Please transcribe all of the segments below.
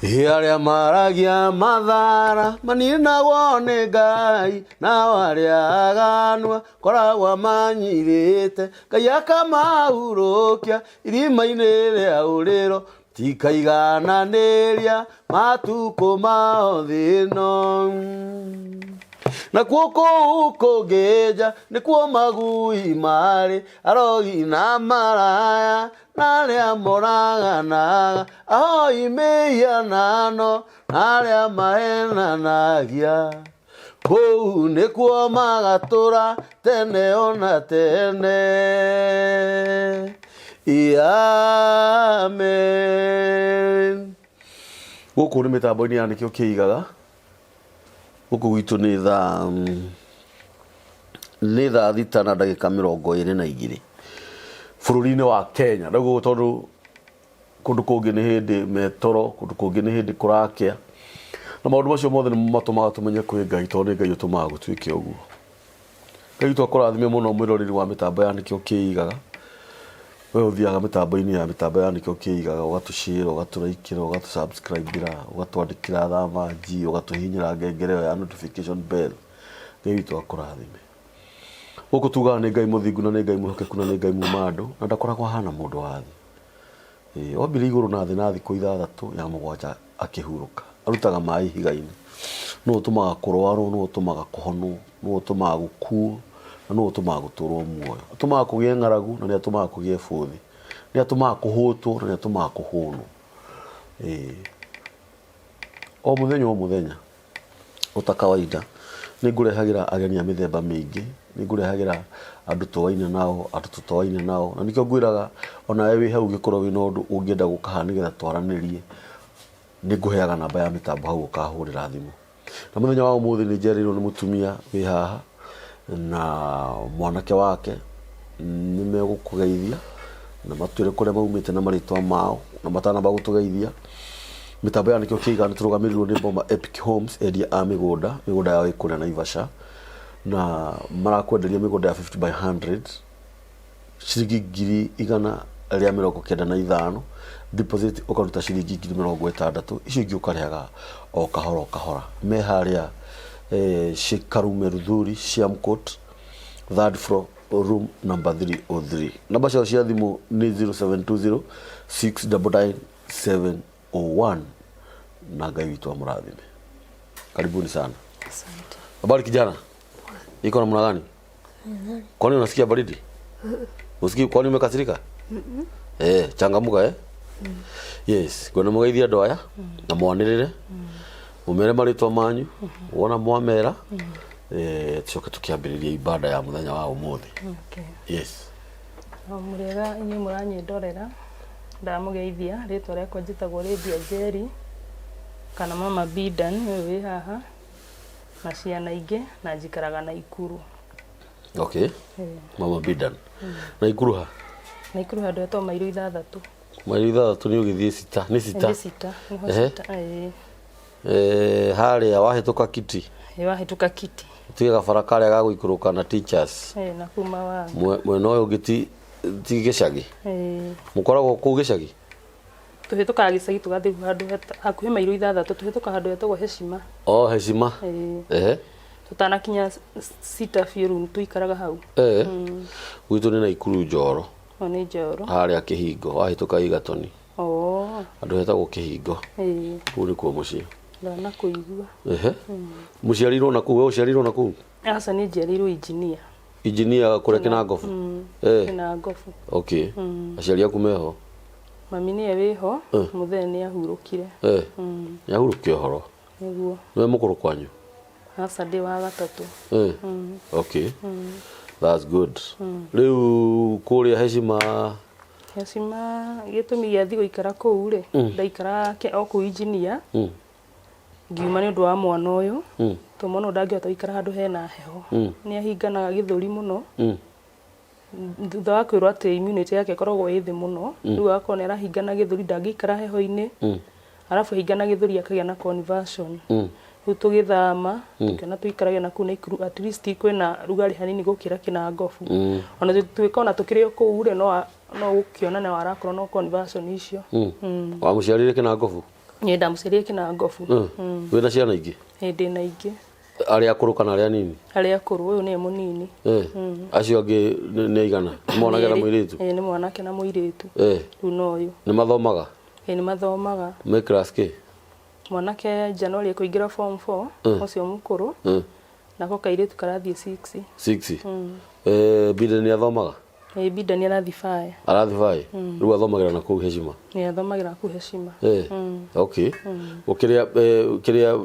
Ĩ arĩa maragia mathara maninagwo nĩ Ngai, nao arĩa aganu koragwo manyirĩte, Ngai akamahurũkia irima-inĩ rĩa ũrĩro, tikaigananĩria matukũ mao thĩ ĩno. Nakuo kũu kũngĩ nja nĩkuo magui marĩ, arogi na maraya na arĩa moraganaga, ahoi mĩhianano na arĩa mahenanagia. Kũu nĩkuo magatũra tene ona tene. Amen. Gũkũ nĩ mĩtambo-inĩ ya nĩkĩo kĩigaga. Gũkũ gwitũ nĩ thaa nĩ thaa 6 na ndagĩka 22 bũrũri-inĩ wa Kenya. Rĩu gũkũ tondũ kũndũ kũngĩ nĩ hĩndĩ metoro, kũndũ kũngĩ nĩ hĩndĩ kũrakĩa. Na maũndũ macio mothe nĩmo matũmaga tũmenye kwĩ Ngai tondũ nĩ Ngai ũtũmaga gũtuĩke ũguo. Ngai witũ akũrathime mũno mwĩroreri wa mĩtambo ya nĩkĩo kĩigaga. We ũthiaga mĩtambo-inĩ ya mĩtambo ya nĩkĩo kĩigaga ũgatũshare, ũgatũraikĩra, ũgatũ-subscribe-ĩra, ũgatwandĩkĩra thamanji, ũgatũhihinyĩra ngengere ĩyo ya notification bell. Ngai witũ akũrathime. Gũkũ tugaga nĩ Ngai mũthingu na nĩ Ngai mwĩhokeku na nĩ Ngai muma andũ na ndakoragwo ahana mũndũ wa thĩ. Ĩĩ, ombire igũrũ na thĩ na thikũ 6, ya 7 akĩhurũka. Arutaga maĩ ihiga-inĩ. Nũũ ũtũmaga kũrwarwo, nũũ ũtũmaga kũhonwo, nũũ ũtũmaga gũkuo, na nũũ ũtũmaga gũtũrwo muoyo. Atũmaga kũgĩe ng'aragu na nĩ atũmaga kũgĩe bũthi. Nĩ atũmaga kũhũtwo na nĩ atũmaga kũhũnwo. Ĩĩ. O mũthenya o mũthenya. O ta kawaida, nĩ ngũrehagĩra ageni a mĩthemba mĩingĩ, nĩ ngũrehagĩra andũ tũaine nao, andũ tũtoaine nao, na nĩkĩo ngwĩraga onawe wĩ hau ũngĩkorwo wĩna ũndũ ũngĩenda gũka haha nĩgetha twaranĩrie, nĩ ngũheaga namba ya mĩtambo hau ũkahũrĩra thimũ. Na mũthenya wa ũmũthĩ nĩ njereirwo nĩ mũtumia wĩ haha na mwanake wake, nĩ megũkũgeithia na matwĩre kũrĩa maumĩte na marĩtwa mao, na matanamba gũtũgeithia. Mĩtambo ya nĩkĩo kĩiga nĩ tũrũgamĩrĩirwo nĩ Boma Epic Homes, endia a mĩgũnda, mĩgũnda yao ĩ kũrĩa Naivasha, na marakwenderia mĩgũnda ya 50 by 100 ciringi 195,000, deposit ũkaruta ciringi 60,000, icio ingĩ ũkarĩhaga o kahora o kahora. Me harĩa eh, Karume Ruthuri, Siam Court, third floor, room number 303. Namba ciao cia thimũ nĩ 0720 699 701 na Ngai witũ amũrathime. Karibuni sana. Asante. Habari kijana? Iko namna gani? Kwani unasikia baridi? Usikii kwani umekasirika? Eh, changamuka eh? Yes, ngwenda mũgeithie andũ aya na mwanĩrĩre mũmere marĩtwa manyu wona mwamera eh, tucoke tũkĩambĩrĩria ibada ya mũthenya wa ũmũthĩ. Okay. Yes. O mũrĩega inyuĩ mũranyĩndorera. Ndamũgeithia, rĩtwa rĩakwa njĩtagwo Lydia Njeri, kana Mama Bidan ũyũ wĩ haha, na ciana ingĩ, na njikaraga Naikuru. Okay. Mama Bidan. Naikuru ha? Naikuru handũ hetagwo Mairũ 6. Mairũ 6 nĩ ũgĩthiĩ cita, nĩ cita. Nĩ cita, nĩho cita, ĩĩ. Eh, harĩa wahĩtũka kiti. Ĩĩ wahĩtũka kiti. Ũtige gabara karĩa ga gũikũrũka na teachers. Ĩĩ na kuma wa. Mwena ũyũ ũngĩ ti ti gĩcagi. Ĩĩ. Mũkoragwo kũu gĩcagi? Tũhĩtũkaga gĩcagi tũgathiĩ handũ hakuhĩ mairũ 6 tũhĩtũkaga handũ hetagwo Heshima. Oh, Heshima. Ĩĩ. Ehe. Tũtanakinya cita biũ rĩu tũikaraga hau. Eh. Gwitũ nĩ Naikuru Njoro. O nĩ Njoro. Harĩa Kĩhingo, wahĩtũka Igatoni. Oh. Handũ hetagwo Kĩhingo. Ĩĩ. Kũu nĩkuo mũciĩ. Ndanakũigua. Ehe. Mũciarirwo na kũu, we ũciarirwo na kũu? Aca niĩ njiarĩirwo engineer. Engineer kũrĩa Kĩnangobu? Eh. Kĩnangobu. Okay. Aciari aku meho? Mami nĩwe wĩho, mũthee nĩ ahurũkire. Eh. Nĩ ahurũkire ũhoro. Nĩguo. Nĩwe mũkũrũ kwanyu? Aca ndĩ wa gatatũ. Eh. Okay. That's good. Rĩu kũrĩa Heshima Heshima gĩtũmi gĩa thiĩ gũikara kũu rĩ, ndaikaraga o kũu engineer. Ngiuma nĩ ũndũ wa mwana ũyũ, tondũ mwana ũyũ ndangĩhota gũikara handũ hena heho. Nĩ ahinganaga gĩthũri mũno, thutha wa kwĩrwo atĩ immunity yake ĩkoragwo ĩ thĩ mũno, rĩu agakorwo nĩ arahingana gĩthũri, ndangĩikara heho-inĩ, arabu ahingana gĩthũri akagĩa na conversion. Rĩu tũgĩthama, tũkĩona tũikarage na kũu Naikuru at least kwĩna rugarĩ hanini gũkĩra Kĩnangobu. Ona tũgĩtuĩka ona tũkĩrĩ o kũu rĩ, no ũgũkĩona no arakorwo na conversion icio. Wamũciarĩire Kĩnangobu? Nĩ ndamũciarire Kĩnangobu. Wĩna ciana ingĩ? Ĩĩ ndĩna ingĩ. Arĩa akũrũ kana arĩa anini? Arĩa akũrũ, ũyũ nĩwe mũnini. Acio angĩ nĩ aigana? Nĩ mwanake na mũirĩtu? Ĩĩ nĩ mwanake na mũirĩtu. Rĩu no ũyũ. Nĩ mathomaga? Ĩĩ nĩ mathomaga. Me class kĩ? Mwanake January ekũingĩra form 4, ũcio mũkũrũ. Nako kairĩtu karathiĩ 6. 6? Biden nĩ athomaga? Ĩĩ Biden arathiĩ fire. Arathiĩ fire? Rĩu athomagĩra na kũu Heshima? Ĩĩ athomagĩra kũu Heshima. Okay. Ũkĩrĩa kĩrĩa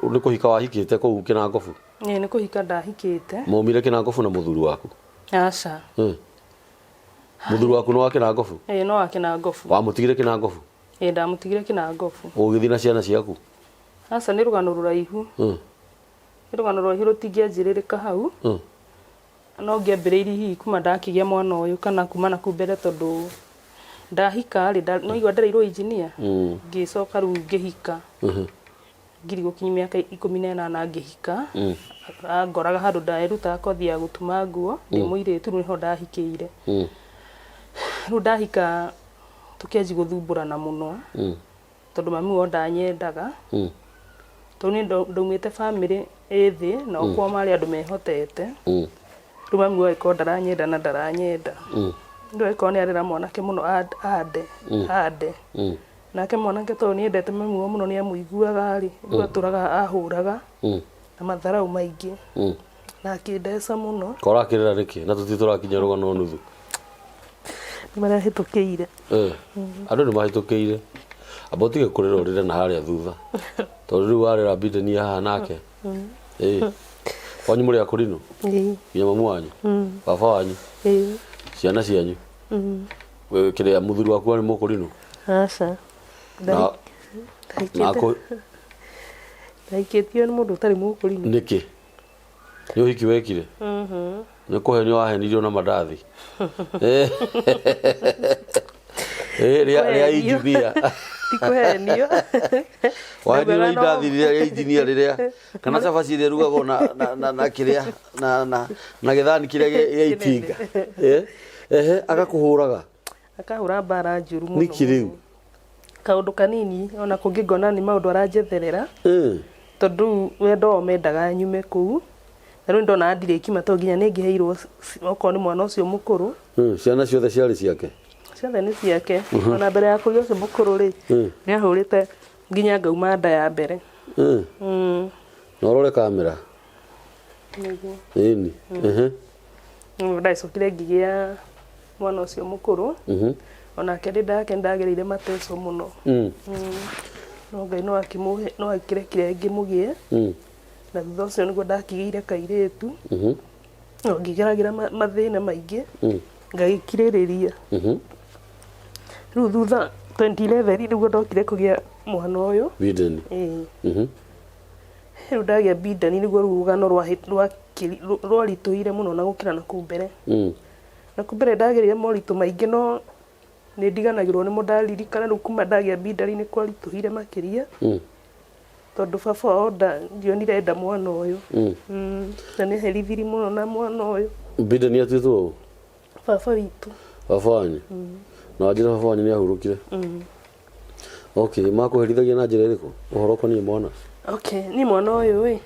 nĩ kũhika wahikĩte kũu Kĩnangobu? Ĩĩ nĩ kũhika ndahikĩte. Maumire Kĩnangobu na mũthuri waku? Aca. Mũthuri waku nĩ wa Kĩnangobu? Ĩĩ no wa Kĩnangobu. Wamũtigire Kĩnangobu? Ĩĩ ndamũtigire Kĩnangobu. Ũgĩthiĩ na ciana ciaku? Aca nĩ rũgano rũraihu. Nĩ rũgano rũraihu rũtingĩanjĩrĩrĩka hau. No ngĩambĩrĩirie hihi kuma ndakĩgĩa mwana ũyũ kana kuma na kũu mbere tondũ ndahika rĩ, no igua ndereirwo engineer, ngĩcoka rĩu ngĩhika. Ngiri gũkinyia mĩaka 18 ngĩhika. Angoraga handũ nderutaga kothi ya gũtuma nguo ndĩ mũirĩtu, rĩu nĩho ndahikĩire. Rĩu ndahika tũkĩanjia gũthumbũrana mũno tondũ mami wao ndanyendaga. Tondũ niĩ ndaumĩte bamĩrĩ ĩ thĩ na o kwao marĩ andũ mehotete. Rĩu mami wao agĩkorwo ndaranyenda na ndaranyenda. Rĩu agĩkorwo nĩ arera mwanake mũno ande ande. Nake mwanake tondũ nĩ endete mami wao mũno nĩ amũiguaga rĩ, rĩu atũraga ahũraga na matharau maingĩ. Na akĩndeca mũno. Ko ũrakĩrĩra nĩkĩ na tũtirĩ tũrakinya rũgano nuthu? Nĩ marĩa hĩtũkĩire. Andũ nĩ mahĩtũkĩire. Amba ũtige kũrĩra ũrĩre na harĩa thutha. Tondũ rĩu warĩra Biden haha nake. Wanyu mũrĩ akũrinũ? Nginya mamu wanyu? Baba wanyu? Ciana cianyu? Kĩrĩa mũthuri waku arĩ mũkũrinũ? Aca. Ndahikĩtio nĩ mũndũ ũtarĩ mũkũrinũ. Nĩkĩ? Nĩ ũhiki wekire? Nĩ kũhenio wahenirio na mandathi? Rĩa engineer. Ti kũhenio. Wahenio na indathi rĩrĩa rĩa engineer rĩrĩa kana cabaci ĩrĩa ĩrugagwo na kĩrĩa na gĩthani kĩrĩa gĩa itinga. Ehe, agakũhũraga. Akahũra mbara njũru mũno. Nĩkĩ rĩu? Kaũndũ kanini ona kũngĩ ngona nĩ maũndũ aranjetherera. Tondũ wendo wao mendaga nyume kũu. Na rĩu ndonaga ndirĩ kima tondũ nginya nĩ ngĩheirwo okorwo nĩ mwana ũcio mũkũrũ. Ciana ciothe ciarĩ ciake? Ciothe nĩ ciake. Ona mbere ya kũgĩa ũcio mũkũrũ rĩ, nĩ ahũrĩte nginya ngauma nda ya mbere. Na ũrore kamera. Nĩguo. Ĩni. Ndacokire ngĩgĩa mwana ũcio mũkũrũ. Onake ndĩ ndake ndagereire mateco mũno. No Ngai no akĩmũhe, no akĩrekire ngĩmũgĩe. Na thutha ũcio nĩguo ndakĩgĩire kairĩtu. No ngĩgeragĩra mathĩna maingĩ. Ngagĩkirĩrĩria. Rĩu thutha 2011 nĩguo ndokire kũgĩa mwana ũyũ. Bideni. Rĩu ndagĩa Bideni nĩguo rĩu rũgano rwaritũhire mũno na gũkĩra na kũu mbere. Na kũu mbere ndagereire moritũ maingĩ no nĩ ndiganagĩrwo nĩmo ndaririkana rĩu kuma ndagĩa Bideni nĩ kwaritũhire makĩria. Tondũ baba wao ndionire enda mwana ũyũ. Na nĩ herithirie mũno na mwana ũyũ. Bideni atuĩtwo ũ? Baba witũ. Baba wanyu? Na wanjĩra baba wanyu nĩ ahurũkire? Okay, makũherithagia na njĩra ĩrĩkũ? Ũhoro ũkoniĩ mwana? Okay, niĩ mwana ũyũ ĩ,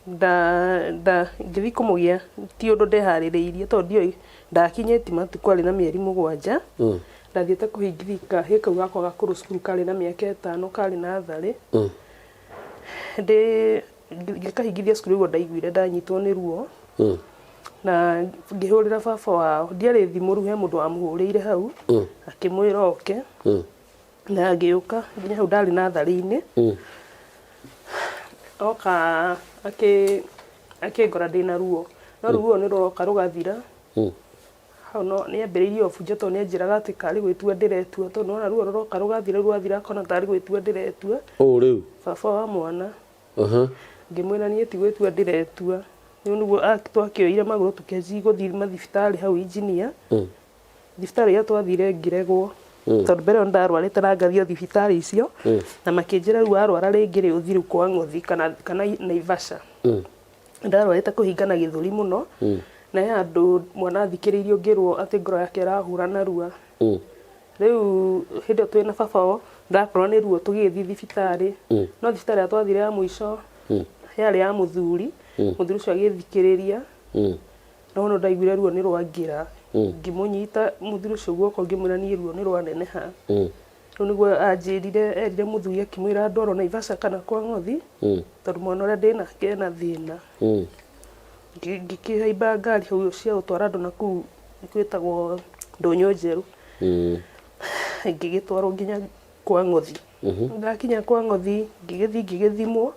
ngĩthiĩ kũmũgĩa ti ũndũ ndeharĩrĩirie tondũ ndioĩ ndakinyĩtie matukũ arĩ na mĩeri 7. Ndathiĩte kũhingithia kahĩĩ kau gakwa gakũrũ cukuru karĩ na mĩaka 5 karĩ natharĩ. Ngĩkahingithia cukuru ũguo ndaiguire ndanyitwo nĩ ruo. Na ngĩhũrĩra baba wao, ndiarĩ thimũ rĩu he mũndũ wamũhũrĩire hau, akĩmwĩra oke. Na agĩũka nginya hau ndarĩ natharĩ-inĩ. Oka akĩngora ndĩna ruo. No rĩu ruo nĩ rũroka rũgathira. Hau no nĩ ambĩrĩirie o bunjo tondũ nĩ anjĩraga atĩ karĩ gwĩtua ndĩretua tondũ nĩwona ruo rũroka rũgathira rwathira akona tarĩ gwĩtua ndĩretua. Ũũ rĩu? Baba wa mwana. Ngĩmwĩra niĩ ti gwĩtua ndĩretua. Rĩu nĩguo twakĩoire magũrũ tũkĩanjia gũthiĩ mathibitarĩ hau engineer. Thibitarĩ ĩrĩa twathire ngĩregwo. Tondũ mbere ĩyo nĩndarwarĩte na ngathiĩ o thibitarĩ icio. Na makĩnjĩra rĩu warwara rĩngĩ rĩ ũthiĩ rĩu kwa Ng'othi kana Naivasha. Ndarwarĩte kũhingana gĩthũri mũno. Na he handũ mwana athikĩrĩirio ngĩrwo atĩ ngoro yake ĩrahũra narua. Rĩu hĩndĩ ĩyo twĩna baba wao Ndakorwo nĩ ruo tũgĩgĩthiĩ thibitarĩ, no thibitarĩ ĩrĩa twathire ya mũico yarĩ ya mũthuri, mũthuri ũcio agĩthikĩrĩria, no no ndaiguire ruo nĩ rwangĩra, ngĩmũnyita mũthuri ũcio guoko ngĩmwĩra niĩ ruo nĩ rwaneneha. Rĩu nĩguo anjĩrire, erire mũthuri akĩmwĩra ndwarwo Naivasha kana kwa Ng'othi, tondũ mwana ũrĩa ndĩnake ena thĩna. Ngĩkĩhaimba ngari hau cia gũtwara andũ nakũu gwĩtagwo Ndũnyũ Njerũ. Ngĩgĩtwarwo nginya kwa Ng'othi. Ndakinya kwa Ng'othi ngĩgĩthiĩ ngĩgĩthimwo,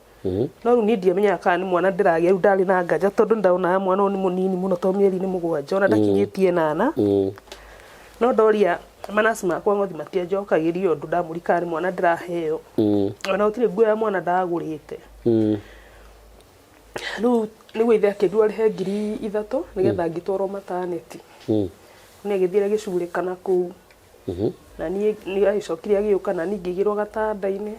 no rĩu niĩ ndiamenyaga kana nĩ mwana ndĩragĩa, rĩu ndarĩ na nganja tondũ nĩndonaga mwana ũyũ nĩ mũnini mũno tondũ mĩeri nĩ mũgwanja ona ndakinyĩtie ĩnana. No ndoria manaci ma kwa Ng'othi matianjokagĩria ũndũ ndamũria kana nĩ mwana ndĩraheo. Ona gũtirĩ nguo ya mwana ndagũrĩte. Rĩu nĩguo ithe akĩndua arĩhe 3000 nĩgetha ngĩtwarwo mataneti. Nĩ agĩthiire agĩcugurĩka na kũu. Na niĩ nĩ agĩcokire agĩũka na niĩ ngĩigĩrwo gatanda-inĩ,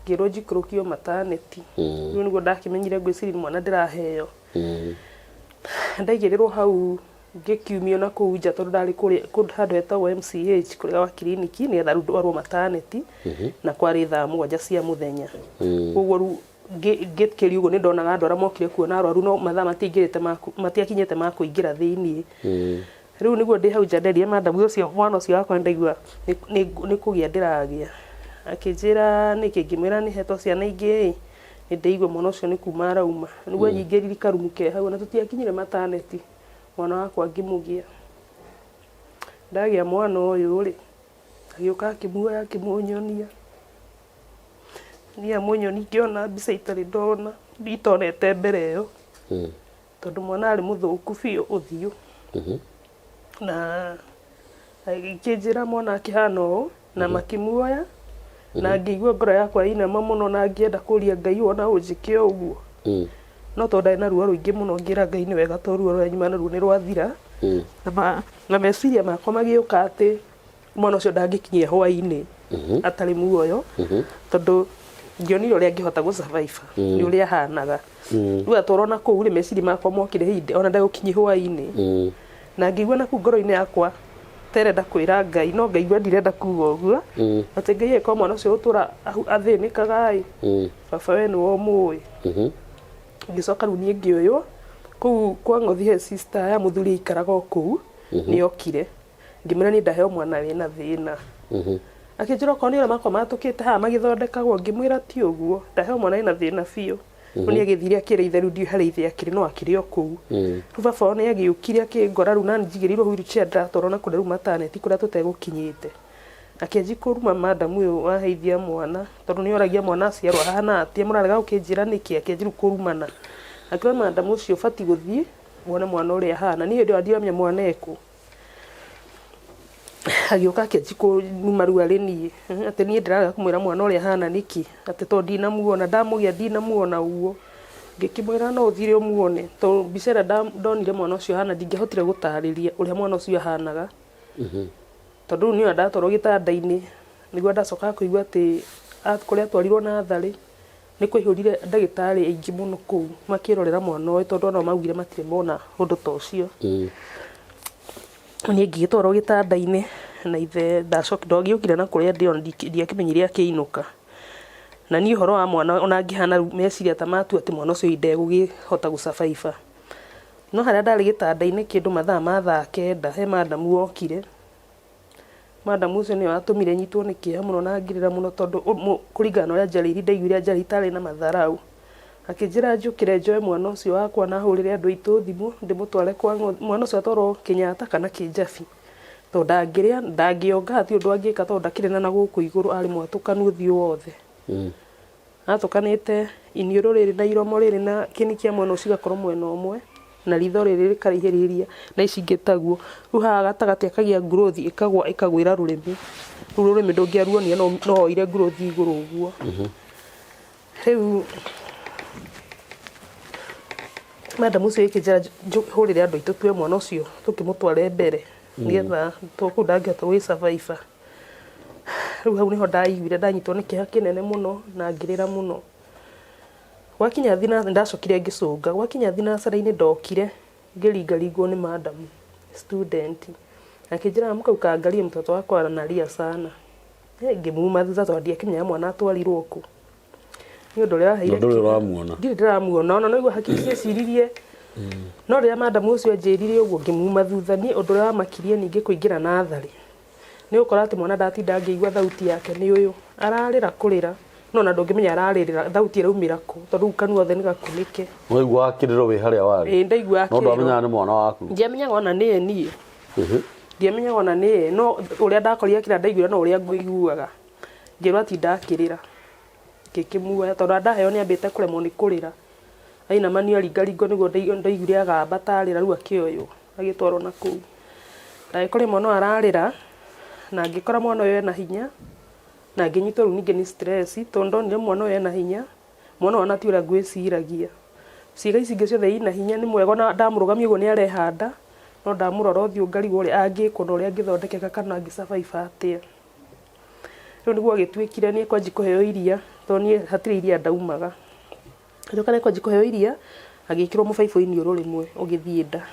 ngĩrwo njikũrũkio mataneti. Rĩu nĩguo ndakĩmenyire ngwĩciria nĩ mwana ndĩraheo. Ndaigĩrĩrwo hau ngĩkiumio na kũu nja tondũ ndarĩ kũrĩa kũndũ handũ hetagwo MCH kũrĩa gwa kiriniki nĩgetha rĩu ndwarwo mataneti na kwarĩ thaa 7 cia mũthenya. Koguo rĩu ngĩkĩria ũguo nĩ ndonaga andũ arĩa mokire kuona arwaru no mathaa matiaingĩrĩte matiakinyĩte ma kũingĩra thĩiniĩ. Rĩu nĩguo ndĩ hau nja nderire madam ũcio mwana ũcio wakwa ndaigua nĩ kũgĩa ndĩragĩa. Akĩnjĩra nĩkĩ ngĩmwĩra nĩ hetwo ciana ingĩ ĩ, nĩ ndĩraigua mwana ũcio nĩ kuma arauma. Nĩguo anyingĩririe karumu ke hau na tũtiakinyire mataneti mwana wakwa ngĩmũgĩa. Ndagĩa mwana ũyũ rĩ, agĩũka akĩmuoya akĩmũnyonia. Niĩ amũnyonia ngĩona mbica itarĩ ndona, itonete mbere ĩyo. Tondũ mwana arĩ mũthũku biũ ũthiũ. Na agĩkĩnjĩra mwana akĩhana ũũ, na makĩmuoya, na ngĩigua ngoro yakwa yainama mũno na ngĩenda kũria Ngai wona ũnjĩke ũguo. No tondũ ndarĩ na ruo rũingĩ mũno ngĩra Ngai nĩ wega tondũ ruo rũrĩa nyuma naruo nĩ rwathira. Na meciria makwa magĩũka atĩ mwana ũcio ndangĩkinyia hwainĩ atarĩ muoyo tondũ ndionire ũrĩa angĩhota gũ survive nĩ ũrĩa ahanaga. Rĩu atwarwo na kũu rĩ meciria makwa mokire hĩndĩ ona ndegũkinyia hwainĩ. Na ngĩigua na kũu ngoro-inĩ yakwa terenda kwĩra Ngai no ngaigua ndirenda kuga ũguo atĩ Ngai angĩkorwo mwana ũcio gũtũra athĩnĩkaga ĩ baba we nĩwe ũmũĩ. Ngĩcoka rĩu niĩ ngĩoywo kũu kwa Ng'othi he sister ya mũthuri aikaraga o kũu nĩokire. Ngĩmwĩra niĩ ndaheo mwana wĩna thĩna. Akĩnjĩra okorwo nĩ ũrĩa makwa matũkĩte haha magĩthondekagwo, ngĩmwĩra ti ũguo, ndaheo mwana wĩna thĩna biũ. Rĩu nĩ agĩthire akĩra ithe rĩu ndiũĩ harĩa ithe akĩrĩ no akĩrĩ o kũu. Rĩu baba wao nĩ agĩũkire akĩngora rĩu nani njigĩrĩirwo wheel chair ndĩratwarwo na kũrĩa rĩu mataneti kũrĩa tũtegũkinyĩte. Akĩanjia kũruma madam ũyũ waheithia mwana tondũ nĩ oragia mwana aciarwo ahana atĩa mũrarega gũkĩnjĩra nĩkĩ akĩanjia rĩu kũrumana. Akĩra madam ũcio ũbatiĩ gũthiĩ wone mwana ũrĩa ahana. Niĩ hĩndĩ ĩyo ndiramenya mwana ekũ. Agĩũka akĩanjia kũnuma rĩu arĩ niĩ, atĩ niĩ ndĩrarega kũmwĩra mwana ũrĩa ahana nĩkĩ, atĩ tondũ ndinamuona, ndamũgĩa ndinamuona ũguo. Ngĩkĩmwĩra no ũthire ũmuone, tondũ mbica ĩrĩa ndonire mwana ũcio ahana ndingĩahotire gũtarĩria ũrĩa mwana ũcio ahanaga. Tondũ rĩu niĩ ona ndatwarwo gĩtanda-inĩ, nĩguo ndacokaga kũigua atĩ kũrĩa atwarirwo natharĩ, Nĩ kwaihũrire ndagĩtarĩ aingĩ mũno kũu makĩrorera mwana ũyũ tondũ onao maugire matirĩ mona ũndũ ta ũcio. Niĩ ngĩgĩtwarwo gĩtanda-inĩ na ithe ndagĩũkire na kũrĩa ndĩ ona ndiakĩmenyire akĩinũka. Na niĩ ũhoro wa mwana ona ngĩhana rĩu meciria ta matua atĩ mwana ũcio ndegũkĩhota gũ survive. No harĩa ndarĩ gĩtanda-inĩ kĩndũ mathaa ma thaa 9 he madam wokire. Madam ũcio nĩwe watũmire nyitwo nĩ kĩeha mũno na ngĩrĩra mũno tondũ kũringana na ũrĩa anjarĩirie ndaiguire anjarĩirie tarĩ na matharaũ. Akĩnjĩra njũkĩre njoe mwana ũcio wakwa na hũrĩre andũ aitũ thimũ ndĩmũtware kwa mwana ũcio atwarwo Kenyatta kana Kĩnjabi. Tondũ ndangĩrĩa, ndangĩonga hatirĩ ũndũ angĩka tondũ ndakĩrĩ na nagũkũ igũrũ arĩ mwatũkanu ũthiũ wothe. Atũkanĩte iniũrũ rĩrĩ na iromo rĩrĩ na kĩni kĩa mwena ũcio igakorwo mwena ũmwe, na ritho rĩrĩ rĩkaraihĩrĩria na ici ingĩ taguo. Rĩu haha gatagatĩ akagĩa growth ĩkagwa ĩkagwĩra rũrĩmĩ. Rĩu rũrĩmĩ ndũngĩaruonire no woire growth igũrũ ũguo. Rĩu madam ũcio agĩkĩnjĩra hũrĩre andũ aitũ tuoe mwana ũcio tũkĩmũtware mbere nĩgetha tondũ kũu ndangĩhota gũgĩ survive. Rĩu hau nĩho ndaiguire ndanyitwo nĩ kĩeha kĩnene mũno na ngĩrĩra mũno. Gwakinya ndacokire ngĩcũnga, gwakinya thinacara-inĩ ndokire ngĩringaringwo nĩ madam student, akĩnjĩra amka ukaangalie mtoto wako analia sana. Ngĩmuma thutha tondũ ndiakĩmenyaga mwana atwarirwo kũ. Nĩ ũndũ ũrĩa waheire Na ndũrĩ ũramuona. Ndirĩ ndĩramuona ona no igua hakiri cieciririe. No rĩrĩa madamu ũcio anjĩrire ũguo ngĩmuma thutha, niĩ ũndũ ũrĩa wamakirie ningĩ kũingĩra natharĩ nĩ gũkora atĩ mwana ndatinda ngĩigua thauti yake nĩ ũyũ ararĩra kũrĩra, no ona ndũngĩmenya ararĩrĩra thauti ĩraumĩra kũ tondũ rĩu kanua othe nĩ gakunĩke. Waiguaga kĩrĩro wĩ harĩa warĩ? Ĩĩ, ndaiguaga No kĩrĩro. ndwamenyaga nĩ mwana waku? Ndiamenyaga ona nĩye niĩ. Ndiamenyaga ona nĩye, no ũrĩa ndakorire akĩrĩra ndaiguire no ũrĩa ngũiguaga. Ngĩrwo atinda akĩrĩra, ngĩkĩmuoya tondũ ona ndaheo nĩ ambĩte kũremwo nĩ kũrĩra. Ainamanio aringaringwo nĩguo ndaiguire agamba ta arĩra rĩu akĩoywo agĩtwarwo na kũu. Ndagĩkorire mwana ũyũ ararĩra na ngĩkora mwana ũyũ ena hinya na ngĩnyitwo rĩu ningĩ nĩ stress tondũ ndonire mwana ũyũ ena hinya, mwana ũyũ ona ti ũrĩa ngwĩciragia. Ciĩga ici ingĩ ciothe ina hinya nĩ mwega ona ndamũrũgamia ũguo nĩ arehanda, no ndamũrora ũthiũ ngarigwo ũrĩa angĩkwo na ũrĩa angĩthondekeka kana angĩ survive atĩa. Rĩu nĩguo gwagĩtuĩkire niĩ kwanji kũheo iria, tondũ niĩ hatirĩ iria ndaumaga. Agĩũka nĩ kwanji kũheo iria, agĩkĩrwo mũbaibũ iniũrũ rĩmwe ũgĩthiĩ nda.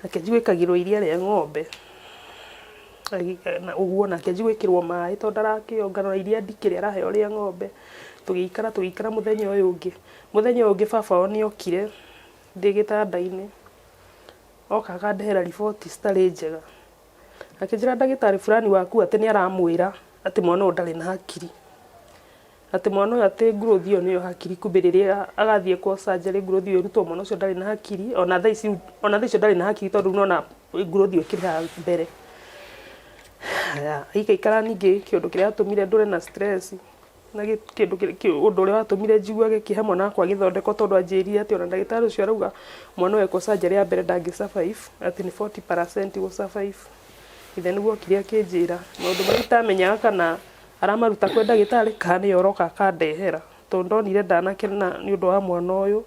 Akĩanjia gwĩkagĩrwo iria rĩa ng'ombe, ũguo na akĩanjia gwĩkĩrwo maĩ tondũ ndarakĩonga na iria ndikĩrĩ araheo rĩa ng'ombe. Tũgĩikara tũgĩikara mũthenya ũyũ ũngĩ, mũthenya ũyũ ũngĩ baba wao nĩ okire ndĩ gĩtanda-inĩ, oka akandehera riboti citarĩ njega. Akĩnjĩra ndagĩtarĩ fulani waku atĩ nĩ aramwĩra atĩ mwana ũyũ ndarĩ na hakiri. Atĩ mwana ũyũ atĩ growth ĩyo nĩyo hakiri kumbe rĩrĩa agathiĩ kwa surgery growth ĩyo ĩrutwo mwana ũcio ndarĩ na hakiri ona thaa ici ona thaa icio ndarĩ na hakiri tondũ nĩwona growth ĩyo ĩkĩrĩ haha mbere. Haya, aikaikara ningĩ kĩũndũ kĩrĩa gĩatũmire ndũre na stress na kĩndũ ũndũ ũrĩa watũmire njiguage kĩeha mwana wakwa agĩthondekwo tondũ anjĩrire atĩ ona ndagĩtarĩ ũcio arauga mwana ũyũ ekwo surgery ya mbere ndangĩ survive, atĩ nĩ 40% gũ survive. Ithe nĩguo okire akĩnjĩra maũndũ marĩa itamenyaga kana aramaruta kwĩ ndagĩtarĩ kana nĩye ũroka akandehera, tondũ ndonire ndanakena nĩ ũndũ wa mwana ũyũ.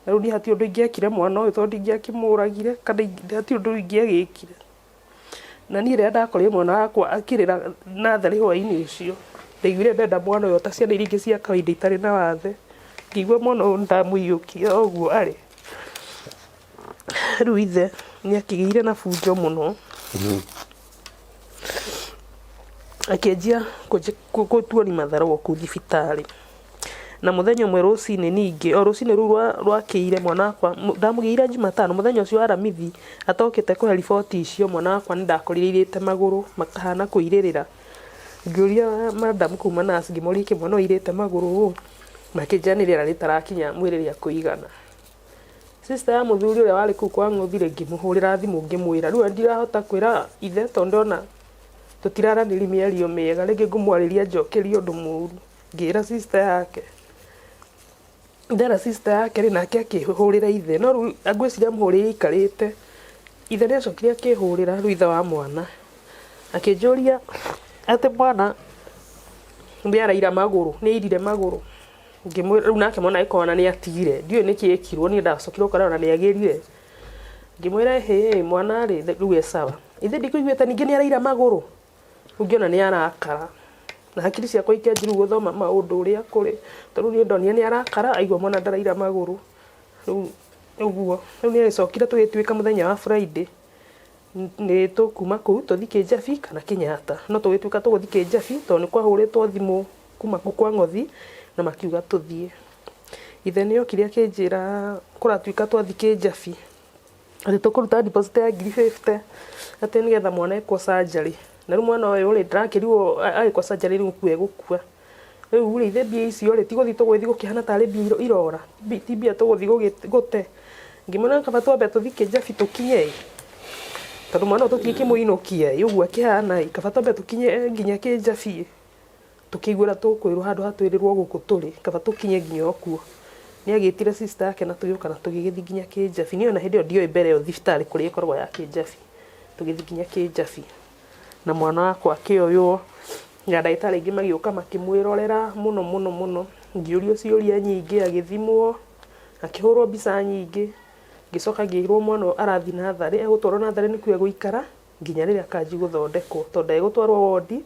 Na rĩu niĩ hatirĩ ũndũ ingĩekire mwana ũyũ tondũ ndingĩakĩmũragire kana hatirĩ ũndũ ingĩagĩkire. Na niĩ rĩrĩa ndakorire mwana wakwa akĩrĩra natharĩ hwainĩ ũcio, ndaiguire ndenda mwana ũyũ ta ciana iria ingĩ cia kawaida itarĩ na wathe. Ngĩigua mwana ũyũ nĩndamũiyũkia o ũguo arĩ. Rĩu ithe nĩ akĩgĩire na bunjo mũno. Akĩanjia gũtuonia matharũ o kũu thibitarĩ. Na mũthenya ũmwe rũcinĩ ningĩ, o rũcinĩ rũu rwakĩire mwana wakwa, ndamũgĩire Jumatano, mũthenya ũcio wa Aramithi atokĩte kũhe riboti icio, mwana wakwa nĩ ndakorire airĩte magũrũ makahana kũirĩrĩra. Ngĩũria madam kũu ma nurse ngĩmoria nĩkĩ mwana ũyũ airĩte magũrũ ũũ, makĩnjĩra nĩ rĩera rĩtarakinya mwĩrĩ rĩa kũigana. Sister ya mũthuri ũrĩa warĩ kũu kwa ng'ũthi rĩ, ngĩmũhũrĩra thimũ ngĩmwĩra, rĩu ndirahota kwĩra ithe tondũ ndona tũtiraranĩria mĩario mĩega, rĩngĩ ngũmwarĩria anjokerie ũndũ mũru. Ngĩra sister yake, ndera sister yake rĩ, nake akĩhũrĩra ithe, no rĩu ngwĩciria amũhũrĩire aikarĩte. Ithe nĩ acokire akĩhũrĩra, rĩu ithe wa mwana, akĩnjũria atĩ mwana nĩ araira magũrũ, nĩ airire magũrũ. Ngĩmwĩra rĩu nake mwana agĩkorwo ona nĩ atigire, ndiũĩ nĩkĩ ekirwo niĩ ndacokire gũkora ona nĩ agĩrire. Ngĩmwĩra ĩhĩ mwana rĩ rĩu e sawa. Ithe ndikũiguĩte ningĩ nĩ araira magũrũ? Rĩu ngĩona nĩ arakara na hakiri ciakwa ikĩanjia rĩu gũthoma maũndũ ũrĩa kũrĩ, tondũ rĩu niĩ ndonire nĩ arakara aigua mwana ndaraira magũrũ. Rĩu ũguo, rĩu nĩ agĩcokire tũgĩtuĩka mũthenya wa Friday nĩ tũkuma kũu tũthiĩ Kĩnjabi kana Kĩnyatta. No tũgĩtuĩka tũgũthiĩ Kĩnjabi tondũ nĩ kwahũrĩtwo thimũ kuma kũu kwa Ng'othi na makiuga tũthiĩ. Ithe nĩ okire akĩnjĩra kũratuĩka twathiĩ Kĩnjabi atĩ tũkũruta deposit ya ngiri 50 atĩ nĩgetha mwana ekwo surgery. Na rĩu mwana ũyũ rĩ ndĩrakĩrigwo agĩkwo surgery rĩu gũkua egũkua. Rĩu rĩ ithe mbia icio rĩ ti gũthiĩ tũgũgĩthiĩ gũkĩhana tarĩ mbia irora, ti mbia tũgũthiĩ gũte. Ngĩmwĩra kaba twambe tũthiĩ Kĩnjabi tũkinye ĩ, tondũ mwana ũyũ tũtingĩkĩmũinũkia ĩ, ũguo akĩhana ĩ, kaba twambe tũkinye nginya Kĩnjabi ĩ. Tũkĩigua ũrĩa tũkwĩrwo handũ ha twĩrĩrwo gũkũ tũrĩ, kaba tũkinye nginya o kuo. Nĩ agĩtire sister yake na tũgĩũka na tũgĩgĩthiĩ nginya Kĩnjabi. Niĩ ona hĩndĩ ĩyo ndioĩ mbere ĩyo thibitarĩ kũrĩa ĩkoragwo ya Kĩnjabi. Tũgĩthiĩ nginya Kĩnjabi na mwana wakwa akĩoywo na ndagĩtarĩ aingĩ magĩũka makĩmwĩrorera mũno mũno mũno. Ngĩũrio ciũria nyingĩ, agĩthimwo, akĩhũrwo mbica nyingĩ. Ngĩcoka ngĩĩrwo mwana ũyũ arathiĩ natharĩ, egũtwarwo natharĩ nĩkuo egũikara. nginya rĩrĩa kanji gũthondekwo tondũ ndegũtwarwo wondi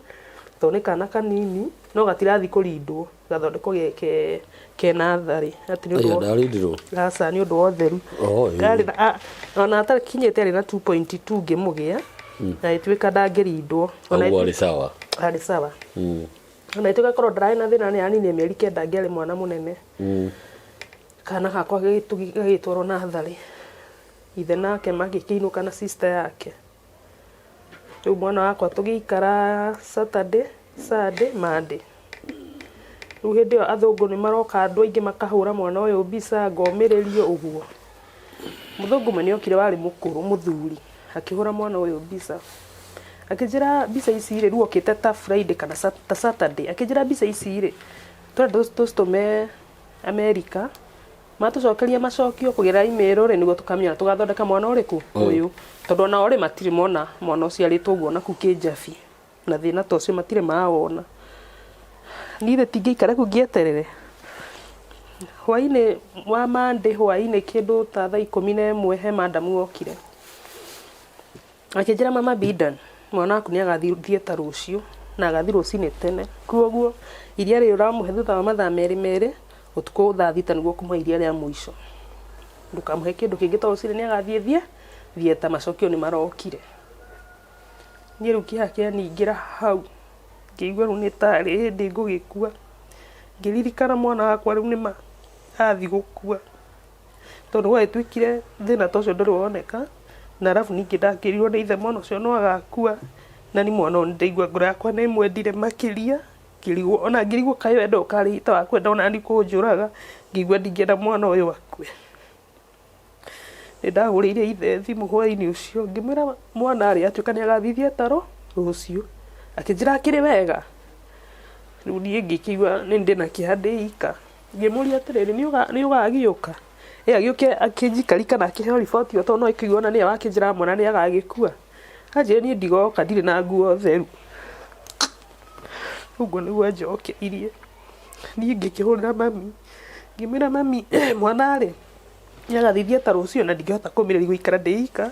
tondũ nĩ kana kanini no gatirathi kũrindwo gathondekwo ge ke ke natharĩ atĩ nĩ ũndũ Aya wa ndarindirwo. aca nĩ ũndũ wa ũtheru. Oh, ĩĩ. Karĩ na ona atakinyĩte arĩ na 2.2 ngĩmũgĩa Na ĩtuĩka ndangĩrindwo. Ona Ũguo arĩ sawa. Arĩ sawa. Ona ĩtuĩka korwo ndararĩ na thĩna nĩ aninire mĩeri 9 angĩarĩ mwana mũnene. Kana gakwa gagĩtwarwo natharĩ. Ithe nake magĩkĩinũka na sister yake. Rĩu mwana wakwa tũgĩikara Saturday, Sunday, Monday. Rĩu hĩndĩ ĩyo athũngũ nĩ maroka andũ aingĩ makahũra mwana ũyũ mbica ngomĩrĩrio ũguo. Mũthũngũ ũmwe nĩ okire warĩ mũkũrũ mũthuri akĩhũra mwana ũyũ mbica. Akĩnjĩra mbica ici rĩ, rĩu okĩte ta Friday kana ta Saturday, akĩnjĩra mbica ici rĩ, tũrenda tũcitũme America, matũcokeria macokio kũgerera email rĩ, nĩguo tũkamenya tũgathondeka mwana ũrĩkũ ũyũ. Tondũ onao rĩ matirĩ mona mwana ũciarĩtwo ũguo na kũu kĩnjabi na thĩna ta ũcio matirĩ mawona. Niĩ rĩ tingĩikara kũu ngĩeterere. Hwainĩ wa Monday hwainĩ kĩndũ ta thaa 11 he madam wokire. Akĩnjĩra mama Bidan, mwana waku nĩ agathiĩ theatre rũciũ na agathiĩ rũcinĩ tene. Kwoguo iria rĩrĩ ũramũhe thutha wa mathaa merĩ merĩ, ũtukũ thaa 6 nĩguo ũkũmũhe iria rĩa mũico. Ndũkamũhe kĩndũ kĩngĩ tondũ rũcinĩ nĩ agathiĩ theatre macokio nĩ marokire. Niĩ rĩu kĩeha kĩaningĩra hau, ngĩigua rĩu nĩ tarĩ hĩndĩ ngũgĩkua. Ngĩririkana mwana wakwa rĩu nĩma athiĩ gũkua. Tondũ gwagĩtuĩkire thĩna ta ũcio ndũrĩ woneka, na arabu ningĩ ndakĩrirwo nĩ ithe mwana ũcio no agakua, na niĩ mwana ũyũ nĩndaigua ngoro yakwa nĩ ĩmwendire makĩria, ngĩrigwo ona ngĩrigwo kaĩ wendo ũkarĩ ta wa kwenda ona niĩ kũnjũraga, ngĩigua ndingĩenda mwana ũyũ akue. Nĩndahũrĩire ithe thimũ hwainĩ ũcio ngĩmwĩra mwana rĩ atuĩka nĩ agathiĩ theatre rũciũ, akĩnjĩra akĩrĩ wega? Rĩu niĩ ngĩkĩigua ndĩna kĩeha ndĩ ika. Ngĩmũria atĩrĩrĩ, nĩ ũgagĩũka? Ĩ agĩũke akĩnjikaria kana akĩheo riboti ĩyo tondũ no akĩigue ona nĩwe wakĩnjĩra mwana nĩ agagĩkua. Anjĩrire niĩ ndigoka ndirĩ na nguo theru. Ũguo nĩguo anjokeirie. Niĩ ngĩkĩhũrĩra mami, ngĩmwĩra mami mwana rĩ, nĩ agathiĩ theatre rũciũ na ndingĩhota kũmĩrĩria gũikara ndĩ ika,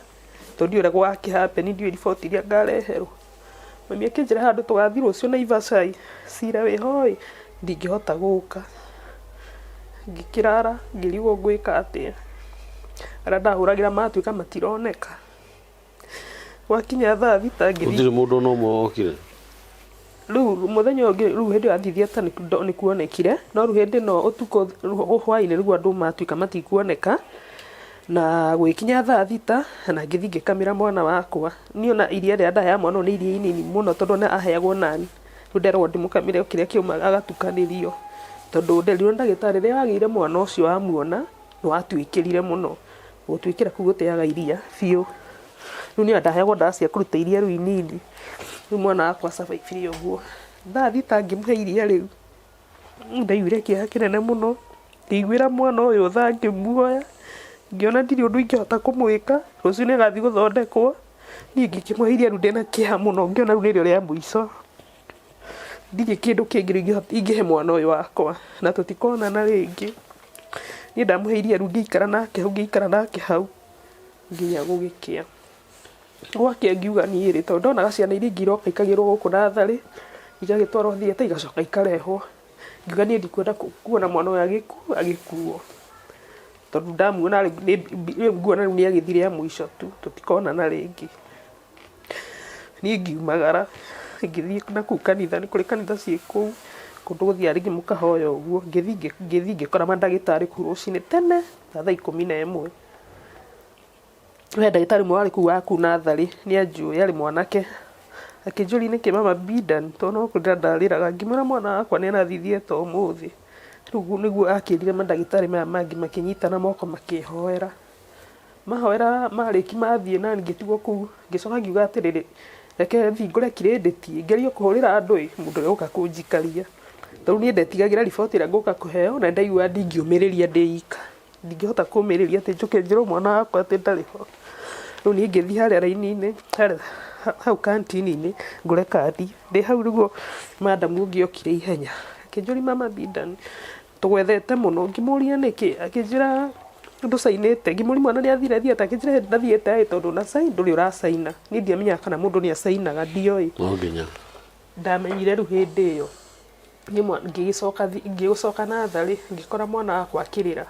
tondũ ndiũĩ ũrĩa gũgakĩ happen ndiũĩ riboti iria ngareherwo. Mami akĩnjĩra handũ tũgathiĩ rũciũ Naivasha ĩ, cira wĩho ĩ, ndingĩhota gũka. Ngĩkĩrara ngĩrigwo ngwĩka atĩa. Arĩa ndahũragĩra matuĩka matironeka. Gwakinya thaa 6 ngĩthiĩ. Gũtirĩ mũndũ ona ũmwe wokire? Rĩu mũthenya ũyũ ũngĩ rĩu hĩndĩ ĩyo athiĩ theatre nĩ kuonekire, no rĩu hĩndĩ ĩno ũtukũ hwainĩ nĩguo andũ matuĩka matikuoneka, na gũgĩkinya thaa 6 na ngĩthiĩ ngĩkamĩra mwana wakwa. Niĩ ona iria rĩrĩa ndaheaga mwana ũyũ nĩ iria inini mũno tondũ ona aheagwo nani, rĩu nderagwo ndĩmũkamĩre o kĩrĩa kĩauma agatukanĩrio. Tondũ nderirwo nĩ ndagĩtarĩ rĩrĩa wagĩire mwana ũcio wamuona, nĩ watuĩkĩrire mũno. Gũtuĩkĩra kũu gũteaga iria biũ. Rĩu niĩ ona ndaheagwo ndawa cia kũruta iria rĩu inini. Rĩu mwana wakwa a survive ire ũguo. Thaa 6 ngĩmũhe iria rĩu, ndaiguire kĩeha kĩnene mũno, ngĩiguĩra mwana ũyũ tha ngĩmuoya, ngĩona ndirĩ ũndũ ingĩhota kũmwĩka, rũciũ nĩ agathiĩ gũthondekwo, niĩ ngĩkĩmũhe iria rĩu ndĩna kĩeha mũno, ngĩona rĩu nĩrĩo rĩa mũico. Ndirĩ kĩndũ kĩngĩ rĩu ingĩhe mwana ũyũ wakwa, na tũtikonana rĩngĩ. Niĩ ndamũhe iria rĩu ngĩikara nake hau, ngĩikara nake hau nginya gũgĩkĩa. Gwakĩa ngiuga niĩ rĩ, tondũ ndonaga ciana iria ingĩ iroka ikagĩrwo gũkũ natharĩ, igagĩtwarwo theatre igacoka ikarehwo. Ngiuga niĩ ndikwenda kuona mwana ũyũ agĩkuo, tondũ ndamuona rĩu nguona rĩu nĩ agĩthiĩ rĩa mũico tu, tũtikonana rĩngĩ. Niĩ ngiumagara ngĩthiĩ nakũu kanitha, nĩ kũrĩ kanitha ciĩ kũu, kũndũ gũthiaga rĩngĩ mũkahoya ũguo, ngĩthiĩ ngĩkora mandagĩtarĩ kũu rũcinĩ tene ta thaa 11. He ndagĩtarĩ ũmwe warĩ kũu wa kũu natharĩ, nĩ anjũĩ arĩ mwanake, akĩnjũria nĩkĩ mama Bidan, tondũ no kũrĩra ndarĩraga, ngĩmwĩra mwana wakwa nĩ arathiĩ theatre ũmũthĩ. Rĩu nĩguo akĩrire mandagĩtarĩ maya mangĩ makĩnyitana moko makĩhoera. Mahoera marĩkia mathiĩ nani ngĩtigwo kũu, ngĩcoka ngiuga atĩrĩrĩ, reke thiĩ ngũre kirĩndĩti ngerie kũhũrĩra andũ ĩ, mũndũ ũrĩa ũgũka kũnjikaria. Tondũ niĩ ndetigagĩra riboti ĩrĩa ngũka kũheo na nĩndaiguaga ndingĩũmĩrĩria ndĩ ika. Ndingĩhota kũmĩrĩria atĩ njũke njĩrwo mwana wakwa atĩ ndarĩ ho. Rĩu niĩ ngĩthiĩ harĩa raini-inĩ, harĩa hau kantini-inĩ ngũre kandi. Ndĩ hau nĩguo madam ũngĩ okire ihenya, akĩnjũria mama Bidan, tũgwethete mũno. Ngĩmũria nĩkĩ, akĩnjĩra ndũcainĩte. Ngĩmũria mwana nĩ athire theatre, akĩnjĩra ĩĩ ndathiĩte ĩ tondũ ndũna sign ndũrĩ ũracaina. Niĩ ndiamenyaga kana mũndũ nĩ acainaga, ndioĩ. No nginya. Ndamenyire rĩu hĩndĩ ĩyo. Niĩ ngĩgĩcoka ngĩgĩcoka natharĩ, ngĩkora mwana wakwa akĩrĩra.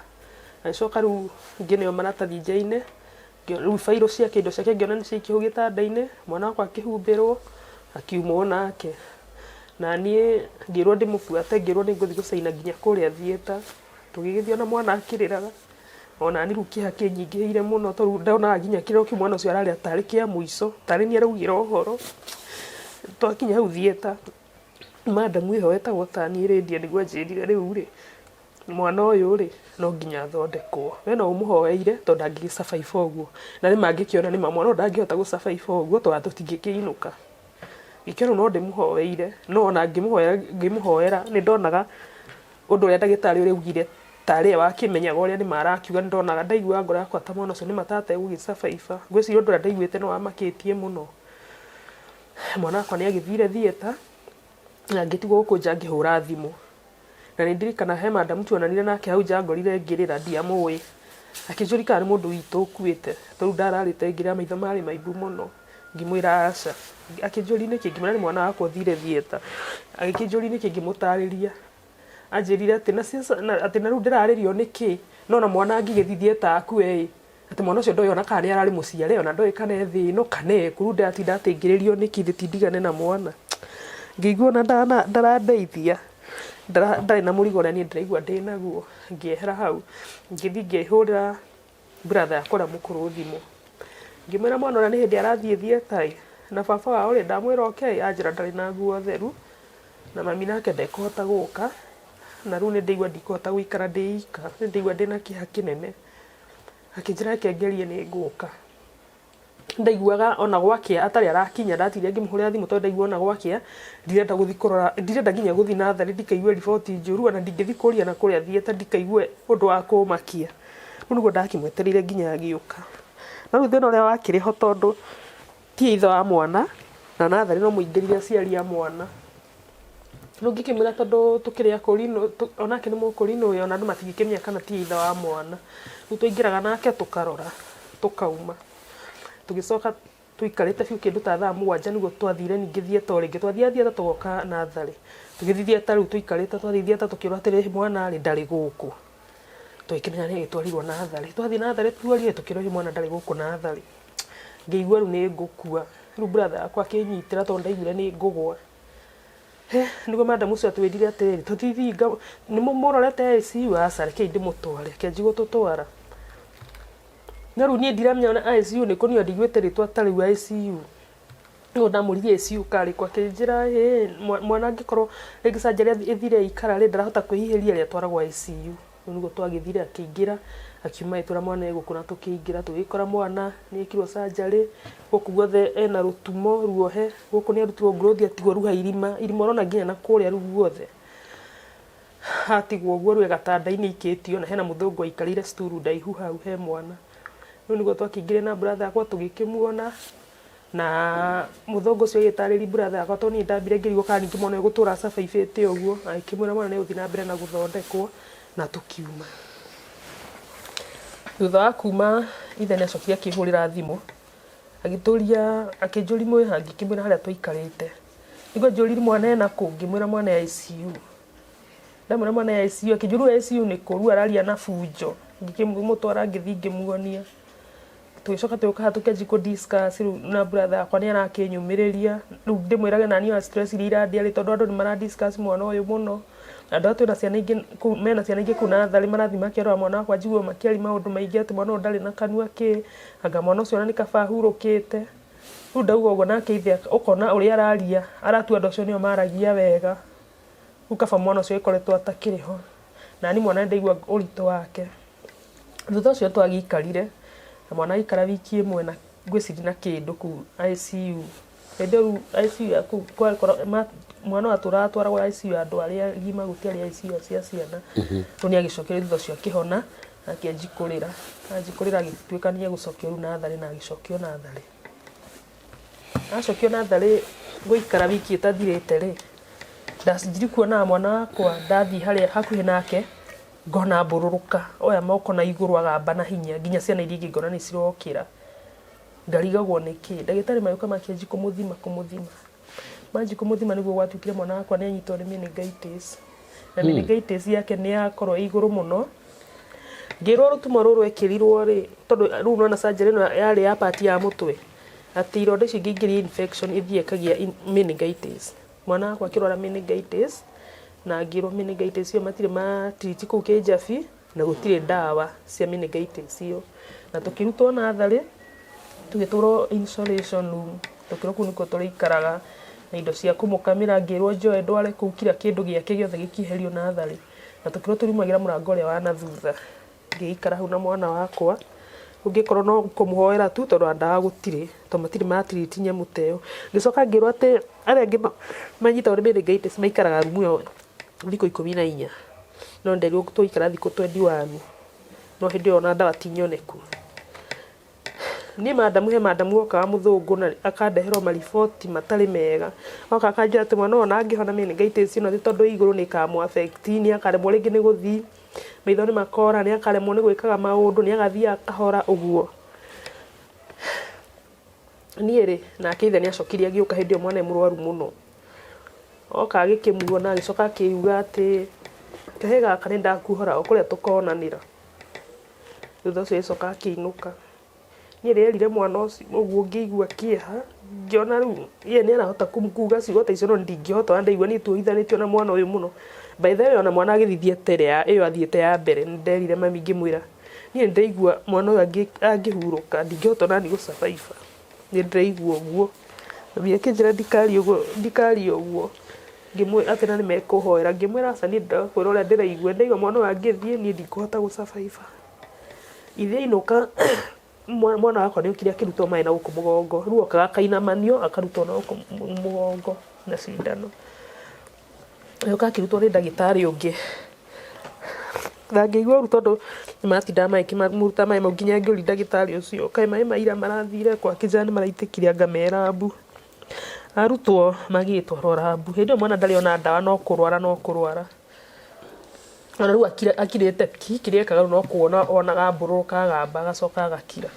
Agĩcoka rĩu ngĩneo maratathi njaine, Rĩu bairũ ciake indo ciake ngĩona nĩ ciaikio hau gĩtanda-inĩ, mwana wakwa akĩhumbĩrwo, akiumwo nake. Na niĩ ngĩrwo ndĩmũbuate, ngĩrwo nĩ ngũthiĩ gũcaina nginya kũrĩa theatre. Tũgĩgĩthiĩ ona mwana akĩrĩraga, ona niĩ rĩu kĩeha kĩnyingĩhĩire mũno tondũ ndonaga nginya kĩrĩro kĩu mwana ũcio ararĩra tarĩ kĩa mũico, tarĩ niĩ araugĩra ũhoro. Twakinya hau theatre, madam ĩyo wetagwo tani Lydia nĩguo anjĩrire rĩu rĩ, mwana ũyũ rĩ, no nginya athondekwo. We no ũmũhoeire tondũ ndangĩgĩ survive ũguo. Na nĩma ngĩkĩona nĩma mwana ũyũ ndangĩhota gũ survive ũguo tondũ ona tũtingĩkĩinũka. Ngĩkĩona no ndĩmũhoeire, no ona ngĩmũhoera nĩ ndonaga ũndũ ũrĩa ndagĩtarĩ ũrĩa augire tarĩ we wakĩmenyaga ũrĩa nĩma arakiuga, nĩ ndonaga ndaiguaga ngoro yakwa ta mwana ũcio nĩma ta ategũgĩ survive. Ngwĩciria ũndũ ũrĩa ndaiguĩte nĩ wamakĩtie mũno. Mwana wakwa nĩ agĩthire theatre na ngĩtigwo gũkũ nja ngĩhũra thimũ. Na nĩ ndirikanaga he madam tuonanire nake hau nja angorire ngĩrĩra ndiamũĩ. Akĩnjũria kana nĩ mũndũ witũ ũkuĩte, tondũ ndararĩte ngĩrĩra maitho marĩ maimbu mũno. Ngĩmwĩra aca. Akĩnjũria nĩkĩ, ngĩmwĩra nĩ mwana wakwa ũthire theatre. Agĩkĩnjũria nĩkĩ ngĩmũtarĩria. Anjĩrire atĩ atĩ na rĩu ndĩrarĩrio nĩkĩ, no ona mwana angĩgĩthiĩ theatre akue ĩ, Atĩ mwana ũcio ndoĩ ona kana nĩ ararĩ mũciare ona ndoĩ kana e thĩ ĩno kana e kũ, rĩu ndĩratinda atĩ ngĩrĩrio nĩkĩ githĩ ti ndigane na mwana. Ngĩigua ona ndarandeithia, ndarĩ na mũrigo ũrĩa niĩ ndĩraigua ndĩnaguo, ngĩehera hau, ngĩthiĩ ngĩhũrĩra brother yakwa ũrĩa mũkũrũ thimũ, ngĩmwĩra mwana ũrĩa nĩ hĩndĩ arathiĩ theatre ĩ, na baba wao rĩ, ndamwĩra oke ĩ, anjĩra ndarĩ na nguo theru, na mami nake ndekũhota gũka, na rĩu nĩ ndĩraigua ndikũhota gũikara ndĩ ika, nĩ ndĩraigua ndĩna kĩeha kĩnene. Akĩnjĩra reke ngerie nĩ ngũka. Ndaiguaga ona gwakĩa atarĩ arakinya ndatindire ngĩmũhũrĩra thimũ tondũ ndaigua ona gwakĩa ndirenda gũthiĩ kũrora, ndirenda nginya gũthiĩ natharĩ ndikaigue riboti njũru ona ndingĩthiĩ kũria na kũrĩa thieta ndikaigue ũndũ wa kũmakia. Rĩu nĩguo ndakĩmwetereire nginya agĩũka. No rĩu thĩna ũrĩa wakĩrĩ ho tondũ ti ithe wa mwana na natharĩ no mũingĩrire aciari a mwana. Rĩu ngĩkĩmwĩra tondũ tũkĩrĩ akũrinũ, onake nĩ mũkũrinũ ĩ, ona andũ matingĩkĩmenya kana ti ithe wa mwana. Rĩu twaingĩraga nake tũkarora, tũkauma. Tũgĩcoka tũikarĩte biũ kĩndũ ta thaa mũgwanja nĩguo twathire ningĩ theatre o rĩngĩ. Twathiaga theatre tũgoka natharĩ. Tũgĩthiĩ theatre rĩu tũikarĩte, twathiĩ theatre tũkĩrwo atĩrĩrĩ, mwana rĩ, ndarĩ gũkũ. Tũgĩkĩmenya nĩ agĩtwarirwo natharĩ. Twathiĩ natharĩ tuorire, tũkĩrwo mwana ndarĩ gũkũ natharĩ. Ngĩigua rĩu nĩ ngũkua. Rĩu brother yakwa akĩnyitĩra tondũ ndaiguire nĩ ngũgwa. He, nĩguo madam ũcio atwĩrire atĩrĩrĩ, tũthiĩ nĩ mũmũrorete ICU? Aca, rekei ndĩmũtware. Akĩanjia gũtũtwara. No rĩu niĩ ndiramenya ona ICU nĩ kũ, niĩ ndiguĩte rĩtwa ta rĩu ICU. Nĩguo ndamũririe ICU karĩ kũ, akĩnjĩra ĩĩ mwana angĩkorwo rĩngĩ surgery ĩthire ĩikara rĩ, ndarahota kwĩhihĩria rĩ, atwaragwo ICU. Rĩu nĩguo twagĩthire akĩingĩra, akiuma agĩtwĩra mwana e gũkũ na tũkĩingĩra tũgĩkora mwana nĩ ekirwo surgery, gũkũ guothe ena rũtumo ruohe, gũkũ nĩ arutirwo growth atigwo rĩu haha irima, irima ũrona nginya na kũrĩa rĩu guothe. Atigwo ũguo rĩu e gatanda-inĩ aikĩtio na hena mũthũngũ aikarĩire stool ndaihu hau he mwana. Rĩu nĩguo twakĩingĩrire na brother yakwa tũgĩkĩmuona, Na mũthũngũ ũcio agĩtarĩria brother yakwa tondũ niĩ ndambire ngĩrigwo kana ningĩ mwana ũyũ egũtũra a survive ĩte ũguo, agĩkĩmwĩra mwana nĩ egũthiĩ na mbere na gũthondekwo na tũkiuma. Thutha wa kuma ithe nĩ acokire akĩhũrĩra thimũ agĩtũria akĩnjũria mwĩ ha ngĩkĩmwĩra harĩa twaikarĩte. Nĩguo anjũririe mwana ena kũ ngĩmwĩra mwana e ICU. Ndamwĩra mwana e ICU akĩnjũria rĩu ICU nĩ kũ rĩu araria na bunjo. Ngĩkĩmũtwara ngĩthiĩ ngĩmuonia. Tũgĩcoka tũgĩũka haha tũkĩanjia kũ discuss rĩu na brother yakwa nĩ arakĩnyũmĩrĩria rĩu ndĩmwĩrage naniĩ ona stress iria irandĩa rĩ tondũ andũ nĩ mara discuss mwana ũyũ mũno na andũ aya twĩna ciana ingĩ kũu mena ciana ingĩ kũu natharĩ marathiĩ makĩrora mwana wakwa njiguaga makĩaria maũndũ maingĩ atĩ mwana ũyũ ndarĩ na kanua kĩ, anga mwana ũcio ona nĩ kaba ahurũkĩte. Rĩu ndauga ũguo nake ithe ũkona ũrĩa araria aratua andũ acio nĩo maragia wega, rĩu kaba mwana ũcio agĩkoretwo atakĩrĩ ho. Naniĩ mwana nĩndaigua ũritũ wake. Thutha ũcio twagĩikarire na mwana aikara wiki ĩmwe na ngwĩciria na kĩndũ kũu ICU. Hĩndĩ ĩyo rĩu ICU ya kũu mwana ũyũ atũraga atwaragwo ICU ya andũ arĩa agima gũtiarĩ ICU cia ciana. Rĩu nĩ agĩcokire thutha ũcio akĩhona na akĩanjia kũrĩra. Anjia kũrĩra agĩtuĩka nĩ egũcokio rĩu natharĩ na agĩcokio natharĩ. Acokio natharĩ gũikara wiki ĩtathirĩte rĩ, ndanjirie kuonaga mwana wakwa ndathiĩ harĩa hakuhĩ nake, ngona ambũrũrũka, oya moko na igũrũ agamba na hinya nginya ciana iria ingĩ ngona nĩ cirokĩra, ngarigagwo nĩkĩ. Ndagĩtarĩ magĩũka makĩanjia kũmũthima kũmũthima, manjia kũmũthima nĩguo gwatuĩkire mwana wakwa nĩ anyitwo nĩ meningitis, na meningitis yake nĩ yakorwo ĩ igũrũ mũno, Ngĩrwo rũtumo rũrũ ekĩrirwo rĩ, tondũ rĩu nĩwona surgery ĩno yarĩ ya part ya mũtwe, atĩ ironda icio ingĩingĩria infection ĩthiĩ ĩkagĩa meningitis. Mwana wakwa akĩrwara meningitis, na ngĩrwo meningitis ĩyo matirĩ ma treat kũu Kĩjabi, na gũtirĩ ndawa cia meningitis ĩyo. Na tũkĩrutwo natharĩ, tũgĩtwarwo isolation room, tũkĩrwo kũu nĩkuo tũrĩikaraga, na indo cia kũmũkamĩra ngĩrwo njoe ndware kũu kira kĩndũ gĩake gĩothe gĩkĩeherio natharĩ. Na tũkĩrwo tũriumagĩra mũrango ũrĩa wa na thutha. Ngĩikara hau na mwana wakwa, ũngĩkorwo no kũmũhoera tu tondũ ona ndawa gũtirĩ, tondũ matirĩ ma treat nyamũ ta ĩyo. Ngĩcoka ngĩrwo atĩ arĩa angĩ manyitagwo nĩ meningitis maikaraga rumu ĩyo thikũ 14, no nderirwo tũgũikara thikũ 21, no hĩndĩ ĩyo ona ndawa ti nyoneku. Niĩ madamu he madamu okaga mũthũngũ na akandehera o mariboti matarĩ mega. Oka akanjĩra atĩ mwana ũyũ ona angĩhona meningitis ĩno atĩ tondũ ĩ igũrũ nĩ ĩkamũ affect, nĩ akaremwo rĩngĩ nĩ gũthiĩ, maitho nĩ makora, nĩ akaremwo nĩ gwĩkaga maũndũ, nĩ agathiaga kahora ũguo. Niĩ rĩ, nake ithe nĩ acokire agĩũka hĩndĩ ĩyo mwana e mũrwaru mũno. Oka agĩkĩmuona agĩcoka akiuga atĩ kahĩĩ gaka nĩ ndakuohora o kũrĩa tũkonanĩra. Thutha ũcio agĩcoka akĩinũka. Niĩ rĩerire mwana ũcio ũguo ngĩigua kĩeha, ngĩona rĩu ye nĩ arahota kuga ciugo ta icio no niĩ ndingĩhota ona ndaigua niĩ tuohithanĩtio na mwana ũyũ mũno. By the way ona mwana agĩthiĩ theatre ĩrĩa ĩyo athiĩte ya mbere nĩ nderire mami ngĩmwĩra niĩ nĩ ndĩraigua mwana ũyũ angĩhurũka ndingĩhota ona niĩ gũ survive nĩ ndĩraigua ũguo. Mami akĩnjĩra ndikarie ũguo ndikarie ũguo. Ngĩmwĩra atĩ na nĩ mekũhoera, ngĩmwĩra aca niĩ ndĩrakwĩra ũrĩa ndĩraigua, ndaigua mwana ũyũ angĩthiĩ niĩ ndikũhota gũ survive. Ithe ainũka mwana wakwa nĩ okire akĩrutwo maĩ na gũkũ mũgongo, rĩu okaga akainamanio akarutwo na gũkũ mũgongo na cindano. Agĩũka akĩrutwo nĩ ndagĩtarĩ ũngĩ, na ngĩigua ũru tondũ nĩ matindaga magĩkĩmũruta maĩ mau nginya ngĩũria ndagĩtarĩ ũcio, kaĩ maĩ ma ira marathire kũ? Akĩnjĩra nĩ maraitĩkire anga me rambu. Arutwo magĩgĩtwarwo rambu, hĩndĩ ĩyo mwana ndarĩ ona ndawa no kũrwara no kũrwara. Ona rĩu akirĩte ki, kĩrĩa ekaga rĩu no kuona onaga mbũrũrũka agamba agacoka agakira.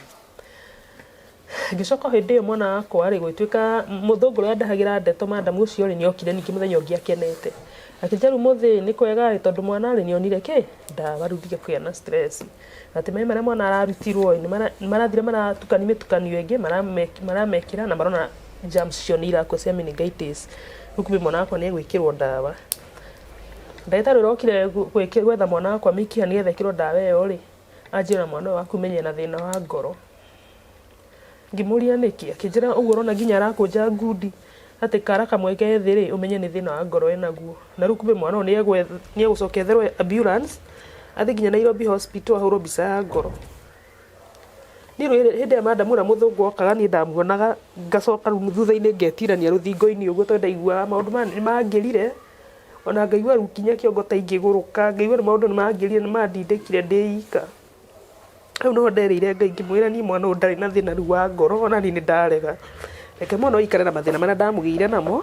Ngĩcoka o hĩndĩ ĩyo mwana wakwa rĩ, gũgĩtuĩka mũthũngũ ũrĩa wandehagĩra ndeto madam ũcio rĩ, nĩ okire ningĩ mũthenya ũngĩ akenete. Akĩnjĩra rĩu ũmũthĩ nĩ kwega ĩ, tondũ mwana rĩ, nĩ onire kĩ, ndawa rĩu ndige kũgĩa na stress. Atĩ maĩ marĩa mwana ararutirwo ĩ, nĩ marathire maratukania mĩtukanio ĩngĩ, maramekĩra na marona germs icio nĩ irakua cia meningitis. Rĩu kumbe mwana wakwa nĩ egwĩkĩrwo ndawa. Ndagĩtarĩ ũrĩa wokire gwetha mwana wakwa mĩkiha nĩgetha ekĩrwo ndawa ĩyo rĩ, anjĩra mwana ũyũ waku menye ena thĩna wa ngoro. Ngĩmũria nĩkĩ, akĩnjĩra ũguo ũrona nginya arakũnja ngundi atĩ kara kamwe ke thĩ rĩ, ũmenye nĩ thĩna wa ngoro enaguo. Na rĩu kumbe mwana ũyũ nĩ egũcoka etherwo ambulance athiĩ nginya Nairobi hospital ahũrwo mbica ya ngoro. Niĩ rĩu hĩndĩ ĩrĩa madam ũrĩa mũthũngũ okaga niĩ ndamuonaga ngacoka rĩu thutha-inĩ ngetirania rũthingo-inĩ ũguo tondũ ndaiguaga maũndũ maya nĩ mangĩrire, ona ngaigua rĩu nginya kĩongo ta ingĩgũrũka, ngaigua rĩu maũndũ nĩ mangĩrire nĩ mandindĩkire ndĩ ika. Hau nĩho nderĩire Ngai ngĩmwĩra niĩ mwana ũyũ ndarĩ na thĩna rĩu wa ngoro ona niĩ nĩ ndarega. Reke mwana ũyũ aikare na mathĩna marĩa ndamũgĩire namo,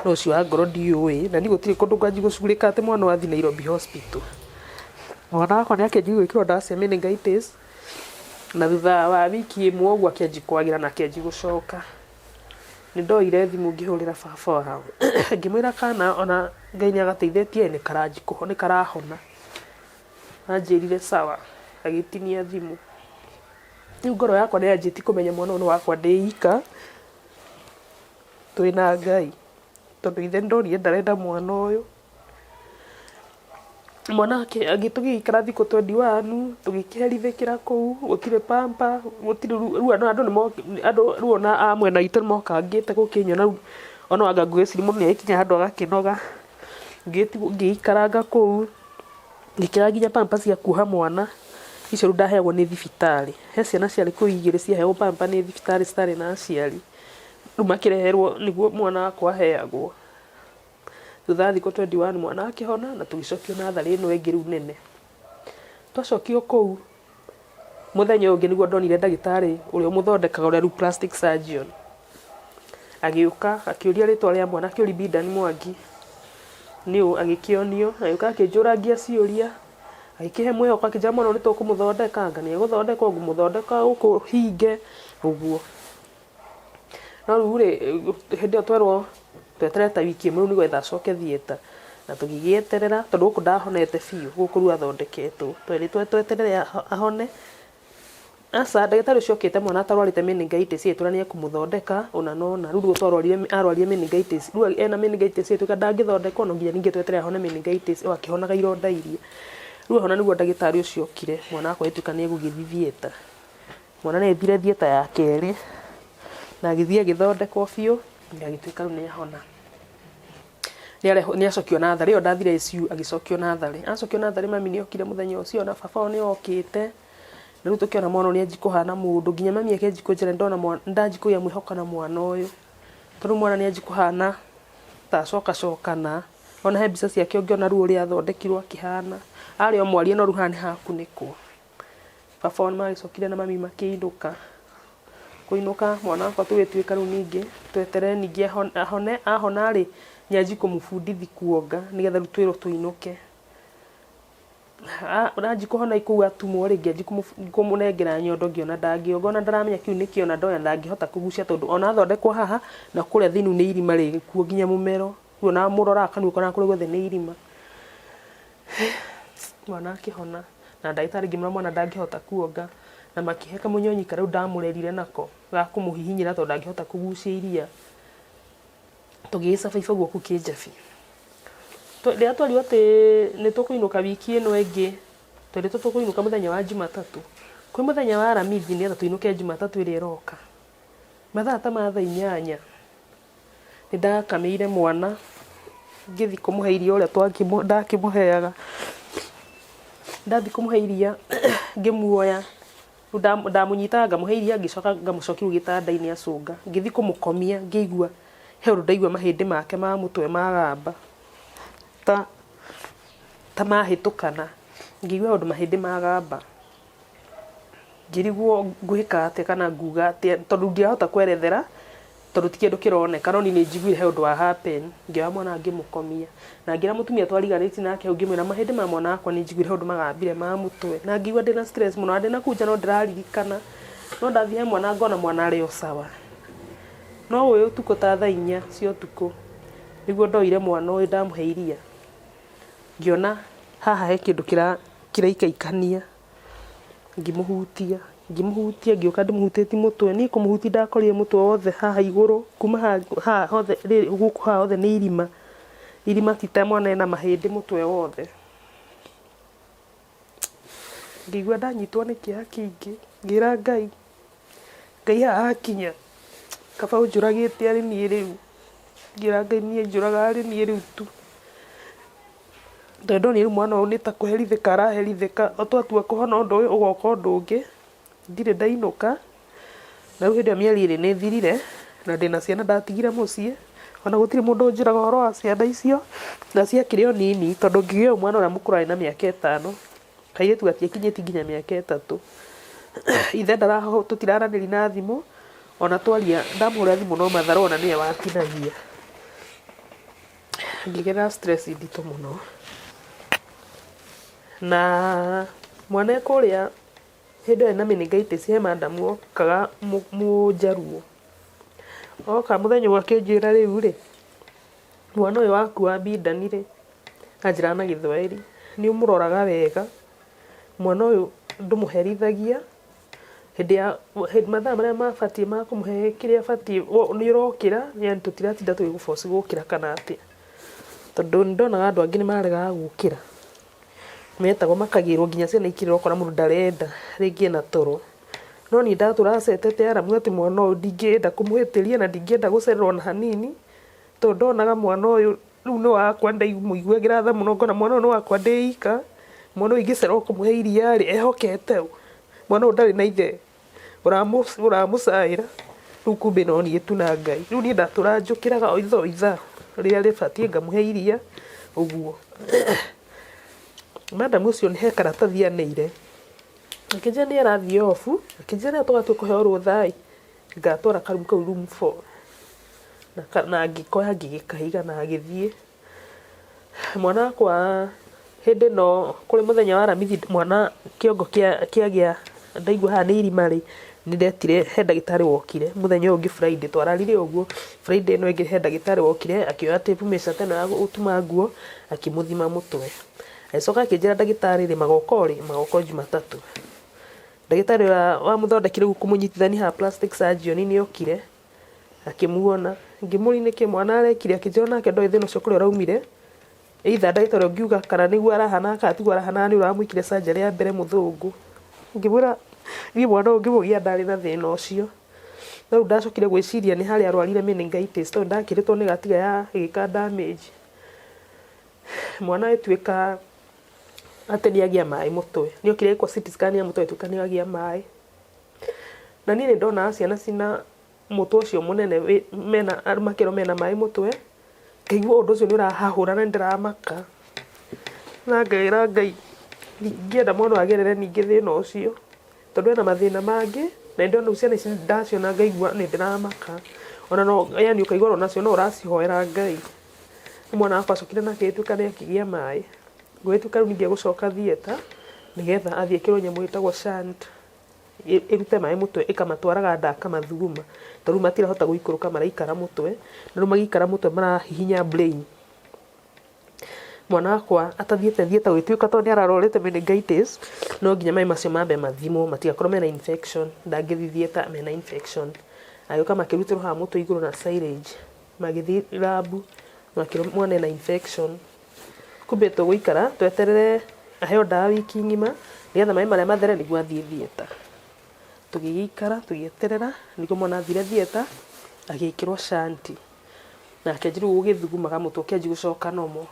no ũcio wa ngoro ndiũĩ, na niĩ gũtirĩ kũndũ ngwanjia gũcurĩka atĩ mwana ũyũ athiĩ Nairobi hospital. Mwana wakwa nĩ akĩanjia gwĩkĩrwo ndawa cia meningitis, na thutha wa wiki ĩmwe ũguo akĩanjia kwagĩra na akĩanjia gũcoka. Nĩ ndoire thimũ ngĩhũrĩra baba wao, ngĩmwĩra kana ona Ngai nĩ agateithĩtie nĩ karanjia nĩ karahona. Anjĩrire sawa, agĩtinia thimũ. Rĩu ngoro yakwa nĩ yanjĩtie kũmenya mwana ũyũ nĩ wakwa ndĩ ika, twĩna Ngai, tondũ ithe nĩndonire ndarenda mwana ũyũ. Mwana tũgĩikara thikũ 21, tũgĩkĩherithĩkĩra kũu, gũtirĩ pamper, gũtirĩ rĩu andũ andũ rĩu ona a mwena witũ nĩmokangĩte gũkĩnyona rĩu ona anga ngwĩciria mũndũ nĩagĩkinya handũ agakĩnoga, ngĩikaranga kũu. Ngĩkĩra nginya pamper cia kuoha mwana, icio rĩu ndaheagwo nĩ thibitarĩ. He ciana ciarĩ kũu igĩrĩ ciaheagwo pamper nĩ thibitarĩ citarĩ na aciari, rĩu makĩreherwo nĩguo mwana wakwa aheagwo. Thutha wa thikũ 21 mwana akĩhona na tũgĩcokio natharĩ ĩno ĩngĩ rĩu nene. Twacokio kũu, Mũthenya ũyũ ũngĩ nĩguo ndonire ndagĩtarĩ ũrĩa ũmũthondekaga ũrĩa rĩu plastic surgeon, agĩũka akĩũria rĩtwa rĩa mwana, akĩũria Bidan Mwangi nĩũ, agĩkĩonio, agĩũka akĩnjũrangia ciũria, agĩkĩhe mwĩhoko akĩnjĩra mwana ũyũ nĩtũkũmũthondeka, anga nĩegũthondekwo, ngũmũthondeka gũkũ hinge, ũguo. No rĩu rĩ, hĩndĩ ĩyo twerwo tweterere ta wiki ĩmwe rĩu nĩgetha acoke theatre. Na tũgĩgĩeterera tondũ gũkũ ndahonete biũ, gũkũ rĩu athondeketwo. Twerĩtwo tweterere ahone. Aca, ndagĩtarĩ ũcio okĩte mwana atarwarĩte meningitis agĩtwĩra nĩ ekũmũthondeka ũna na ũna. Rĩu nĩguo twarwarire, arwarire meningitis. Rĩu ena meningitis ĩgĩtuĩka ndangĩthondekwo no nginya ningĩ tweterere ahone meningitis o akĩhonaga ironda iria. Rĩu ahona nĩguo ndagĩtarĩ ũcio okire mwana wakwa agĩtuĩka nĩ egũgĩthiĩ theatre. Mwana nĩ agĩthire theatre ya kerĩ na agĩthiĩ agĩthondekwo biũ na agĩtuĩka rĩu nĩ ahona. Nĩ acokio natharĩ, ĩyo ndathire ICU agĩcokio natharĩ. Acokio natharĩ mami nĩ okire mũthenya ũcio na baba wao nĩ okĩte. Na rĩu tũkĩona mwana ũyũ nĩ anjia kũhana mũndũ, nginya mami akĩanjia kũnjĩra nĩ ndona mwana, nĩ ndanjia kũgĩa mwĩhoko na mwana ũyũ. Tondũ mwana nĩ anjia kũhana ta acokacokana, ona he mbica ciake ũngĩona rĩu ũrĩa athondekirwo akĩhana. Arĩ o mwaria no rĩu haha nĩ hakunĩkwo. Baba wao nĩ magĩcokire na mami makĩinũka. Kũinũka mwana wakwa tũgĩtuĩka rĩu ningĩ tweterere ningĩ ahone, ahona rĩ, nyanjie kũmũbundithia kuonga nĩgetha rĩu twĩrwo tũinũke. Anjia kũhona kũu atumwo rĩ, ngĩanjia kũmũnengera nyondo ngĩona ndangĩonga ona ndaramenya kĩu nĩkĩ ona ndoĩ ndangĩhota kũgucia tondũ ona athondekwo haha na kũrĩa thĩinĩ nĩ irima rĩ kuo nginya mũmero. Rĩu ona wamũrora kanua ũkonaga kũrĩa guothe nĩ irima. Mwana akĩhona na ndagĩtarĩ ngĩmwĩra mwana ndangĩhota kuonga na makĩhe kamũnyonyi karĩa rĩu ndamũrerire nako ga kũmũhihinyĩra tondũ ndangĩhota kũgucia iria. Tũgĩgĩ survive ũguo kũu Kĩnjabi. Rĩrĩa twerirwo atĩ nĩ tũkũinũka wiki ĩno ĩngĩ, twerĩtwo tũkũinũka mũthenya wa Jumatatũ. Kwĩ mũthenya wa Aramithi nĩgetha tũinũke Jumatatũ ĩrĩa ĩroka. Mathaa ta ma thaa inyanya, nĩ ndakamĩire mwana ngĩthiĩ kũmũhe iria ũrĩa ndakĩmũheaga. Ndathiĩ kũmũhe iria ngĩmuoya, Rĩu ndamũnyitaga ngamũhe iria ngĩcoka ngamũcokia rĩu gĩtanda-inĩ acũnga. Ngĩthiĩ kũmũkomia ngĩigua he ũndũ ndaigua mahĩndĩ make ma mũtwe magamba ta ta mahĩtũkana. Ngĩigua he ũndũ mahĩndĩ magamba. Ngĩrigwo ngwĩka atĩa kana nguga atĩa tondũ ndirahota kwerethera tondũ ti kĩndũ kĩroneka no niĩ nĩ njiguire he ũndũ wa happen. Ngĩoya mwana ngĩmũkomia na ngĩra mũtumia twariganĩtie nake hau ngĩmwĩra mahĩndĩ ma mwana wakwa nĩ njiguire he ũndũ magambire ma mũtwe. Na ngĩigua ndĩna stress mũno na ndĩna kũu nja no ndĩraririkana no ndathiĩ he mwana ngona mwana arĩ o sawa. No ũyũ ũtukũ ta thaa inya cia ũtukũ nĩguo ndoire mwana ũyũ ndamũhe iria ngĩona haha he kĩndũ kĩraikaikania. Ngĩmũhutia, ngĩmũhutia ngĩũka ndĩmũhutĩtie mũtwe, niĩ kũmũhutia ndakorire mũtwe wothe haha igũrũ, kuma haha hothe gũkũ haha hothe nĩ irima, irima ti ta mwana ena mahĩndĩ mũtwe wothe. Ngĩigua ndanyitwo nĩ kĩeha kĩingĩ, ngĩra Ngai, Ngai haha hakinya, kaba ũnjũragĩte arĩ niĩ rĩu, ngĩra Ngai niĩ njũraga arĩ niĩ rĩu tu. Tondũ ndonire rĩu mwana ũyũ nĩ ta kũherithĩka araherithĩka, o twatua kũhona ũndũ ũyũ ũgoka ũndũ ũngĩ, ndirĩ ndainũka, na rĩu hĩndĩ ĩyo mĩeri ĩrĩ nĩ ĩthirire, na ndĩna ciana ndatigire mũciĩ, ona gũtirĩ mũndũ ũnjĩraga ũhoro wa ciana icio, na ciakĩrĩ o nini, tondũ ngĩgĩa ũyũ mwana ũrĩa mũkũrũ arĩ na mĩaka ĩtano, kairĩtu gatiakinyĩtie nginya mĩaka ĩtatũ. Ithe tũtiraranĩria na thimũ, ona twaria ndamũhũrĩra thimũ no matharũ ona nĩwe watinagia. Ngĩgerera stress nditũ mũno. Na mwana e kũrĩa hĩndĩ ĩyo ena meningitis he madam wokaga mũnjaruo. Oka mũthenya ũmwe akĩnjĩra rĩu rĩ, mwana ũyũ waku wa Bindani rĩ, anjĩraga na gĩthwaĩri, nĩ ũmũroraga wega, mwana ũyũ ndũmũherithagia, Hĩndĩ ya mathaa marĩa mabatiĩ ma kũmũhe kĩrĩa abatiĩ nĩ ũrokĩra yaani tũtiratinda tũgĩgũ force gũkĩra kana atĩa. Tondũ nĩ ndonaga andũ angĩ nĩ maregaga gũkĩra, metagwo makagĩrwo nginya ciana ikĩrĩra ũkona mũndũ ndarenda rĩngĩ ena toro. No niĩ ndatũraga cetete alarm atĩ mwana ũyũ ndingĩenda kũmũhĩtĩria na ndingĩenda gũcererwo ona hanini, tondũ ndonaga mwana ũyũ rĩu nĩ wakwa ndĩmũiguagĩra tha mũno ngona mwana ũyũ nĩ wakwa ndĩ ika, mwana ũyũ ingĩcererwo kũmũhe iria rĩ, ehokete ũ? Mwana ũyũ ndarĩ na ithe ũramũcaĩra, rĩu kumbe no niĩ tu na Ngai. Rĩu niĩ ndatũraga njũkĩraga o ithaa o ithaa rĩrĩa rĩbatiĩ ngamũhe iria ũguo. Madam ũcio he karatathi aneire, akĩnjĩra nĩ arathiĩ off, akĩnjĩra rĩrĩa tũgatua kũheo rũtha ĩ, ngatwara karumu kau room four. Na ngĩkoya ngĩgĩkaiga na gagĩthiĩ. Mwana wakwa hĩndĩ ĩno kũrĩ mũthenya wa aramithi mwana kĩongo kĩagĩa ndaigua haha nĩ irima rĩ, Nĩ ndetire, he ndagĩtarĩ wokire mũthenya ũyũ ũngĩ Friday, twararire ũguo, Friday ĩno ĩngĩ he ndagĩtarĩ wokire akĩoya tape measure ta ĩno ya gũtuma nguo akĩmũthima mũtwe. Agĩcoka akĩnjĩra ndagĩtarĩ rĩ, magoka o rĩ? Magoka o Jumatatũ. Ndagĩtarĩ ũrĩa wamũthondekire rĩu kũmũnyitithania haha plastic surgeon nĩ okire akĩmuona. Ngĩmũria nĩkĩ mwana arekire, akĩnjĩra onake ndoĩ thĩna ũcio kũrĩa ũraumire. Either ndagĩtarĩ ũngiuga kana nĩguo arahanaga kana tiguo arahanaga nĩ ũramwĩkire surgery ya mbere mũthũngũ. Ngĩmwĩra niĩ mwana ũyũ ngĩmũgĩa ndarĩ na thĩna ũcio. No rĩu ndacokire gwĩciria nĩ harĩa arwarire meningitis tondũ ndakĩrĩtwo nĩ ĩgatiga yagĩka damage. Mwana agĩtuĩka atĩ nĩ agĩa maĩ mũtwe. Nĩ okire agĩkwo CT scan ya mũtwe agĩtuĩka nĩ agĩa maĩ. Na niĩ nĩ ndonaga ciana ciĩna mũtwe ũcio mũnene mena makerwo mena maĩ mũtwe. Ngaigua ũndũ ũcio nĩ ũrahahũra na nĩ ndĩramaka, na ngeĩra Ngai ndingĩenda mwana ũyũ agerere ningĩ thĩna ũcio, tondũ ena mathĩna mangĩ, na nĩ ndĩrona rĩu ciana ici ndaciona ngaigua nĩ ndĩramaka, ona no yaani ũkaigua onacio no ũracihoera Ngai. Rĩu mwana wakwa acokire nake agĩtuĩka nĩ akĩgĩa maĩ, gũgĩtuĩka rĩu ningĩ egũcoka theatre, nĩgetha athiĩ ekĩrwo nyamũ ĩtagwo shunt. Ĩrute maĩ mũtwe ĩkamatwaraga nda akamathuguma, tondũ rĩu matirahota gũikũrũka maraikara mũtwe, na rĩu magĩikara mũtwe marahihinya brain. Mwana wakwa atathiĩte theatre gũgĩtuĩka tondũ nĩ ararwarĩte meningitis, no nginya maĩ macio mambe mathimwo matigakorwo mena infection, ndangĩthiĩ theatre mena infection. Agĩũka makĩrutĩrwo haha mũtwe igũrũ na syringe, magĩthiĩ lab makĩrwo mwana ena infection. Kumbe tũgũikara tweterere aheo ndawa wiki ng'ima nĩgetha maĩ marĩa mathere nĩguo athiĩ theatre. Tũgĩgĩikara tũgĩeterera nĩguo mwana athire theatre agĩkĩrwo shunt na akĩanjia rĩu gũgĩthugumaga mũtwe ũkĩanjia gũcoka normal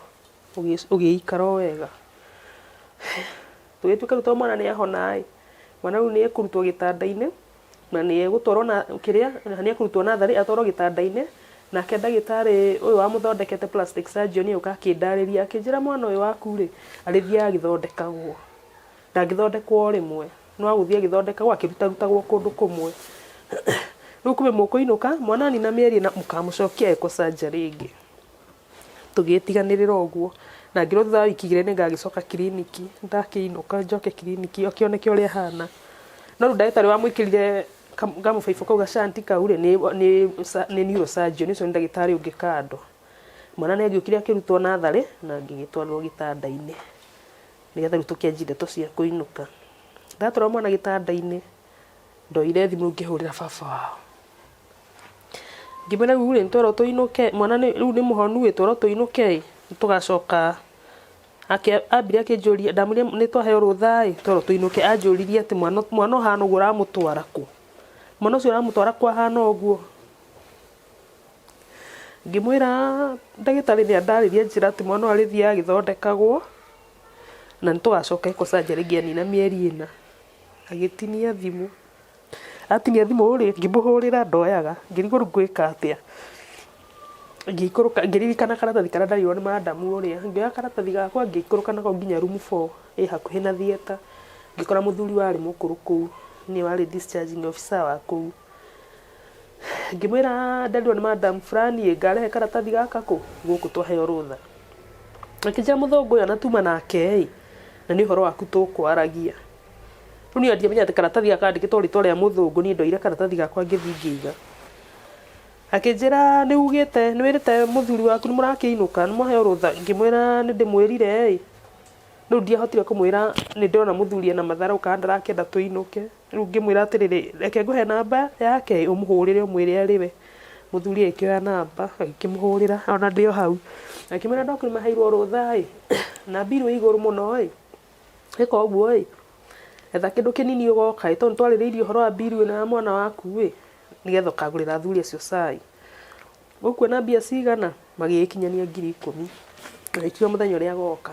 ũgĩikara o wega. Tũgĩtuĩka rĩu tondũ mwana nĩ ahona ĩ, mwana rĩu nĩ ekũrutwo gĩtanda-inĩ na nĩ egũtwarwo na kĩrĩa, nĩ ekũrutwo natharĩ atwarwo gĩtanda-inĩ, nake ndagĩtarĩ ũyũ wamũthondekete plastic surgeon agĩũka akĩndarĩria akĩnjĩra mwana ũyũ waku rĩ, arĩthiaga agĩthondekagwo, ndangĩthondekwo o rĩmwe, no agũthiĩ agĩthondekagwo akĩrutarutagwo kũndũ kũmwe. Rĩu kumbe mũkũinũka, mwana anina mĩeri ĩna mũkamũcokia ekwo surgery ĩngĩ. Tũgĩtiganĩrĩra ũguo, na ngĩrwo thutha wa wiki igĩrĩ nĩngagĩcoka kiriniki, ndakĩinũka njoke kiriniki akĩoneke ũrĩa ahana. No rĩu ndagĩtarĩ wamwĩkĩrire kamũbaibũ kau ga shunt kau rĩ, nĩ neurosurgeon, ũcio nĩ ndagĩtarĩ ũngĩ kando. Mwana nĩ agĩũkire akĩrutwo natharĩ na ngĩgĩtwarwo gĩtanda-inĩ, nĩgetha rĩu tũkĩanjie ndeto cia kũinũka. Ndatwara mwana gĩtanda-inĩ, ndoire thimũ ngĩhũrĩra baba wao. Ngĩmwĩra rĩu rĩ, nĩtwerwo tũinũke, mwana rĩu nĩ mũhonu ĩ, twerwo tũinũke ĩ, nĩtũgacoka. Ambire akĩnjũria, ndamwĩrire nĩtwaheo rũtha ĩ, twerwo tũinũke, anjũririe atĩ mwana mwana ũhana ũguo ũramũtwara kũ? Mwana ũcio ũramũtwara kũ ahana ũguo? Ngĩmwĩra ndagĩtarĩ nĩandarĩria anjĩra atĩ mwana ũyũ arĩthiaga agĩthondekagwo, na nĩtũgacoka ekwo surgery ĩngĩ anina mĩeri ĩna. Agĩtinia thimũ. Atinia thimũ rĩ, ngĩmũhũrĩra ndoyaga, ngĩrigwo rĩu ngwĩka atĩa. Ngĩikũrũka ngĩririkana karatathi karĩa ndaheirwo nĩ madam ũrĩa, ngĩoya karatathi gakwa ngĩikũrũka nako nginya room 4 ĩ hakuhĩ na theatre, ngĩkora mũthuri warĩ mũkũrũ kũu, nĩwe warĩ discharging officer wa kũu. Ngĩmwĩra nderirwo nĩ madam fulani ĩ, ngarehe karatathi gaka kũ? Gũkũ twaheo rũtha. Akĩnjĩra mũthũngũ ũyũ ona tuma nake ĩ, na nĩ ũhoro waku tũkwaragia. Rĩu niĩ ndiamenya atĩ karatathi gaka kandĩkĩtwo rĩtwa rĩa mũthũngũ, niĩ ndoire karatathi gakwa ngĩthiĩ ngĩiga. Akĩnjĩra nĩ ugĩte, nĩ wĩrĩte mũthuri waku nĩ mũrakĩinũka, nĩ mwaheo rũtha? Ngĩmwĩra nĩ ndĩmwĩrire ĩ, rĩu ndiahotire kũmwĩra nĩ ndĩrona mũthuri ena matharaũ kana ndarakĩenda tũinũke. Rĩu ngĩmwĩra atĩrĩrĩ, reke ngũhe namba yake ĩ, ũmũhũrĩre ũmwĩre arĩwe. Mũthuri agĩkĩoya namba agĩkĩmũhũrĩra ona ndĩ o hau. Akĩmwĩra andũ aku nĩ maheirwo rũtha ĩ, na mbirũ ĩ igũrũ mũno ĩ. Ĩka ũguo ĩ, etha kĩndũ kĩnini ũgoka ĩ, tondũ nĩ twarĩrĩirie ũhoro wa bill ĩno ya mwana waku ĩ, nĩgetha ũkagũrĩra athuri acio cai. Ũkuona mbia cigana? Magĩgĩkinyania 10,000. Agĩkiuga mũthenya ũrĩa agoka.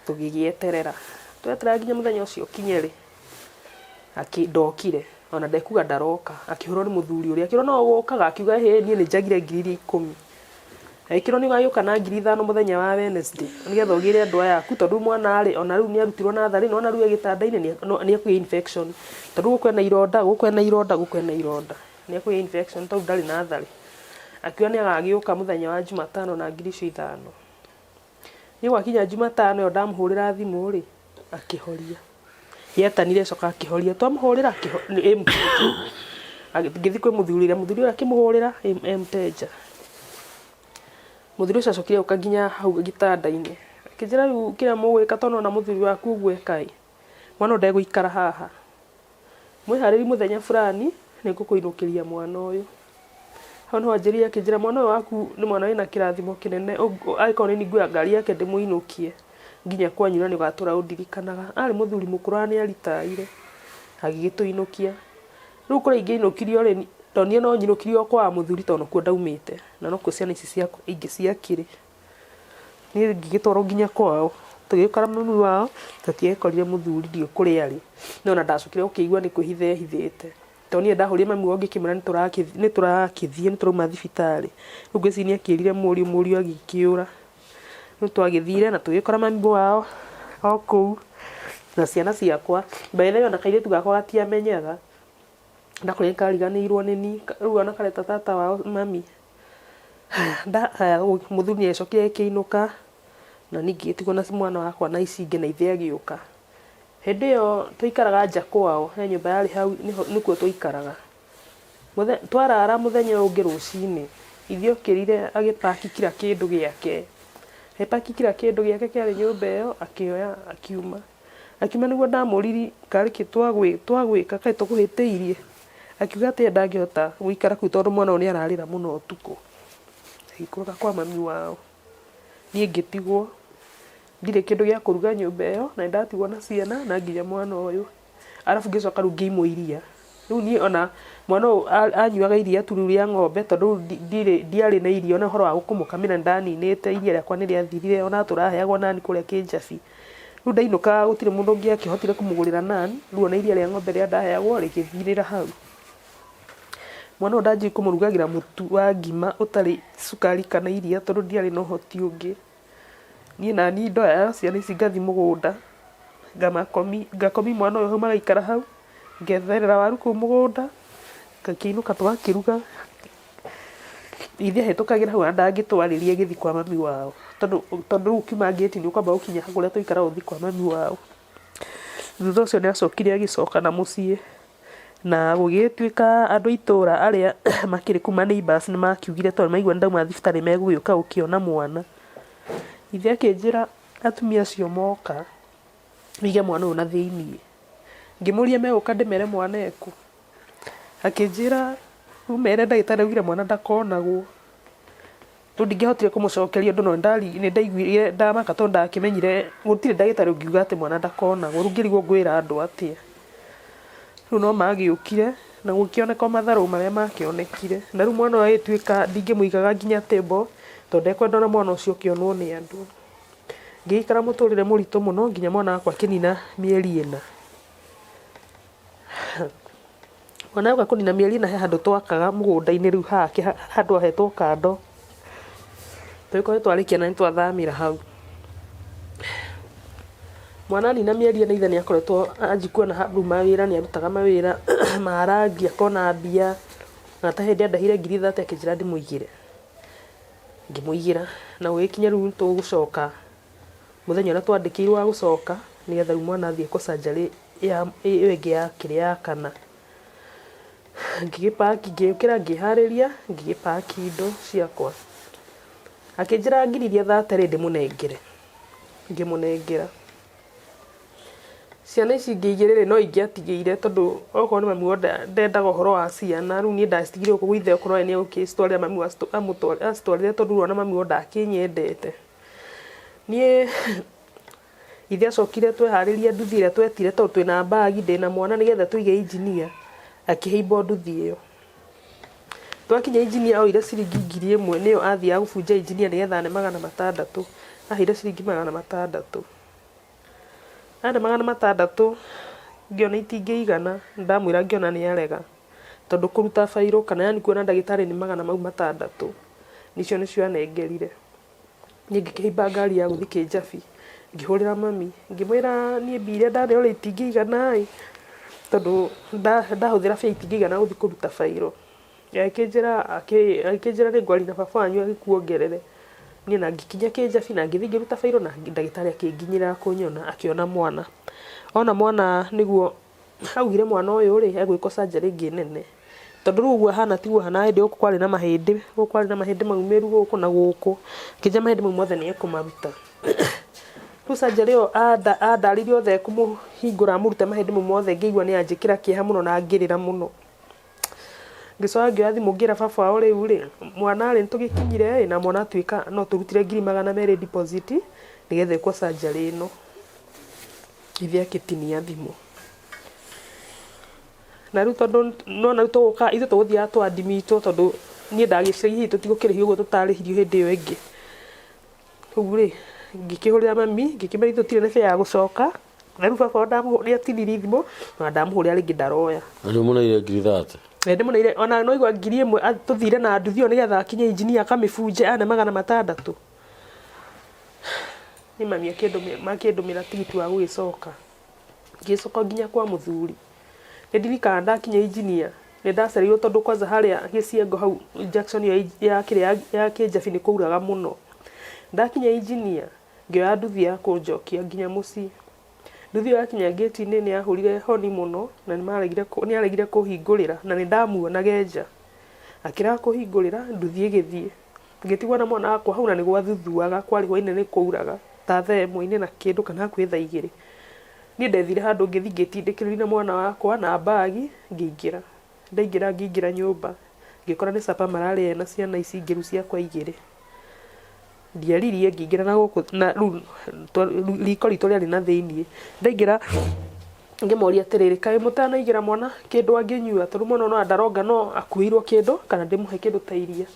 Tũgĩgĩeterera. Tweterera nginya mũthenya ũcio ũkinye rĩ, ndokire, ona ndekuga ndaroka. Akĩhũrwo nĩ mũthuri ũrĩa, akĩrwo no ũgũkaga? Akiuga ĩĩ niĩ nĩ njagire ngiri iria ikũmi. Agĩkĩrwo nĩ ũgagĩũka na 5,000 mũthenya wa Wednesday nĩgetha ũgĩre andũ aya aku tondũ rĩu mwana rĩ, ona rĩu nĩ arutirwo natharĩ, nĩ wona rĩu e gĩtanda-inĩ nĩ ekũgĩa infection. Tondũ gũkũ ena ironda, gũkũ ena ironda, gũkũ ena ironda. Nĩ ekũgĩa infection tondũ ndarĩ natharĩ. Akiuga nĩ agagĩũka mũthenya wa Jumatano na ngiri icio ithano. Niĩ gwakinya Jumatano ĩyo ndamũhũrĩra thimũ rĩ, akĩhoria. Yetanire acoka akĩhoria twamũhũrĩra ĩ mteja. Ngĩthiĩ kwĩ mũthuri ũrĩa, mũthuri ũrĩa akĩmũhũrĩra ĩ mteja. Mũthuri ũcio acokire agĩũka nginya hau gĩtanda-inĩ akĩnjĩra rĩu kĩrĩa mũgwĩka tondũ nĩwona mũthuri waku ũguo eka ĩ, mwana ũyũ ndegũikara haha. Mwĩharĩrie mũthenya fulani nĩ ngũkũinũkĩria mwana ũyũ. Hau nĩho anjĩrire akĩnjĩra mwana ũyũ waku nĩ mwana wĩna kĩrathimo kĩnene angĩkorwo nĩ niĩ nguoya ngari yake ndĩmũinũkie nginya kwanyu na nĩ ũgatũra ũndirikanaga. Arĩ mũthuri mũkũrũ na nĩ aritaire, agĩgĩtũinũkia. Rĩu kũrĩa ingĩainũkirio rĩ, ndonire no nyinũkirio o kwa mũthuri tondũ nokuo ndaumĩte na nokuo ciana ici ciakwa ingĩ ciakĩrĩ. Niĩ ngĩgĩtwarwo nginya kwao, tũgĩgĩkora mami wao, tũtiagĩkorire mũthuri ndiũĩ kũrĩa arĩ, no ona ndacokire gũkĩigua nĩ kwĩhitha ehithĩte. Tondũ niĩ ndahũrire mami wao ngĩkĩmwĩra nĩtũrakĩthiĩ nĩtũrauma thibitarĩ. Rĩu ngwĩciria nĩakĩrire mũriũ, mũriũ agĩkĩũra. Rĩu twagĩthire na tũgĩkora mami wao o kũu na ciana ciakwa. By the way ona kairĩtu gakwa gatiamenyaga, ndakorire nĩkariganĩirwo nĩniĩ, rĩu ona kareta tata wao mami. Haya mũthuri nĩ agĩcokire agĩkĩinũka na niĩ ngĩgĩtigwo na mwana wakwa na ici ingĩ na ithe agĩũka. Hĩndĩ ĩyo twaikaraga nja kwao, he nyũmba yarĩ hau nĩkuo twaikaraga. Twarara mũthenya ũyũ ũngĩ rũcinĩ, ithe okĩrire agĩ pack kira kĩndũ gĩake, agĩ pack kira kĩndũ gĩake kĩarĩ nyũmba ĩyo akĩoya akiuma. Akiuma nĩguo ndamũririe karĩ kĩ twagwĩka kaĩ tũkũhĩtĩirie? Akiuga atĩ we ndangĩhota gũikara kũu tondũ mwana ũyũ nĩ ararĩra mũno ũtukũ. Agĩikũrũka kwa mami wao. Niĩ ngĩtigwo ndirĩ kĩndũ gĩa kũruga nyũmba ĩyo na nĩ ndatigwo na ciana na nginya mwana ũyũ. Arabu ngĩcoka rĩu ngĩimwo iria. Rĩu niĩ ona mwana ũyũ anyuaga iria tu rĩu rĩa ng'ombe tondũ rĩu ndirĩ ndiarĩ na iria ona ũhoro wa kũmũkamĩra nĩ ndaninĩte iria rĩakwa nĩ rĩathirire ona tũraheagwo nani kũrĩa kĩnjabi. Rĩu ndainũkaga gũtirĩ mũndũ ũngĩakĩhotire kũmũgũrĩra nani, rĩu ona iria rĩa ng'ombe rĩrĩa ndaheagwo rĩgĩthirĩra hau. Mwana ũyũ ndanjirie kũmũrugagĩra mũtu wa ngima ũtarĩ cukari kana iria tondũ ndiarĩ na ũhoti ũngĩ. Niĩ naniĩ ndoyaga ciana ici ngathiĩ mũgũnda, ngakomia mwana ũyũ hau magaikara hau, ngetherera waru kũu mũgũnda, ngakĩinũka tũgakĩruga. Ithe ahĩtũkagĩra hau ona ndangĩtwarĩria agĩthiĩ kwa mami wao, tondũ rĩu ũkiuma ngĩti nĩ ũkwamba gũkinya kũrĩa twaikaraga ũthiĩ kwa mami wao. Thutha ũcio nĩ acokire agĩcoka na mũciĩ, na gũgĩtuĩka andũ a itũra arĩa makĩrĩ kuma neighbours nĩ makiugire tondũ maigua nĩ ndauma thibitarĩ megũgĩũka gũkĩona mwana. Ithe akĩnjĩra atumia acio moka, wĩige mwana ũyũ na thĩiniĩ. Ngĩmũria megũka ndĩmere mwana ekũ? Akĩnjĩra ũmere ndagĩtarĩ augire mwana ndakonagwo. Rĩu ndingĩahotire kũmũcokeria ũndũ no nĩ ndaiguire ndamaka tondũ ndakĩmenyire gũtirĩ ndagĩtarĩ ũngiuga atĩ mwana ndakonagwo. Rĩu ngĩrigwo ngwĩra andũ atĩa. Rĩu no magĩũkire na gũkĩoneka o matharũ marĩa makĩonekire. Na rĩu mwana ũyũ agĩtuĩka ndingĩmũigaga nginya table tondũ ndekwenda ona mwana ũcio ũkĩonwo nĩ andũ. Ngĩgĩikara mũtũrĩre mũritũ mũno nginya mwana wakwa akĩnina mĩeri ĩna. Mwana oka kũnina mĩeri ĩna he handũ twakaga mũgũnda-inĩ rĩu hake handũ hahetwo kando, tũgĩkorwo twarĩkia na nĩtwathamĩra hau. Mwana anina mĩeri ĩna ithe nĩakoretwo anjia kuona handũ mawĩra nĩarutaga mawĩra ma rangi akona mbia, na ta hĩndĩ andĩhire ngiri 30 akĩnjĩra ndĩmũigĩre, ngĩmũigĩra na gũgĩkinya rĩu nĩtũgũcoka Mũthenya ũrĩa twandĩkĩirwo wa gũcoka nĩgetha rĩu mwana athiĩ ekwo surgery ya ĩyo ĩngĩ ya kĩrĩa ya kana. Ngĩgĩ pack ngĩũkĩra ngĩharĩria ngĩgĩ pack indo ciakwa. Akĩnjĩra ngiri iria 30 rĩ ndĩmũnengere, ngĩmũnengera. Ciana ici ingĩ igĩrĩ rĩ no ingĩatigĩire tondũ okorwo nĩ mami wao ndendaga ũhoro wa ciana rĩu niĩ ndacitigire gũkũ gwa ithe okorwo we nĩegũgĩcitwarĩra mami wao acitwarĩre tondũ rĩu ona mami wao ndakĩnyendete. Niĩ ithe acokire tweharĩria nduthi ĩrĩa twetire tondũ twĩna bag ndĩna mwana nĩgetha tũige engineer, akĩhaimba o nduthi ĩyo. Twakinya engineer oire ciringi 1000 nĩyo athiaga gũbunja engineer nĩgetha ane 600, aheire ciringi 600. Ane 600 ngĩona itingĩigana, ndamwĩra ngĩona nĩ arega, tondũ kũruta bairũ kana yaani kuona ndagĩtarĩ nĩ magana mau matandatũ, icio nĩcio anengerire. Niĩ ngĩkĩhaimba ngari ya gũthiĩ Kĩnjabi, ngĩhũrĩra mami, ngĩmwĩra niĩ mbia iria ndaneo rĩ itingĩigana ĩ, tondũ ndahũthĩra mbia itingĩigana gũthiĩ kũruta bairũ. Agĩkĩnjĩra nĩ ngwaria na baba wanyu agĩkuongerere. Niĩ na ngĩkinya kĩnjabi na ngĩthiĩ ngĩruta bairũ na ndagĩtarĩ akĩnginyĩra kũnyona akĩona mwana. Ona mwana nĩguo augire mwana ũyũ rĩ egwĩkwo surgery ĩngĩ nene. Tondũ rĩu ũguo ahana tiguo ahana hĩndĩ ĩyo gũkũ kwarĩ na mahĩndĩ, gũkũ kwarĩ na mahĩndĩ maumĩru gũkũ na gũkũ. Akĩnjĩra mahĩndĩ mau mothe nĩ ekũmaruta. Rĩu surgery ĩyo andarĩirie othe ekũmũhingũra amũrute mahĩndĩ mau mothe ngĩigua nĩ anjĩkĩra kĩeha mũno na ngĩrĩra mũno. Ngĩcoka ngĩoya thimũ ngĩra baba wao rĩu rĩ, mwana rĩ, nĩ tũgĩkinyire ĩ, na mwana atuĩka no tũrutire 200,000 deposit nĩgetha ĩkwo surgery ĩno. Ithe agĩtinia thimũ. Na rĩu tondũ nĩwona rĩu tũgũka ithuĩ tũgũthiaga tũ admit wo tondũ niĩ ndagĩciragia hihi tũtigũkĩrĩhio ũguo tũtarĩhirio hĩndĩ ĩyo ĩngĩ. Rĩu rĩ, ngĩkĩhũrĩra mami ngĩkĩmwĩra ithuĩ tũtirĩ na bĩa ya gũcoka. Na rĩu baba nĩ atinirie thimũ na ndamũhũrĩra rĩngĩ ndaroya. Na nĩ ũmũneire 30,000? Ĩĩ ndĩmũneire ona no igua 1000 tũthire na nduthi ĩyo nĩgetha akinye injinia akamĩbunje ane 600. Niĩ mami akĩndũmĩra tigiti wa gũgĩcoka. Ngĩgĩcoka nginya kwa mũthuri. Nĩ ndirikanaga ndakinya injinia nĩ ndacereirwo tondũ kwanza harĩa gĩciengo hau junction ĩyo ya kĩrĩa ya kĩnjabi nĩ kwauraga mũno. Ndakinya injinia Ngĩoya nduthi ya kũnjokia nginya mũciĩ. Nduthi ĩyo yakinya ngĩti-inĩ nĩ yahũrire honi mũno na nĩ aregire kũhingũrĩra na nĩ ndamuonaga e nja. Akĩrega kũhingũrĩra, nduthi ĩgĩthiĩ. Ngĩtigwo na mwana wakwa hau na nĩ gwathuthuaga, kwarĩ hwainĩ nĩ kwauraga ta thaa ĩmwe-inĩ na kĩndũ kana hakuhĩ thaa igĩrĩ. Niĩ ndethire handũ ngĩthiĩ ngĩtindĩkĩrĩria na mwana wakwa na bag ngĩingĩra. Ndaingĩra ngĩingĩra nyũmba ngĩkora nĩ supper mararĩa na ciana ici ingĩ rĩu ciakwa igĩrĩ. Ndiaririe ngĩingĩra na gũkũ na rĩu riko ritũ rĩarĩ na thĩiniĩ. Ndaingĩra ngĩmoria atĩrĩrĩ, kaĩ mũtanaigĩra mwana kĩndũ angĩnyua tondũ mwana ũyũ ndaronga no akuĩirwo kĩndũ kana ndĩmũhe kĩndũ ta iria.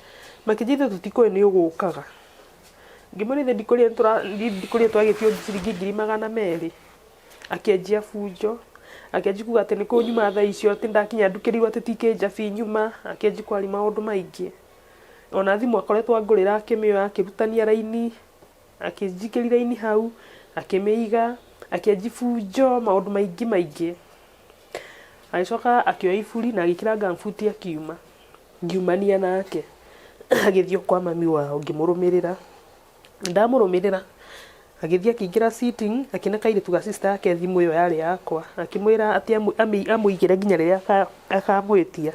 Makĩnjĩra ithuĩ tũtikũĩ nĩ ũgũkaga. Ngĩmwĩra ithe ndikũrire twagĩtio ciringi 200,000. Akĩanjia bunjo, akĩanjia kuga atĩ nĩkũ nyuma thaa icio atĩ ndakinya ndukĩrĩirwo atĩ ti kĩnjabi nyuma, akĩanjia kwaria maũndũ maingĩ. Ona thimũ akoretwo angũrĩra akĩmĩoya akĩrutania raini, akĩnjikĩria raini hau, akĩmĩiga, akĩanjia bunjo maũndũ maingĩ maingĩ. Agĩcoka akĩoya iburi na agĩkĩra gumboot akiuma, ngiumania nake agĩthiĩ o kwa mami wao ngĩmũrũmĩrĩra. Ndamũrũmĩrĩra agĩthiĩ akĩingĩra sitting akĩne kairĩtu ga sister yake thimũ ĩyo yarĩ yakwa akĩmwĩra atĩ amũigĩre nginya rĩrĩa akamwĩtia.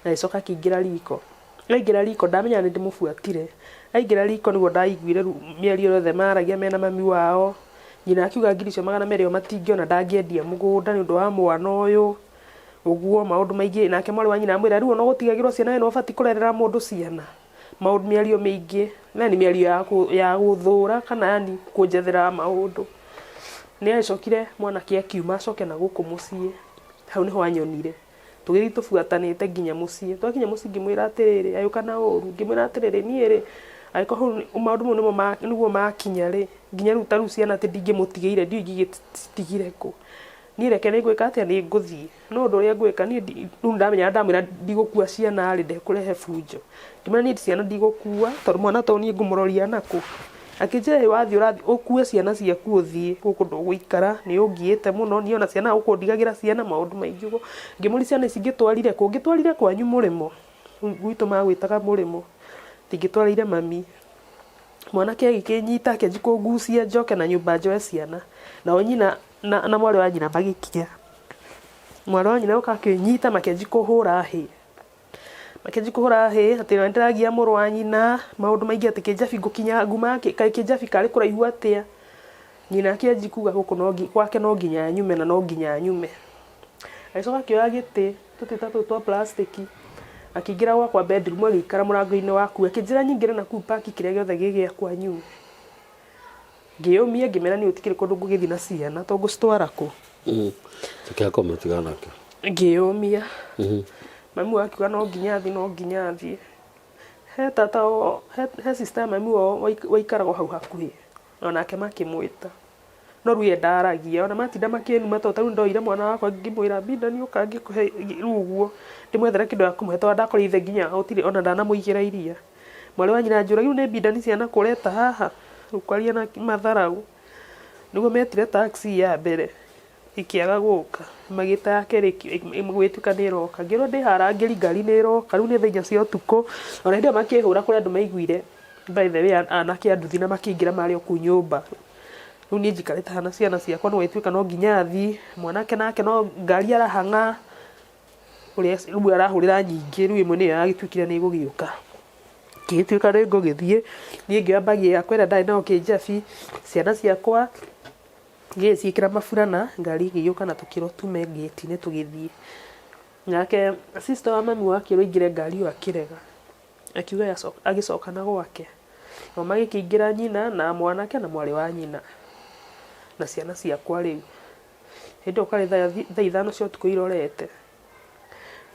Agĩcoka akĩingĩra riko. Aingĩra riko ndamenyaga nĩ ndĩmũbuatire. Aingĩra riko nĩguo ndaiguire rĩu mĩario yothe maragia mena mami wao. Nyina akiuga ngiri icio 200 o matingĩona ndangĩendia mũgũnda nĩ ũndũ wa mwana ũyũ, ũguo maũndũ maingĩ. Nake mwarĩ wa nyina amwĩra rĩu ona ũgũtigagĩrwo ciana we nĩwe ũbatiĩ kũrerera mũndũ ciana. Maũndũ mĩario mĩingĩ yani mĩario ya gũthũra kana yani kũnjethera maũndũ. Nĩ agĩcokire mwanake akiuma acoke na gũkũ mũciĩ, hau nĩho anyonire. Tũgĩthiĩ tũbuatanĩte nginya mũciĩ, twakinya mũciĩ ngĩmwĩra atĩrĩrĩ, agĩũka na ũru, ngĩmwĩra atĩrĩrĩ, niĩ rĩ, angĩkorwo hau maũndũ mau nĩguo makinya rĩ, nginya rĩu ta rĩu ciana atĩ ndingĩmũtigĩire ndiũĩ ingĩgĩcitigire kũ. Niĩ reke nĩngwĩka atĩa, nĩngũthiĩ. No ũndũ ũrĩa ngwĩka niĩ rĩu nĩndamenya ndamwĩra ndigũkua ciana rĩ, ndekũrehe bunjo. Ngĩmwĩra niĩ ciana ndigũkua tondũ mwana ta ũyũ niĩ ngũmũroria nakũ? Akĩnjĩra ĩ wathiĩ ũrathiĩ ũkue ciana ciaku ũthiĩ gũkũ ndũgũikara nĩ ũngiĩte mũno niĩ ona ciana gũkũ ndigagĩra ciana maũndũ maingĩ ũguo. Ngĩmũria ciana ici ngĩtwarire kũ? Ngĩtwarire kwanyu mũrĩmo, gwitũ magwĩtaga mũrĩmo, ndingĩtwarĩire mami. Mwanake agĩkĩnyita akĩanjia kũngucia njoke na nyũmba njoe ciana. Nao nyina na mwarĩ wa nyina magĩkinya. Mwarĩ wa nyina oka akĩnyita makĩanjia kũhũra hĩ. Makĩanjia kũhũra hĩ atĩ nĩ ndĩragia mũrũ wa nyina, maũndũ maingĩ atĩ kĩnjabi ngũkinya nguma kaĩ kĩnjabi karĩ kũraihu atĩa. Nyina akĩanjia kuga gũkũ no gwake no nginya nyume na no nginya nyume. Agĩcoka akĩoya gĩtĩ, tũtĩ ta tũtũ twa plastic, akĩingĩra gwakwa bedroom agĩikara mũrango-inĩ waku, akĩnjĩra nyingĩre nakũu pack kĩrĩa gĩothe gĩ gĩakwa nyume. Ngĩyũmia ngĩmera niĩ gũtikĩrĩ kũndũ ngũgĩthiĩ na ciana to ngũcitwara kũ. Reke akome tigana nake. Ngĩyũmia. Mami wao akiuga no nginya athiĩ no nginya athiĩ. He tata wao, he sister ya mami wao waikaraga o hau hakuhĩ, onake makĩmwĩta. No rĩu ye ndaragia, ona matinda makĩnuma tondũ ta rĩu nĩndoire mwana wakwa ngĩmwĩra Mbinda nĩũka ngĩkũhe rĩu ũguo, ndĩmwethere kĩndũ gĩa kũmũhe tondũ ndakorire ithe nginya gũtirĩ ona ndanamũigĩra iria. Mwarĩ wa nyina anjũragia rĩu nĩ mbindani ciana kũ ũreta haha? Rĩu kwaria na matharaũ. Nĩguo metire taxi ya mbere ĩkĩaga gũka, magĩta ya kerĩ gũgĩtuĩka nĩ ĩroka. Ngĩrwo ndĩ harangĩri ngari nĩ ĩroka, rĩu nĩ thaa inya cia ũtukũ. Ona hĩndĩ ĩyo makĩhũra kũrĩ andũ maiguire. By the way, anake a nduthi na makĩingĩra marĩ o kũu nyũmba. Rĩu niĩ njikarĩte haha na ciana ciakwa nĩ gwĩtuĩka no nginya athiĩ, mwanake nake no ngari arahang'a, ũrĩa rĩu arahũrĩra nyingĩ, rĩu ĩmwe nĩyo yagĩtuĩkire nĩ ĩgũgĩũka. Ngĩgĩtuĩka nĩ ngũgĩthiĩ, niĩ ngĩoya mbagi yakwa ĩrĩa ndarĩ nayo kĩnjabi, ciana ciakwa ngĩgĩciĩkĩra maburana, ngari ĩgĩgĩũka na tũkĩrwo tume ngĩti-inĩ tũgĩthiĩ. Nake sister wa mami wakĩrwo aingĩre ngari ĩyo akĩrega. Akiuga agĩcoka na gwake. Nao magĩkĩingĩra nyina na mwanake na mwarĩ wa nyina na ciana ciakwa rĩu. Hĩndĩ ĩyo kwarĩ thaa 5 cia ũtukũ irorete.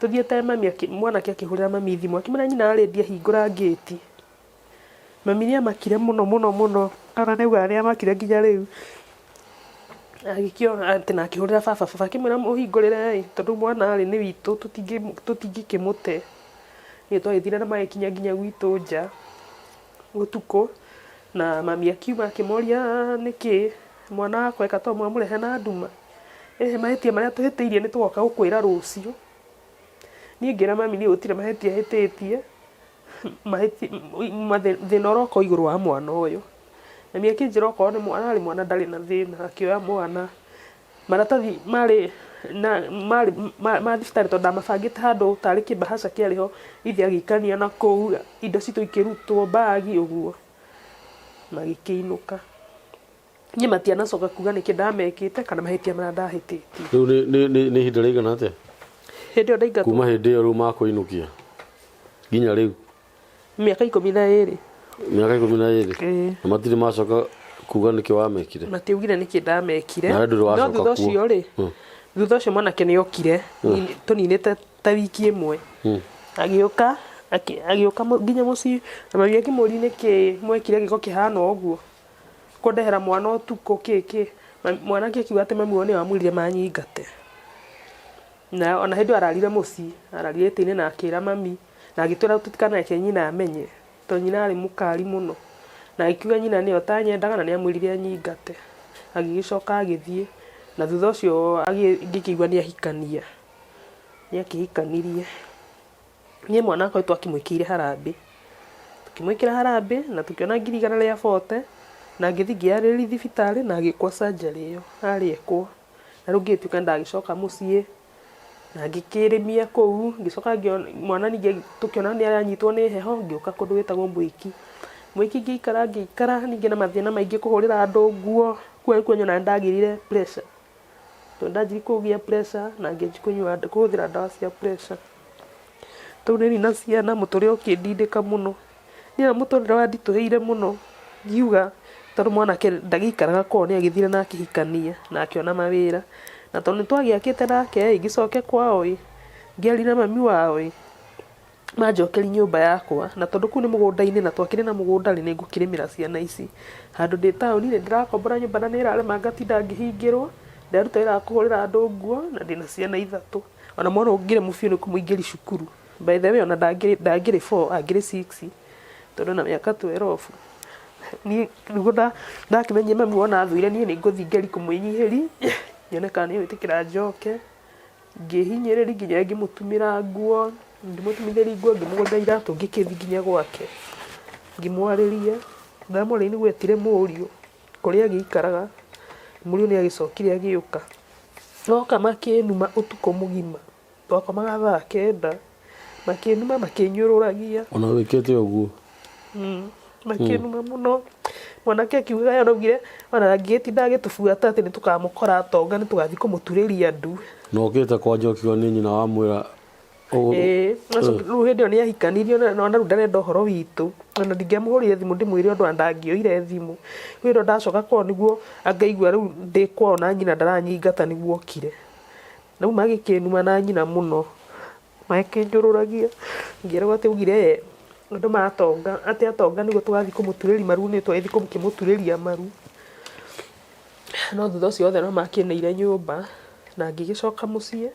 Tũthiĩte mami mwanake akĩhũrĩra mami thimũ akĩmwĩra nyina arĩ hingũra ngĩti. Mami nĩ amakire mũno mũno mũno, ona nĩ augaga nĩ amakire nginya rĩu. Agĩkĩona atĩ na akĩhũrĩra baba, baba akĩmwĩra mũhingũrĩre ĩ, tondũ mwana rĩ nĩ witũ tũtingĩkĩmũte. Nĩ twagĩthire na magĩkinya nginya gwitũ nja ũtukũ, na mami akiuma akĩmoria nĩkĩ mwana wakwa eka tondũ mwamũrehe na nduma. Ĩhĩ mahĩtia marĩa tũhĩtĩirie nĩ tũgoka gũkwĩra rũciũ. Niĩ ngĩra mami niĩ gũtirĩ mahĩtia hĩtĩtie. Thĩna ũroka o igũrũ wa mwana ũyũ. Mami akĩnjĩra okorwo nĩ mwana arĩ mwana ndarĩ na thĩna, akĩoya mwana. Maratathi marĩ na marĩ ma thibitarĩ tondũ ndamabangĩte handũ tarĩ kĩmbahaca kĩarĩ ho, ithe agĩikania na kũu, indo citũ ikĩrutwo, mbagi ũguo, magĩkĩinũka. Niĩ matianacoka kuga nĩkĩ ndamekĩte kana mahĩtia marĩa ndahĩtĩtie. Rĩu nĩ ihinda rĩigana atĩa? Hĩndĩ ĩyo ndaingatwo. Kuma hĩndĩ ĩyo rĩu makũinũkia nginya rĩu? Mĩaka 12. Mĩaka 12? Ĩĩ. Na matirĩ macoka kuga nĩkĩ wamekire? Matiaugire nĩkĩ ndamekire. Nawe ndũrĩ wacoka No thutha ũcio rĩ, thutha ũcio mwanake nĩ okire, tũninĩte ta wiki ĩmwe. Agĩũka, agĩũka nginya mũciĩ na mami akĩmũria nĩkĩ mwekire gĩko kĩhana ũguo. Kũndehera mwana ũtukũ kĩ kĩ, mwanake akiuga atĩ mami wao nĩwe wamwĩrire manyingate. Na ona hĩndĩ ĩyo ararire mũciĩ, ararire gĩtĩ-inĩ na akĩra mami, na agĩtwĩra tũtikanareke nyina amenye, tondũ nyina arĩ mũkari mũno. Na agĩkiuga nyina nĩwe ũtanyendaga na nĩ amwĩrire anyingate. Agĩgĩcoka agĩthiĩ, na thutha ũcio ngĩkĩigua nĩ ahikania, nĩ akĩhikanirie. Niĩ mwana wakwa nĩtwakĩmwĩkĩire harambĩ, tũkĩmwĩkĩra harambĩ na tũkĩona ngiri igana rĩa bote, na ngĩthiĩ ngĩyarĩrĩria thibitarĩ na agĩkwo surgery ĩyo arĩ ekwo. Na rĩu ngĩgĩtuĩka nĩndagĩcoka mũciĩ, na ngĩkĩrĩmia kũu, ngĩcoka ngĩona mwana ningĩ tũkĩona nĩaranyitwo nĩ heho, ngĩũka kũndũ gwĩtagwo Mwiki. Mwiki ngĩikara ngĩikara ningĩ na mathĩna maingĩ kũhũrĩra andũ nguo, kũu nĩkuo nyonaga nĩndagĩrire pressure. Tondũ ndanjirie kũgĩa pressure na ngĩanjia kũnyua kũhũthĩra ndawa cia pressure. Rĩu nĩ na ciana mũtũrĩre ũkĩndindĩka mũno. Niĩ ona mũtũrĩre wanditũhĩire mũno ngiuga tondũ mwanake ndagĩikaraga kwao nĩ agĩthire na akĩhikania na akĩona mawĩra. Na tondũ nĩ twagĩakĩte nake ĩ, ngĩcoke kwao ĩ, ngĩarie na mami wao ĩ, manjokerie nyũmba yakwa, na tondũ kũu nĩ mũgũnda-inĩ na twakĩrĩ na mũgũnda rĩ, nĩ ngũkĩrĩmĩra ciana ici. Handũ ndĩ taũni-inĩ ndĩrakombora nyũmba na nĩ ĩrarema ngatinda ngĩhingĩrwo, ndĩraruta wĩra wa kũhũrĩra andũ nguo na ndĩna ciana ithatũ. Ona mwana ũngĩremwo biũ nĩ kũmũingĩria cukuru. By the way ona ndangĩrĩ four angĩrĩ six tondũ ena mĩaka 12. Niĩ nĩguo ndakĩmenyire mami wona athũire niĩ nĩ ngũthiĩ ngerie kũmwĩnyihĩria nyone kana nĩ egwĩtĩkĩra njoke. Ngĩhinyĩrĩria nginya ngĩmũtumĩra nguo, ngĩmũtumithĩria nguo, ngĩmũgũrĩra iratũ ngĩkĩthiĩ nginya gwake, ngĩmwarĩria, ndamwarĩria nĩguo etire mũriũ kũrĩa agĩikaraga, mũriũ nĩ agĩcokire agĩũka, oka makĩnuma ũtukũ mũgima, twakomaga thaa 9, makĩnuma makĩnyũrũragia. Ona wĩkĩte ũguo? Makĩnuma mũno. Mwanake akiuga araugire ona angĩgĩtinda agĩtũbuata atĩ nĩ tũkamũkora atonga nĩ tũgathiĩ kũmũturĩria ndu. Na ũkĩte kwanja ũkiuga nĩ nyina wamwĩra Ĩĩ, rĩu hĩndĩ ĩyo nĩ ahikanirie na ona rĩu ndarenda ũhoro witũ. Ona ndingĩamũhũrĩire thimũ ndĩmwĩre ũndũ ona ndangĩoire thimũ. Rĩu hĩndĩ ĩyo ndacoka kwao nĩguo angaigua rĩu ndĩ kwao na nyina ndaranyingata nĩguo okire. Rĩu magĩkĩnuma na nyina mũno. Makĩnjũrũragia ngĩragwo atĩ augire andũ matonga atĩ atonga nĩguo tũgathiĩ kũmũturĩria maru nĩ twagĩthiĩ kũmũturĩria maru. No thutha ũcio othe no makĩneire nyũmba na ngĩgĩcoka mũciĩ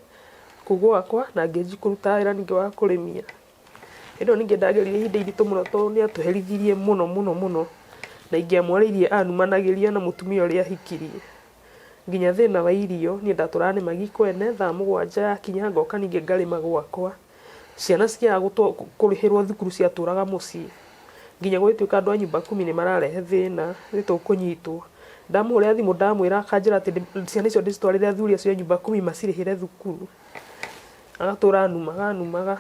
kũu gwakwa na ngĩanjia kũruta wĩra ningĩ wa kũrĩmia. Hĩndĩ ĩyo ningĩ ndagerire ihinda iritũ mũno tondũ nĩ atũherithirie mũno mũno mũno na ingĩamwarĩirie anumanagĩria na mũtumia ũrĩa ahikirie. Nginya thĩna wa irio, niĩ ndatũraga nĩma kwene, thaa 7 yakinya ngoka ningĩ ngarĩma gwakwa. Ciana ciaga kũrĩhĩrwo thukuru ciatũraga mũciĩ. Nginya gũgĩtuĩka andũ a nyumba kumi nĩ mararehe thĩna nĩ tũkũnyitwo. Ndamũhũrĩra thimũ ndamwĩra akanjĩra atĩ ciana icio ndĩcitwarĩre athuri acio a nyumba kumi macirĩhĩre thukuru. Agatũra anumaga anumaga.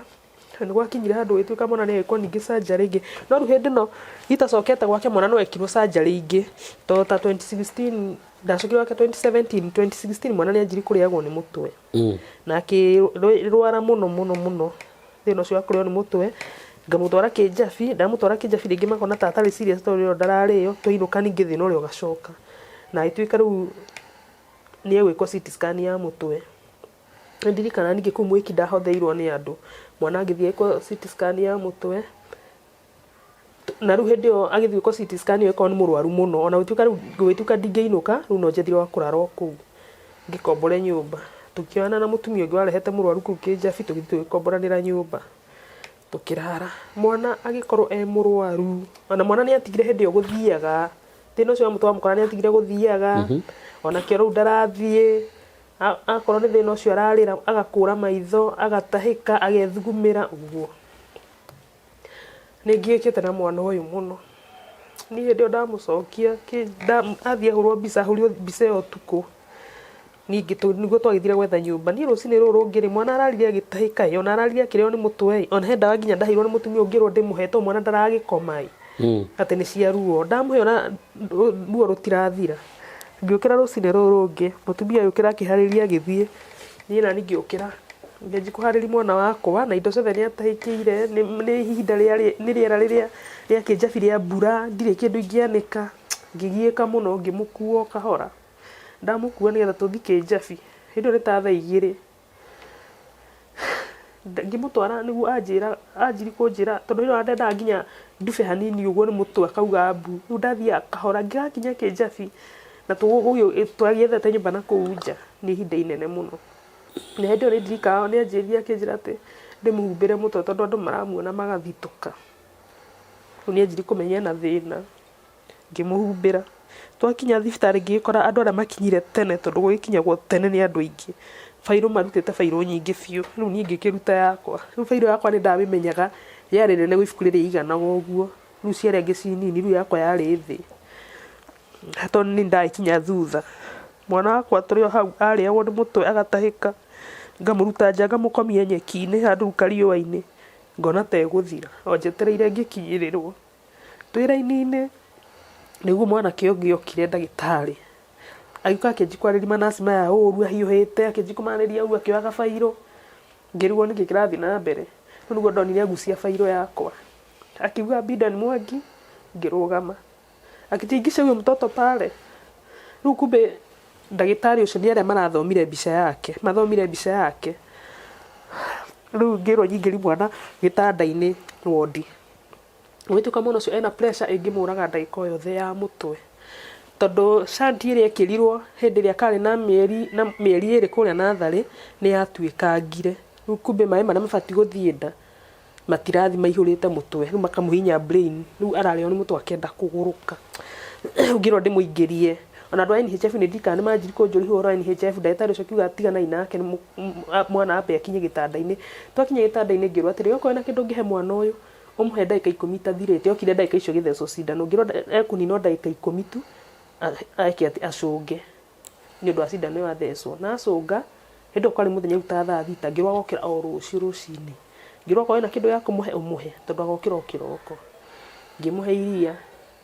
Nĩ gwakinyire handũ gũgĩtuĩka mwana nĩ agĩkwo ningĩ surgery ĩngĩ. No rĩu hĩndĩ ĩno itacokete gwake mwana no ekirwo surgery ĩngĩ. Tondũ ta 2016 ndacokire gwake 2017, 2016 mwana nĩ anjirie kũrĩagwo nĩ mũtwe. Na akĩrwara mũno mũno mũno. Thĩna ũcio wa kũrĩo nĩ mũtwe, ngamũtwara kĩnjabi, ndamũtwara kĩnjabi rĩngĩ makona ta atarĩ serious tondũ ĩyo ndararĩo, twainũka ningĩ thĩna ũrĩa ũgacoka. Na agĩtuĩka rĩu nĩ egwĩkwo CT scan ya mũtwe. Nĩ ndirikanaga ningĩ kũu Mwĩki ndahotheirwo nĩ andũ, mwana agĩthiĩ agĩkwo CT scan ya mũtwe, na rĩu hĩndĩ ĩyo agĩthiĩ gwĩkwo CT scan ĩyo ĩkorwo nĩ mũrwaru mũno, ona gũtuĩka rĩu gũgĩtuĩka ndingĩinũka, rĩu no njethire wa kũrara o kũu, ngĩkombore nyũmba. Tũkĩoyana na mũtumia ũngĩ warehete mũrwaru kũu Kĩnjabi, tũgĩthiĩ tũgĩkomboranĩra nyũmba, tũkĩrara. Mwana agĩkorwo e mũrwaru, ona mwana nĩ atigire hĩndĩ ĩyo gũthiaga, thĩna ũcio wa mũtwe wamũkora nĩ atigire gũthiaga, onakĩo rĩu ndarathiĩ, akorwo nĩ thĩna ũcio ararĩra, agakũra maitho, agatahĩka, agethugumĩra, ũguo. Nĩ ngiĩkĩte na mwana ũyũ mũno. Niĩ hĩndĩ ĩyo ndamũcokia athiĩ ahũrwo mbica, ahũrirwo mbica ĩyo ũtukũ, ningĩ nĩguo twagĩthire gwetha nyũmba. Niĩ rũcinĩ rũrũ rũngĩ rĩ, mwana ararire agĩtahĩka ĩ, ona ararire akĩrĩo nĩ mũtwe ĩ, ona he ndawa nginya ndaheirwo nĩ mũtumia ũngĩ ngĩrwo ndĩmũhe tondũ mwana ndaragĩkoma ĩ, atĩ nĩ cia ruo. Ndamũhe ona ruo rũtirathira. Ngĩũkĩra rũcinĩ rũrũ rũngĩ, mũtumia agĩũkĩra akĩharĩria agĩthiĩ, niĩ nani ngĩũkĩra ngĩanjia kũharĩria mwana wakwa na indo ciothe nĩ atahĩkĩire, nĩ ihinda rĩarĩ, nĩ rĩera rĩrĩa rĩa kĩnjabi rĩa mbura, ndirĩ kĩndũ ingĩanĩka, ngĩgiĩka mũno ngĩmũkua o kahora. Ndamũkua nĩgetha tũthiĩ kĩnjabi, hĩndĩ ĩyo nĩ ta thaa igĩrĩ. Ngĩmũtwara nĩguo anjĩra, anjirie kũnjĩra tondũ hĩndĩ ĩyo ndendaga nginya ndube hanini ũguo nĩ mũtwe akauga mbu. Rĩu ndathiaga kahora ngĩgakinya kĩnjabi na twagĩethete nyũmba nakũu nja nĩ ihinda inene mũno. Na hĩndĩ ĩyo nĩ ndirikanaga nĩ anjĩrire akĩnjĩra atĩ ndĩmũhumbĩre mũtwe tondũ andũ maramuona magathitũka. Rĩu nĩ anjirie kũmenya ena thĩna. Ngĩmũhumbĩra. Twakinya thibitarĩ ngĩgĩkora andũ arĩa makinyire tene tondũ gũgĩkinyagwo tene nĩ andũ aingĩ, bairũ marutĩte bairũ nyingĩ biũ, rĩu niĩ ngĩkĩruta yakwa. Rĩu bairũ yakwa nĩ ndamĩmenyaga yarĩ nene gwĩ ibuku rĩrĩa ĩiganaga ũguo, rĩu cia arĩa angĩ ciĩ nini, rĩu yakwa yarĩ thĩ tondũ niĩ ndagĩkinya thutha. Mwana wakwa tũrĩ o hau arĩagwo nĩ mũtwe agatahĩka, ngamũruta nja ngamũkomia nyeki-inĩ handũ kariũa-inĩ, ngona ta egũthira, o njetereire ngĩkinyĩrĩrwo. Twĩ raini-inĩ nĩguo mwanake ũngĩ okire ndagĩtarĩ, agĩũka akĩanjia kwarĩria manaci maya ũru ahiũhĩte, akĩanjia kũmarĩria ũru akĩoyaga bairũ, ngĩrigwo nĩkĩ kĩrathiĩ na mbere. Rĩu nĩguo ndonire agucia bairũ yakwa, akiuga Bidan Mwangi, ngĩrũgama. Akĩtingisha huyo mtoto pale. Rĩu kumbe ndagĩtarĩ ũcio nĩ arĩa marathomire mbica yake, mathomire mbica yake. Rĩu ngĩrwo nyingĩri mwana gĩtanda-inĩ wondi. Ũgĩtuĩka mwana ũcio ena pressure ĩngĩmũraga ndagĩka o yothe ya mũtwe. Tondũ shunt ĩrĩa ĩkĩrirwo hĩndĩ ĩrĩa karĩ na mĩeri na mĩeri ĩrĩ kũrĩa natharĩ, nĩ yatuĩkangire. Rĩu kumbe maĩ marĩa mabatiĩ gũthiĩ nda, matirathiĩ maihũrĩte mũtwe, rĩu makamũhihinya brain, rĩu ararĩo nĩ mũtwe akenda kũgũrũka. Rĩu ngĩrwo ndĩmũingĩrie, ona andũ a NHIF nĩ ndirikanaga nĩ manjirie kũnjũria ũhoro wa NHIF, ndagĩtarĩ ũcio akiuga tiganai nake mwana ambe akinye gĩtanda-inĩ. Twakinya gĩtanda-inĩ ngĩrwo atĩrĩ, okorwo hena kĩndũ ũngĩhe mwana ũyũ, ũmũhe ndagĩka ikũmi itathirĩte, okire ndagĩka icio agĩthecwo cindano, ngĩrwo ekũnina o ndagĩka ikũmi tu, eke atĩ, acũnge, nĩ ũndũ wa cindano ĩyo athecwo. Na acũnga, hĩndĩ ĩyo kwarĩ mũthenya rĩu ta thaa thita, ngĩrwo agokĩra o rũciũ rũcinĩ. Ngĩrwo okorwo wĩna kĩndũ gĩa kũmũhe ũmũhe, tondũ agokĩra o kĩroko. Ngĩmũhe iria,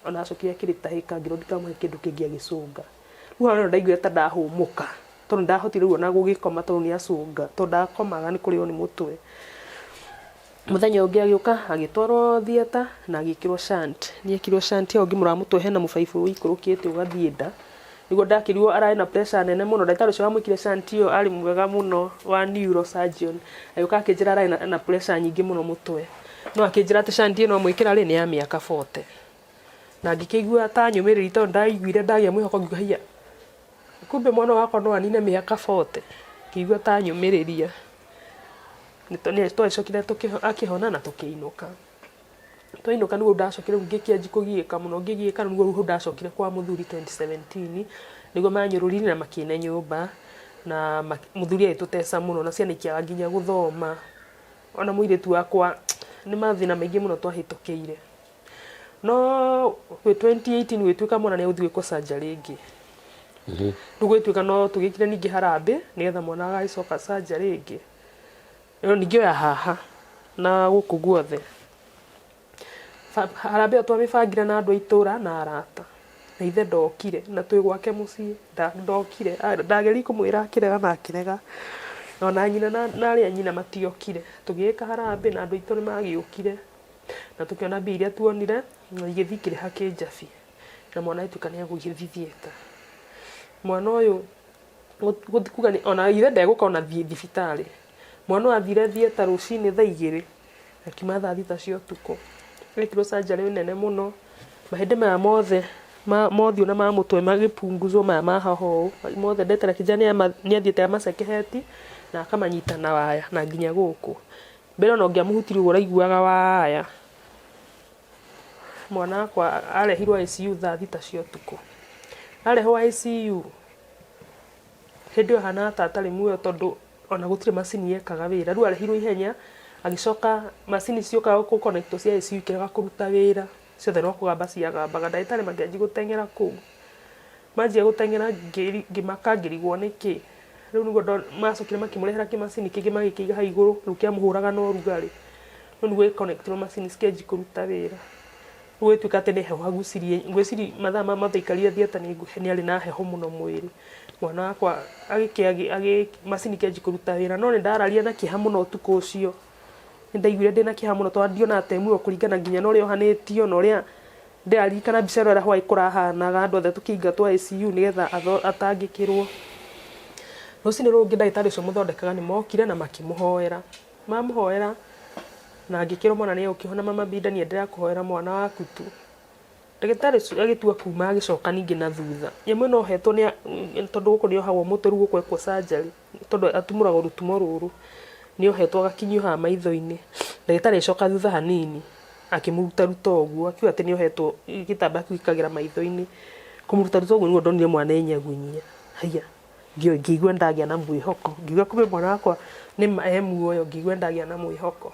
ona acokire akĩrĩtahĩka, ngĩrwo ndikamũhe kĩndũ kĩngĩ agĩcũnga. Rĩu hau nĩho ndaiguire ta ndahũmũka, tondũ nĩndahotire rĩu ona gũgĩkoma tondũ nĩacũnga, tondũ ndakomaga nĩ kũrĩo nĩ mũtwe. Mũthenya ũngĩ agĩũka agĩtwarwo theatre na agĩkĩrwo shunt. Nĩ ekĩrirwo shunt ĩyo ngĩmũrora mũtwe hena mũbaibũ ũikũrũkĩte ũgathiĩ nda. Nĩguo ndakĩrirwo ararĩ na pressure nene mũno. Ndagĩtarĩ ũcio wamwĩkire shunt ĩyo arĩ mwega mũno wa neurosurgeon. Agĩũka akĩnjĩra ararĩ na pressure nyingĩ mũno mũtwe. No akĩnjĩra atĩ shunt ĩno amwĩkĩra rĩ, nĩ ya mĩaka 40. Na ngĩkĩigua ta nyũmĩrĩria tondũ ndaiguire ndagĩa mwĩhoko ngiuga haiya, kumbe mwana wakwa no anine mĩaka 40. Ngĩigua ta nyũmĩrĩria. Nĩ twagĩcokire akĩhona na tũkĩinũka. Twainũka nĩguo ndacokire rĩu ngĩkĩanjia kũgiĩka mũno ngĩgiĩka nĩguo rĩu ndacokire kwa mũthuri 2017, nĩguo manyũrũririe na makĩne nyũmba, na mũthuri agĩtũteca mũno na ciana ikĩaga nginya gũthoma. Ona mũirĩtu wakwa nĩ mathĩna maingĩ mũno twahĩtũkĩire. No gwĩ 2018 gwĩtuĩka mwana nĩ egũthiĩ gwĩkwo surgery ĩngĩ. Rĩu gwĩtuĩka no tũgĩkire ningĩ harambĩ nĩgetha mwana agagĩcoka surgery ĩngĩ. Ĩyo ningĩ ya haha na gũkũ guothe. Harambee ĩyo twamĩbangire na andũ a itũra na arata, na ithe ndokire, na twĩ gwake mũciĩ ndokire, ndageririe kũmwĩra akĩrega na akĩrega, ona nyina na arĩa a nyina matiokire. Tũgĩka harambee na andũ aitũ nĩ magĩũkire, na tũkĩona mbia iria tuonire na igĩthiĩ ikĩrĩha kĩnjabi, na mwana agĩtuĩka nĩ egũgĩthiĩ theatre. Mwana ũyũ kuga ona ithe ndegũka ona thibitarĩ, mwana ũyũ athire theatre rũcinĩ thaa igĩrĩ. Akiuma thaa thita cia ũtukũ. Ekirwo surgery nene mũno, mahĩndĩ maya mothe ma mothiũ na ma mũtwe magĩpunguzwo maya ma haha ũũ, mothe ndagĩtarĩ akĩnjĩra nĩ athiĩte amacekeheti na akamanyita na waya na nginya gũkũ. Mbere ona ũngĩamũhutirie ũguo ũraiguaga waya. Mwana wakwa arehirwo ICU thaa thita cia ũtukũ. Arehwo ICU, hĩndĩ ĩyo ahanaga ta atarĩ muoyo tondũ ona gũtirĩ macini yekaga wĩra, rĩu arehirwo ihenya agĩcoka macini ciokaga gũ connect wo cia ICU ikĩrega kũruta wĩra, ciothe no kũgamba ciagambaga, ndagĩtarĩ makĩanjia gũteng'era kũu, manjia gũteng'era ngĩmaka ngĩrigwo nĩkĩ, rĩu nĩguo macokire makĩmũrehera kĩmacini kĩngĩ magĩkĩiga hau igũrũ, rĩu kĩamũhũraga na ũrugarĩ, rĩu nĩguo gĩ connect irwo macini cikĩanjia kũruta wĩra. Rĩu gũgĩtuĩka atĩ nĩ heho agucirie, ngwĩciria mathaa maya mothe aikarire theatre nĩ arĩ na heho mũno mwĩrĩ. Mwana wakwa macini ĩkĩanjia kũruta wĩra, no nĩ ndararire na kĩeha mũno ũtukũ ũcio. Nĩ ndaiguire ndĩna kĩeha mũno tondũ ndionaga ta e muoyo kũringana nginya na ũrĩa ohanĩtio na ũrĩa ndĩraririkana mbica ĩrĩa hwaĩ kũrahanaga andũ othe tũkĩingatwo ICU nĩgetha atangĩkĩrwo. Rũcinĩ rũngĩ ndagĩtarĩ ũcio ũmũthondekaga nĩ mokire na makĩmũhoera. Mamũhoera na ngĩkĩrwo mwana nĩ egũkĩhona mama Binda niĩ ndĩrakũhoera mwana waku tu. Ndagĩtarĩ ũcio agĩtua kuma agĩcoka ningĩ na thutha. Nyamũ ĩno ohetwo nĩ tondũ gũkũ nĩ ohagwo mũtwe rĩu gũkũ ekwo surgery tondũ atumũragwo rũtumo rũrũ. Nĩ ohetwo agakinyio haha maitho-inĩ. Ndagĩtarĩ agĩcoka thutha hanini akĩmũrutaruta ũguo akiuga atĩ nĩ ohetwo gĩtambaya kĩu gĩkagera maitho-inĩ. Kũmũrutaruta ũguo nĩguo ndonire mwana enyagunyia, haiya! Ngĩigua ndagĩa na mwĩhoko, ngiuga kumbe mwana wakwa nĩ ma e muoyo, ngĩigua ndagĩa na mwĩhoko.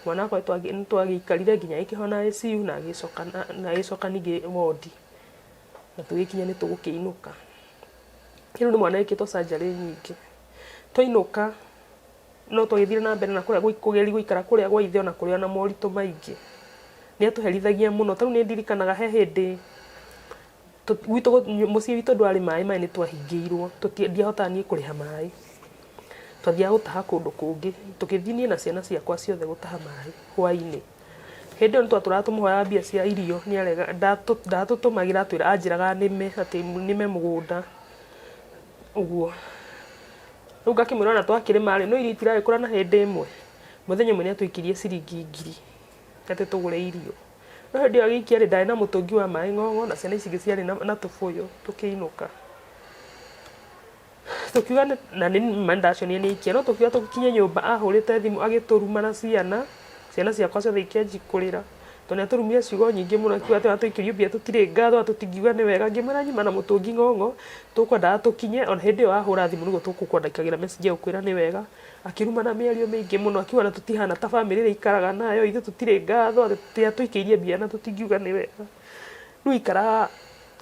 Mwana wakwa nĩ twagĩikarire nginya agĩkĩhona ICU na agĩcoka na agĩcoka ningĩ wondi, na tũgĩkinya nĩ tũgũkĩinũka. Rĩu nĩ mwana wĩkĩtwo surgery nyingĩ. Twainũka no twagĩthire na mbere na kũrĩa kũgeria gũikara kũrĩa gwa ithe ona kũrĩ ona moritũ maingĩ. Nĩ atũherithagia mũno, ta rĩu nĩ ndirikanaga he hĩndĩ Gwitũ mũciĩ witũ ndwarĩ maĩ, maĩ nĩ twahingĩirwo, ndiahotaga niĩ kũrĩha maĩ. Twathiaga gũtaha kũndũ kũngĩ, tũgĩthiĩ niĩ na ciana ciakwa ciothe gũtaha maĩ hwainĩ. Hĩndĩ ĩyo nĩ twatũraga tũmũhoyaga mbia cia irio nĩ aregaga, ndatũtũmagĩra anjĩraga nĩme, atĩ nĩme mũgũnda ũguo. Rĩu ngakĩmwĩra ona twakĩrĩma rĩ, no irio itiragĩkũra na hĩndĩ ĩmwe. Mũthenya ũmwe nĩ atũikĩrie ciringi ngiri atĩ tũgũre irio. No hĩndĩ ĩyo agĩikia rĩ, ndarĩ na mũtũngi wa maĩ ng'ong'o na ciana ici ingĩ ciarĩ na tũbũyũ tũkĩinũka. Tũkiuga na nĩ ma nĩndacionire nĩ aikia, no tũkiuga tũkinye nyũmba ahũrĩte thimũ agĩtũruma na ciana, ciana ciakwa ciothe ikĩanjia kũrĩra, tondũ nĩ atũrumire ciugo nyingĩ mũno akiuga atĩ ona twaikĩrio mbia tũtirĩ ngatho na tũtingiuga nĩ wega, ngĩmwĩra nyuma na mũtũngi ng'ong'o, tũkwendaga tũkinye ona hĩndĩ ĩyo wahũra thimũ nĩguo tũgũkwandĩkagĩra message ya gũkwĩra nĩ wega. Akĩrumana mĩario mĩingĩ mũno akiuga ona tũtihana ta bamĩrĩ ĩrĩa aikaraga nayo, ithuĩ tũtirĩ ngatho, atĩ atũikĩirie mbia na tũtingiuga nĩ wega. Rĩu aikaraga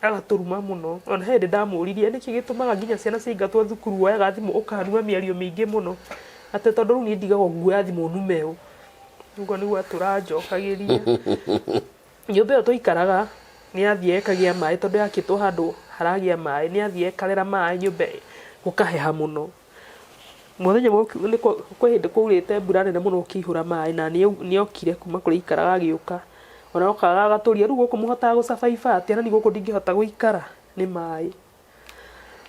agatũruma mũno. Ona he hĩndĩ ndamũririe nĩkĩ gĩtũmaga nginya ciana ciaingatwo thukuru woyaga thimũ ũkanuma mĩario mĩingĩ mũno, atĩ tondũ rĩu niĩ ndigagwo nguoya thimũ nume ũ. Ũguo nĩguo atũra anjokagĩria. Nyũmba ĩyo twaikaraga nĩ yathiaga ĩkagĩa maĩ tondũ yakĩtwo handũ haragĩa maĩ, nĩ yathiaga ĩkarera maĩ nyũmba gũkaheha mũno. Mũthenya ũmwe kwĩ hĩndĩ kwaurĩte mbura nene mũno gũkĩihũra maĩ na nĩokire kuma kũrĩa aikaraga agĩũka. Ona okaga agatũria rĩu gũkũ mũhotaga gũ survive atĩa na niĩ gũkũ ndingĩhota gũikara nĩ maĩ.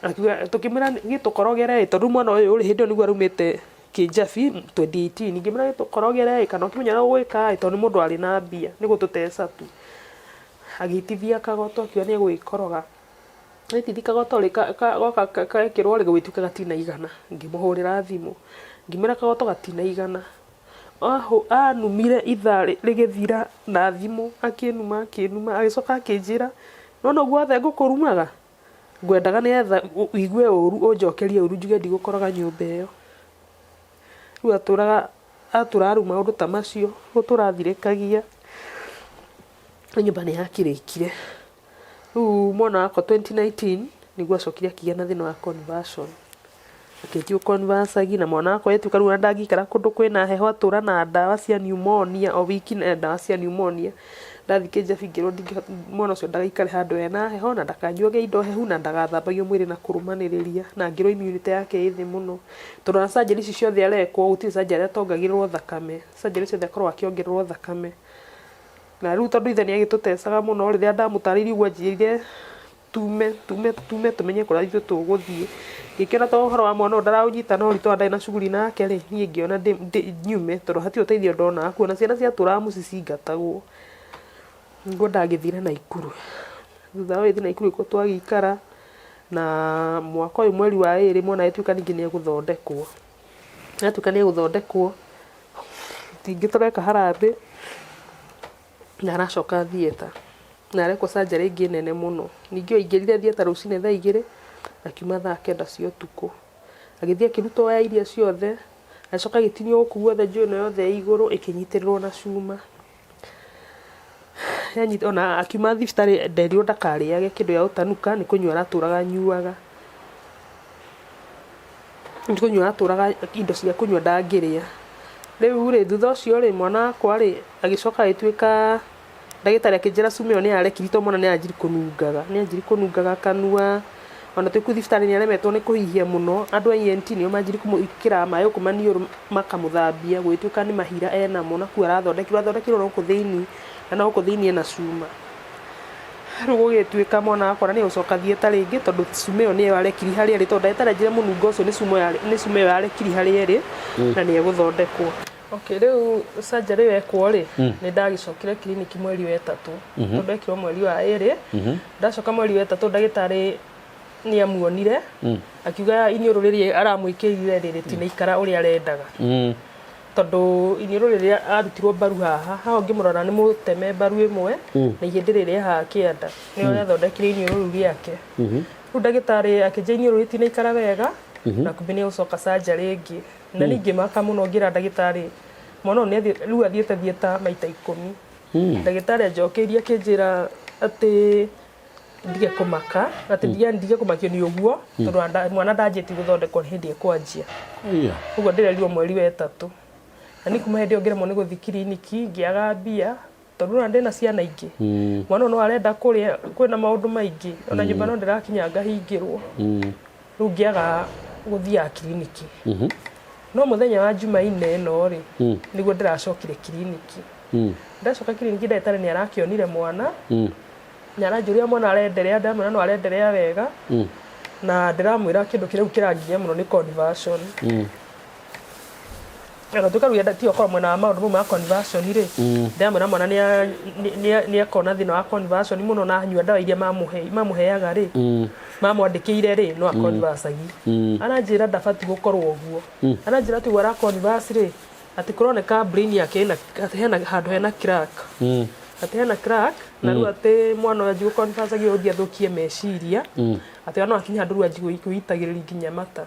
Akiuga tũkĩmwĩra gĩtũkorogere ĩ tondũ rĩu mwana ũyũ rĩ hĩndĩ ĩyo nĩguo araumĩte kĩnjabi 2018 ngĩmwĩra gĩtũkorogere ĩ kana ũkĩmenye ũrĩa ũgwĩka ĩ tondũ nĩ mũndũ warĩ na mbia nĩ gũtũteca tu. Agĩitithia kagoto akiuga nĩ egũgĩkoroga. Aitithia kagoto rĩ goka gekĩrwo rĩ gũgĩtuĩka gatinaigana. Ngĩmũhũrĩra thimũ ngĩmwĩra kagoto gatinaigana. Anumire ithaa rĩgĩthira na thimũ akĩnuma akĩnuma agĩcoka akĩnjĩra, nĩwona ũguo wothe ngũkũrumaga, ngwendaga nĩgetha ũigue ũru ũnjokerie ũru njuge ndigũkoroga nyũmba ĩyo. Rĩu atũraga atũraga rĩu maũndũ ta macio gũtũra athirĩkagia. Rĩu nyũmba nĩ yakĩrĩkire. Rĩu mwana wakwa 2019 nĩguo acokire akĩgĩa na thĩna wa conversion. Akĩanjia gũ-converse na mwana wakwa atuĩka rĩu ona ndangĩikara kũndũ kwĩna heho atũra na ndawa cia pneumonia o wiki na ndawa cia pneumonia. Ndathiĩ kĩnjabi ngĩrwo ndingĩhota mwana ũcio ndagaikare handũ hena heho na ndakanyuage indo hehu na ndagathambagio mwĩrĩ na kũrũmanĩrĩria na ngĩrwo immunity yake ĩ thĩ mũno. Tondũ ona surgery ici ciothe arekwo gũtirĩ surgery atongagĩrĩrwo thakame, surgery ciothe akoragwo akĩongererwo thakame. Na rĩu tondũ ithe nĩ agĩtũtecaga mũno rĩrĩa ndamũtarĩirie ũguo anjĩrire tume tume tume tũmenye kũrĩa ithuĩ tũgũthiĩ. Ngĩkĩona tondũ ũhoro wa mwana ũyũ ndaraũnyita na ũritũ na ndarĩ na shughuli nake rĩ, niĩ ngĩona nyume tondũ hatirĩ ũteithio ndonaga kuo na ciana ciatũraga mũciĩ cingatagwo. Nĩguo ndagĩthire Naikuru. Thutha wa gũgĩthiĩ Naikuru nĩkuo twagĩikara na mwaka ũyũ mweri wa ĩrĩ mwana agĩtuĩka ningĩ nĩ egũthondekwo. Atuĩka nĩ egũthondekwo, ningĩ tũreka harambee na aracoka theatre na arekwo surgery ĩngĩ nene mũno. Ningĩ aingĩrire theatre rũcinĩ thaa igĩrĩ, akiuma thaa kenda cia ũtukũ. Agĩthiĩ akĩrutwo waya iria ciothe, agĩcoka agĩtinio gũkũ guothe njuĩrĩ ĩno yothe ya igũrũ ĩkĩnyitĩrĩrwo na cuma. Ona akiuma thibitarĩ nderirwo ndakarĩage kĩndũ gĩa gũtanuka nĩ kũnyua aratũraga anyuaga. Nĩ kũnyua aratũraga indo cia kũnyua ndangĩrĩa. Rĩu rĩ, thutha ũcio rĩ, mwana wakwa rĩ, agĩcoka agĩtuĩka ndagĩtarĩ akĩnjĩra cuma ĩyo nĩ yarekire tondũ mwana nĩ anjirie kũnungaga, nĩ anjirie kũnungaga kanua, ona twĩ kũu thibitarĩ nĩ aremetwo nĩ kũhihia mũno, andũ a ENT nĩo manjirie kũmwĩkĩra maĩ gũkũ maniũrũ makamũthambia gũgĩtuĩka nĩ mahira enamo na kũu arathondekerwo, athondekeirwo na gũkũ thĩiniĩ na na gũkũ thĩiniĩ ena cuma. Rĩu gũgĩtuĩka mwana wakwa nĩ egũcoka theatre rĩngĩ tondũ cuma ĩyo nĩyo arekiri harĩa ĩrĩ tondũ ndagĩtarĩ anjĩrire mũnungo ũcio nĩ cuma ĩyo yarekiri harĩa ĩrĩ na nĩ egũthondekwo. Okay, rĩu surgery ĩyo yekwo rĩ, nĩ ndagĩcokire kiriniki mweri wa ĩtatũ tondũ ekirwo mweri wa ĩrĩ. Ndacoka mweri wa ĩtatũ ndagĩtarĩ nĩ amuonire akiuga iniũrũ rĩrĩa aramwĩkĩrire rĩ rĩtinaikara ũrĩa arendaga. Tondũ iniũrũ rĩrĩa arutirwo mbaru haha, haha ũngĩmũrora nĩ mũteme mbaru ĩmwe na ihĩndĩ rĩrĩa haha kĩanda nĩyo rĩathondekire iniũrũ rĩu rĩake. Rĩu ndagĩtarĩ akĩnjĩra iniũrũ rĩtinaikara wega na kumbe nĩ egũcoka surgery ĩngĩ. Na niĩ ngĩmaka mũno ngĩra ndagĩtarĩ mwana ũyũ nĩathiĩ rĩu athiĩte theatre maita ikũmi. Ndagĩtarĩ anjokeirie akĩnjĩra atĩ ndige kũmaka atĩ yani ndige kũmakio nĩ ũguo tondũ mwana ndanjĩtie gũthondekwo nĩ hĩndĩ ekwanjia. Ũguo ndĩrerirwo mweri wa ĩtatũ. Na niĩ kuma hĩndĩ ĩyo ngĩremwo nĩ gũthiĩ kiriniki ngĩaga mbia tondũ nĩwona ndĩna ciana ingĩ. Mwana ũyũ no arenda kũrĩa kwĩna maũndũ maingĩ ona nyũmba no ndĩrakinya ngahingĩrwo. Rĩu ngĩaga gũthiaga kiriniki. No mũthenya wa Jumaine ĩno rĩ, nĩguo ndĩracokire kiriniki. Ndacoka kiriniki ndagĩtarĩ nĩ arakĩonire mwana na aranjũria mwana arenderea, ndamwĩra no arenderea wega na ndĩramwĩra kĩndũ kĩrĩa kĩranginya mũno nĩ conversion. Ona tuĩka rĩu tiga gũkorwo mwena wa maũndũ mau ma conversion rĩ, ndĩramwĩra mwana nĩ akona thĩna wa conversion mũno na anyua ndawa iria mamũheaga rĩ, mamwandĩkĩire rĩ, no a converse agi. Aranjĩra ndabatiĩ gũkorwo ũguo. Aranjĩra atĩ ũguo ara converse rĩ, atĩ kũroneka brain yake ĩna atĩ hena handũ hena crack. Atĩ hena crack na rĩu atĩ mwana ũyũ anjie gũ converse agi ũthiĩ athũkie meciria, atĩ no akinye handũ rĩu anjie kwĩitagĩrĩria nginya mata.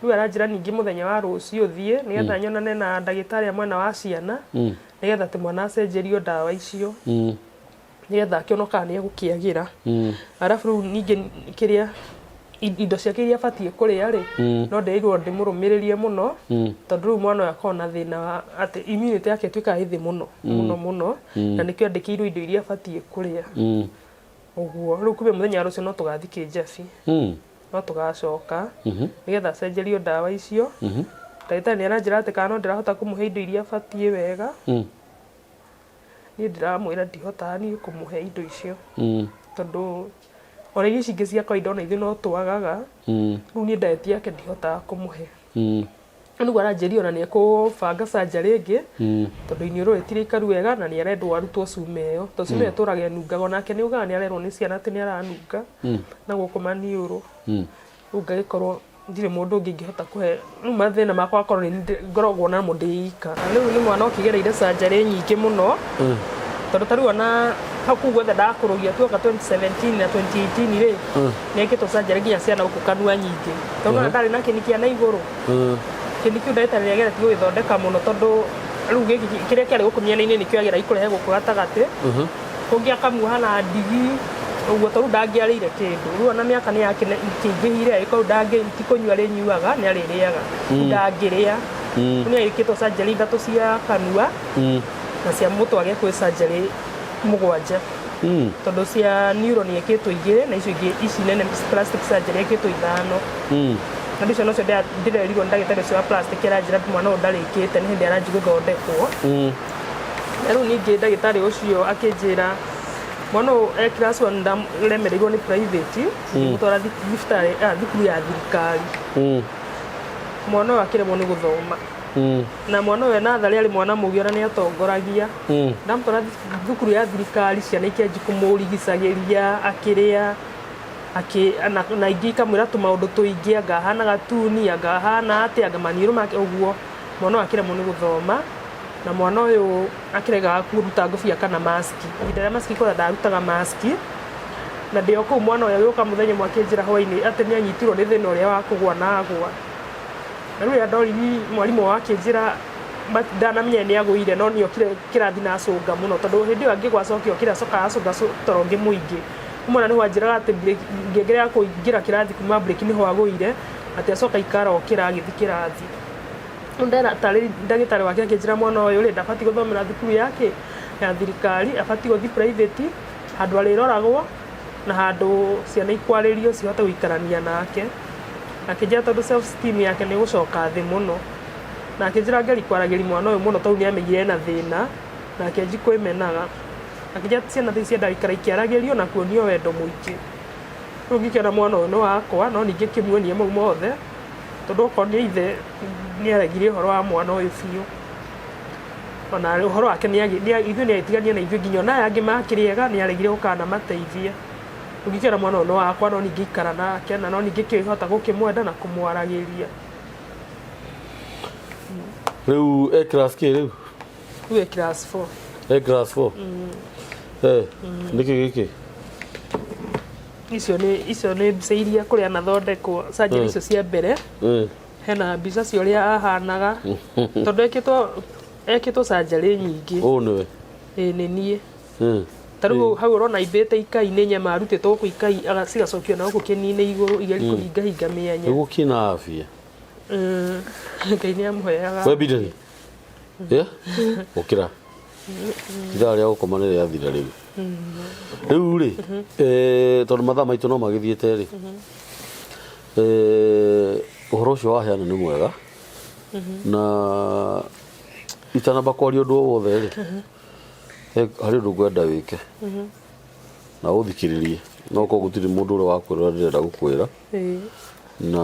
Rĩu aranjĩra ningĩ mũthenya wa rũciũ thiĩ nĩgetha nyonane na ndagĩtarĩ a mwena wa ciana nĩgetha atĩ mwana acenjerio ndawa icio nĩgetha akĩone kana nĩ egũkĩagĩra. Arabu rĩu ningĩ kĩrĩa indo ciake iria abatiĩ kũrĩa rĩ, no ndĩrirwo ndĩmũrũmĩrĩrie mũno tondũ rĩu mwana ũyũ akoragwo na thĩna wa atĩ immunity yake ĩtuĩkaga ĩ thĩ mũno mũno mũno na nĩkĩo andĩkĩirwo indo iria abatiĩ kũrĩa. Ũguo rĩu kumbe mũthenya wa rũciũ no tũgathiĩ kĩnjabi. No tũgacoka nĩgetha acenjerio ndawa icio. Ndagĩtarĩ nĩ aranjĩra atĩ kana no ndĩrahota kũmũhe indo iria abatiĩ wega. Niĩ ndĩramwĩra ndihotaga niĩ kũmũhe indo icio tondũ ona irio ici ingĩ cia kawaida ona ithuĩ no twagaga. Rĩu niĩ diet yake ndihotaga kũmũhe. Nĩguo aranjĩrire ona nĩ ekũbanga surgery ĩngĩ tondũ iniũrũ rĩtiraikaru wega na nĩ arendwo arutwo cuma ĩyo tondũ cuma ĩyo ĩtũraga ĩnungaga onake nĩ augaga nĩ arerwo nĩ ciana atĩ nĩ aranunga na gũkũ maniũrũ. Rĩu ngagĩkorwo ndirĩ mũndũ ũngĩ ingĩhota kũhe rĩu mathĩna makwa akorwo nĩ niĩ ngoragwo namo ndĩ ika. Rĩu nĩ mwana ũkĩgereire surgery nyingĩ mũno tondũ ta rĩu ona hau kũu guothe ndakũrũgia tuoka 2017 na 2018 rĩ nĩ ekĩtwo surgery nginya cia na gũkũ kanua nyingĩ tondũ ona ndarĩ na kĩni kĩa na igũrũ kĩni kĩu ndagĩtarĩ nĩ ageretie gũgĩthondeka mũno tondũ rĩu gĩkĩ kĩrĩa kĩarĩ gũkũ mĩena-inĩ nĩkĩo ageragia kũrehe gũkũ gatagatĩ. Kũngĩ akamuoha na ndigi ũguo tondũ ndangĩarĩire kĩndũ. Rĩu ona mĩaka nĩ yakĩingĩhire agĩkorwo ndangĩ ti kũnyua arĩnyuaga nĩ arĩrĩaga. Ndangĩrĩa. Rĩu nĩ agĩkĩtwo surgery ithatũ cia kanua na cia mũtwe agekwo surgery mũgwanja. Tondũ cia neuro nĩ ekĩtwo igĩrĩ na icio ingĩ ici nene plastic surgery ekĩtwo ithano. Na rĩu ciana ũcio ndĩrerirwo nĩ ndagĩtarĩ ũcio wa plastic aranjĩra mwana ũyũ ndarĩkĩte nĩ hĩndĩ aranjia gũthondekwo. Na rĩu ningĩ ndagĩtarĩ ũcio akĩnjĩra mwana ũyũ e class one ndaremereirwo nĩ private ngĩmũtwara thibitarĩ ah, thukuru ya thirikari. Mwana ũyũ akĩremwo nĩ gũthoma. Na mwana ũyũ e natharĩ arĩ mwana mũgĩ ona nĩ atongoragia. Ndamũtwara thukuru ya thirikari ciana ikĩanjia kũmũrigicagĩria akĩrĩa akĩ na ingĩ ikamwĩra tũmaũndũ tũingĩ anga ahana gatuni anga ahana atĩa anga maniũrũ make ũguo. Mwana ũyũ akĩremwo nĩ gũthoma na mwana ũyũ akĩregaga kũruta ngũbia kana mask. Ihinda rĩa mask kwanja ndarutaga mask na ndĩ o kũu mwana ũyũ agĩũka mũthenya ũmwe akĩnjĩra hwainĩ atĩ nĩ anyitirwo nĩ thĩna ũrĩa wa kũgwa na agwa. Na rĩu rĩrĩa ndoririe mwarimũ wao akĩnjĩra ndanamenyire nĩ agũire no nĩ okire kĩrathi na acũnga mũno tondũ hĩndĩ ĩyo angĩgwa acoke okĩre acokaga acũnga toro ũngĩ mũingĩ. Rĩu mwana nĩho anjĩraga atĩ ngengere ya kũingĩra kĩrathi kuma break nĩho agũire atĩ acoka aikara okĩra agĩthiĩ kĩrathi. Rĩu ndĩratarĩria ndagĩtarĩ wake akĩnjĩra mwana ũyũ rĩ ndabatiĩ gũthomera thukuru ya kĩ ya thirikari abatiĩ gũthiĩ private handũ arĩroragwo na handũ ciana ikwarĩrio cihote gũikarania nake. Akĩnjĩra tondũ self esteem yake nĩ ĩgũcoka thĩ mũno. Na akĩnjĩra ngerie kwaragĩria mwana ũyũ mũno tondũ nĩ amenyire ena thĩna na akĩanjia kwĩmenaga. Akĩnjĩra ciana ta ici ciendaga gũikara ikĩaragĩrio na kuonio wendo mũingĩ. Rĩu ngĩkĩona mwana ũyũ nĩ wakwa no ningĩ ngĩmuonia mau mothe tondũ okorwo nĩ ithe nĩ aregire ũhoro wa mwana ũyũ biũ. Ona ũhoro wake ithuĩ nĩ agĩtiganire na ithuĩ nginya ona aya angĩ makĩrĩ ega nĩ aregire gũkanamateithia. Rĩu ngĩkĩona mwana ũyũ nĩ wakwa no ningĩ ikara nake na no ningĩ ngĩhota gũkĩmwenda na kũmwaragĩria. Rĩu e class kĩ rĩu? Rĩu e class 4. E class 4? Eh, nĩkĩ gĩkĩ? Icio nĩ mbica iria kũrĩa anathondekwo surgery icio cia mbere. Hena mbica cia ũrĩa ahanaga tondũ ekĩtwo surgery nyingĩ. Ũũ nĩwe? Ĩĩ nĩ niĩ. Ta rĩu hau ũrona aimbĩte ikai nĩ nyama arutĩtwo gũkũ ikai cigacokio na gũkũ kĩni-inĩ igũrũ igerie kũhingahinga mĩanya. Nĩ gũkĩna afya. Ngai nĩ amũheaga. We Bideni. Yeah? Ũkĩra. Ithaa rĩa gũkoma nĩ rĩathira rĩu. Rĩu rĩ, tondũ mathaa maitũ no magĩthiĩte rĩ, ũhoro ũcio waheana nĩ mwega na itanamba kwaria ũndũ o wothe rĩ, harĩ ũndũ ngwenda wĩke na ũthikĩrĩrie no korwo gũtirĩ mũndũ ũrĩa wakwĩra ũrĩa ndĩrenda gũkwĩra na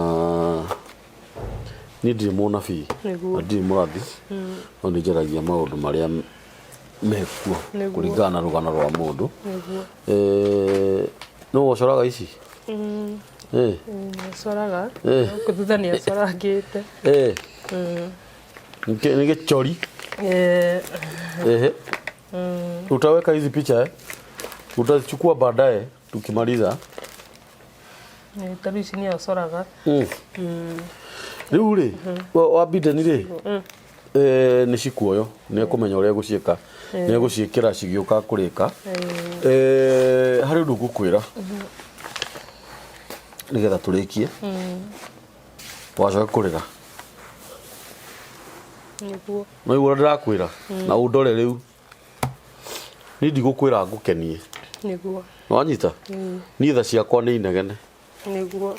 niĩ ndirĩ mũnabii na ndirĩ mũrathi no nĩ njaragia maũndũ marĩa mekuo kũringana na rũgano rwa mũndũ. Nũ ũcoraga ici? Acoraga gũkũ thutha nĩ acorangĩte. Nĩ gĩchori. Ehe. Utaweka hizi picha eh? Utazichukua baadaye tukimaliza. Ta rĩu ici nĩ acoraga. Rĩu rĩ, wa Biden rĩ, nĩ cikuoyo nĩ ekũmenya ũrĩa egũciĩka nĩ egũciĩkĩra cigĩũka kũrĩka. Harĩ ũndũ ngũkwĩra nĩgetha tũrĩkie wacoke kũrĩra. Nĩguo. No ũrĩa ndĩrakwĩra na ũndore rĩu niĩ ndigũkwĩra ngũkenie. Nĩguo. Nĩwanyita? Niĩ tha ciakwa nĩ inegene. Nĩguo.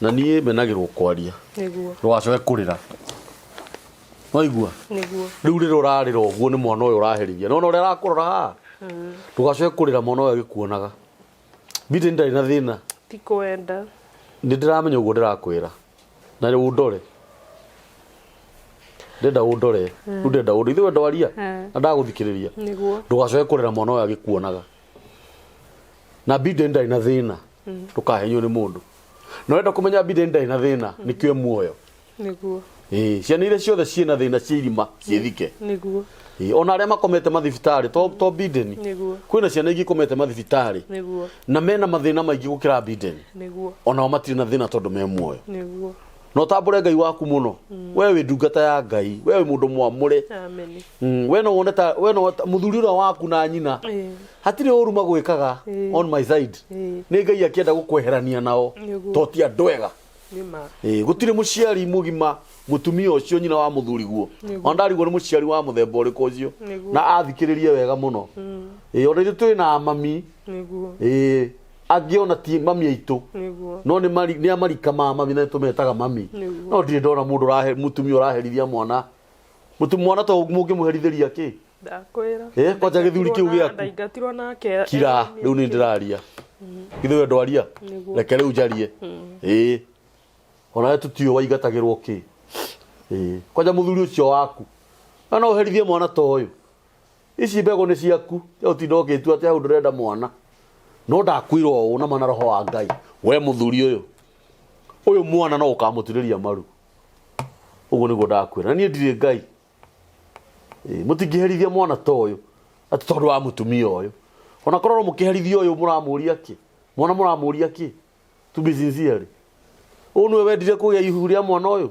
Na niĩ menagĩrwo kwaria. Nĩguo. Ndũgacoke kũrĩra. Waigua? Nĩguo. Rĩu rĩrĩa ũrarĩra ũguo nĩ mwana ũyũ ũraherithia. Nĩwona ũrĩa arakũrora haha? Ndũgacoke kũrĩra mwana ũyũ agĩkuonaga. Biden ndarĩ na thĩna. Ti kwenda. Nĩ ndĩramenya ũguo ndĩrakwĩra. Na rĩu ũndore. Ndĩrenda ũndore. Rĩu ndĩrenda ũndore. Ithuĩ ndwaria. Na ndagũthikĩrĩria. Nĩguo. Ndũgacoke kũrĩra mwana ũyũ agĩkuonaga. Na Biden ndarĩ na thĩna. Ndũkahenywo nĩ mũndũ. Na ũrenda kũmenya Biden ndarĩ na thĩna nĩkĩo e muoyo. Nĩguo. Ĩĩ, ciana iria ciothe ciĩna thĩna ciĩ irima ciĩthike. Nĩguo. Ĩĩ, ona arĩa makomete mathibitarĩ to Biden. Nĩguo. Kwĩna ciana ingĩ ikomete mathibitarĩ. Nĩguo. Na mena mathĩna maingĩ gũkĩra Biden. Nĩguo. Onao matirĩ na thĩna tondũ me muoyo. Nĩguo. Na ũtambũre Ngai waku mũno. We wĩ ndungata ya Ngai, we wĩ mũndũ mwamũre. Amen. We no wone ta we no mũthuri ũrĩa waku na nyina hatirĩ ũru magwĩkaga on my side. Nĩ Ngai akĩenda gũkweherania nao to ti andũ ega. Nĩ ma. Ĩĩ, gũtirĩ mũciari mũgima mũtumia ũcio nyina wa mũthuri guo. Ona ndarigwo nĩ mũciari wa mũthemba ũrĩkũ ũcio. Na athikĩrĩrie wega mũno. Ĩĩ, ona ithuĩ twĩ na mami. Ĩĩ, angĩ ona ti mami aitũ. No nĩ mari nĩ amarika ma mami na tũmetaga mami. No ndirĩ ndona mũndũ ũrahe mũtumia ũraherithia mwana. Mũtu mwana to mũngĩmũherithĩria kĩ? Ndakwĩra. Ĩĩ, kwanja gĩthuri kĩu gĩaku. Ndaingatirwo nake. Kira, rĩu nĩ ndĩraria. Githĩ we ndwaria? Reke rĩu njarie. Ĩĩ. Onawe tũtiũĩ waingatagĩrwo kĩ. Ĩĩ. Kwanja mũthuri ũcio waku. Na no ũherithie mwana ta ũyũ. Ici mbegũ nĩ ciaku. Tiga gũtinda ũgĩtua atĩ hau ndũrenda mwana. No ndakwĩra ũũ na ma na roho wa Ngai. We mũthuri ũyũ. Ũyũ mwana no ũkamũturĩria maru. Ũguo nĩguo ndakwĩra. Na niĩ ndirĩ Ngai. Ĩĩ, mũtingĩherithia mwana ta ũyũ atĩ tondũ wa mũtumia ũyũ. Ona korwo no mũkĩherithia ũyũ mũramũria kĩ? Mwana mũramũria kĩ? To be sincere. Ũyũ nĩwe wendire kũgĩa ihu rĩa mwana ũyũ?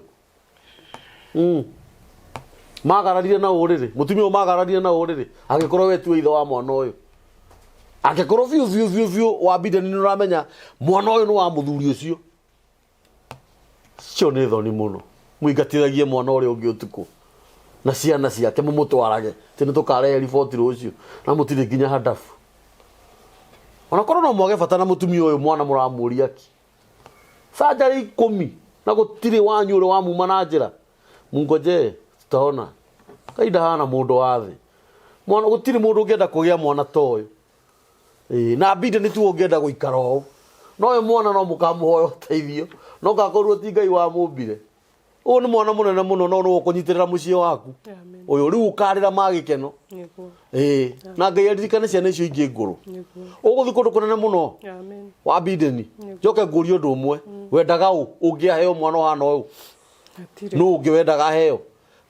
Magararire na ũrĩrĩ. Mũtumia ũyũ magararire na ũrĩrĩ. Angĩkorwo we tiwe ithe wa mwana ũyũ. Angĩkorwo biũ biũ biũ biũ wa Biden nĩ ũramenya mwana ũyũ nĩ wa mũthuri ũcio. Cio nĩ thoni mũno. Mũingatithagie mwana ũrĩa ũngĩ ũtukũ na ciana ciake mũmũtwarage atĩ nĩ tũkarehe riboti rũciũ na mũtirĩ nginya handabu. Ona korwo no mwage bata na mũtumia ũyũ mwana mũramũria ki. Canjarĩ ikũmi na gũtirĩ wanyu ũrĩ wamuma na njĩra. Mungojee tutaona. Ngai ndahana mũndũ wa thĩ. Mwana gũtirĩ mũndũ ũngĩenda kũgĩa mwana ta ũyũ. Ĩĩ, na mbinde nĩ tuo ũngĩenda gũikara ũũ. No ũyũ mwana no mũkamũhoya ũteithio. No ngakorwo ti Ngai wamũmbire. Ũyũ nĩ mwana mũnene mũno no nĩwe ũkũnyitĩrĩra mũciĩ waku. Amen. Ũyũ rĩu ũkarĩra ma gĩkeno. Nĩguo. Ĩĩ, na Ngai aririkane ciana icio ingĩ ngũrũ. Nĩguo. Ũgũthiĩ kũndũ kũnene mũno. Amen. Wa Bideni. Njoke ngũrie ũndũ ũmwe. Wendaga ũ ũngĩaheo mwana ũhana ũyũ? Hatirĩ. Nũ ũngĩ wendaga aheo?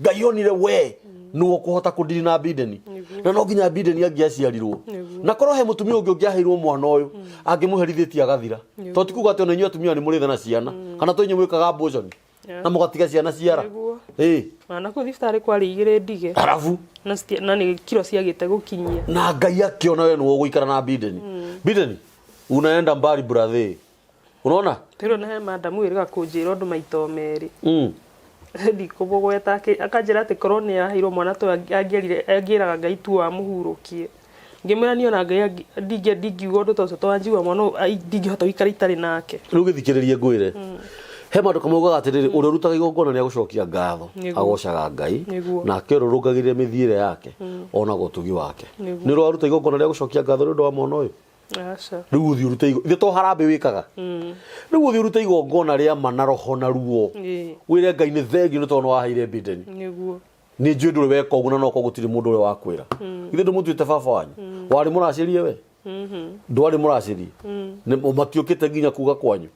Ngai onire we nĩwe ũkũhota kũndiri na Bideni. Na no nginya Bideni angĩaciarirwo. Na korwo he mũtumia ũngĩ ũngĩaheirwo mwana ũyũ, angĩmũherithĩtie agathira. To ti kuga atĩ ona inyuĩ atumia nĩ mũrĩ tha na ciana. Kana to inyuĩ mwĩkaga abortion na mũgatiga ciana ciara. Nĩguo. Ĩĩ. Na kũu thibitarĩ kwarĩ igĩrĩ ndige. Arabu. Na na nĩ kiro ciagĩte gũkinyia. Na Ngai akĩona we nĩwe ũgũikara na Bideni. Bideni, unaenda mbali brother. Unaona? Rĩu na he madamu wĩrĩga kũnjĩra ũndũ maita o merĩ. Ndikũmũgweta akanjĩra atĩ korwo nĩ aheirwo mwana to angĩerire angĩraga Ngai tu amũhurũkie. Ngĩmwĩra niĩ ona Ngai ndingiuga ũndũ ta ũcio tondũ anjigua mwana ũyũ ndingĩhota gũikara itarĩ nake. Rĩu gĩthikĩrĩrie ngwĩre. He maandĩko maugaga atĩrĩrĩ, ũrĩa ũrutaga igongona rĩa gũcokia ngatho agocaga Ngai, nake ũrĩa ũrũngagĩrĩria mĩthiĩre yake onaga ũtugi wake. Nĩ ũrĩ waruta igongona rĩa gũcokia ngatho nĩ ũndũ wa mwana ũyũ? Aca. Rĩu ũthiĩ ũrute igongona, ithe to harambĩ wĩkaga? Rĩu ũthiĩ ũrute igongona rĩa ma na roho na ruo. Wĩre Ngai nĩ thengiũ nĩ tondũ nĩ waheire Bideni. Nĩguo. Nĩ njũĩ ndũrĩ weka ũguo na nokorwo gũtirĩ mũndũ ũrĩ wakwĩra. Githĩ ndũmũtuĩte baba wanyu? Warĩ mũracĩrie we? Ndwarĩ mũracĩrie? Matiũkĩte nginya kuga kwanyu?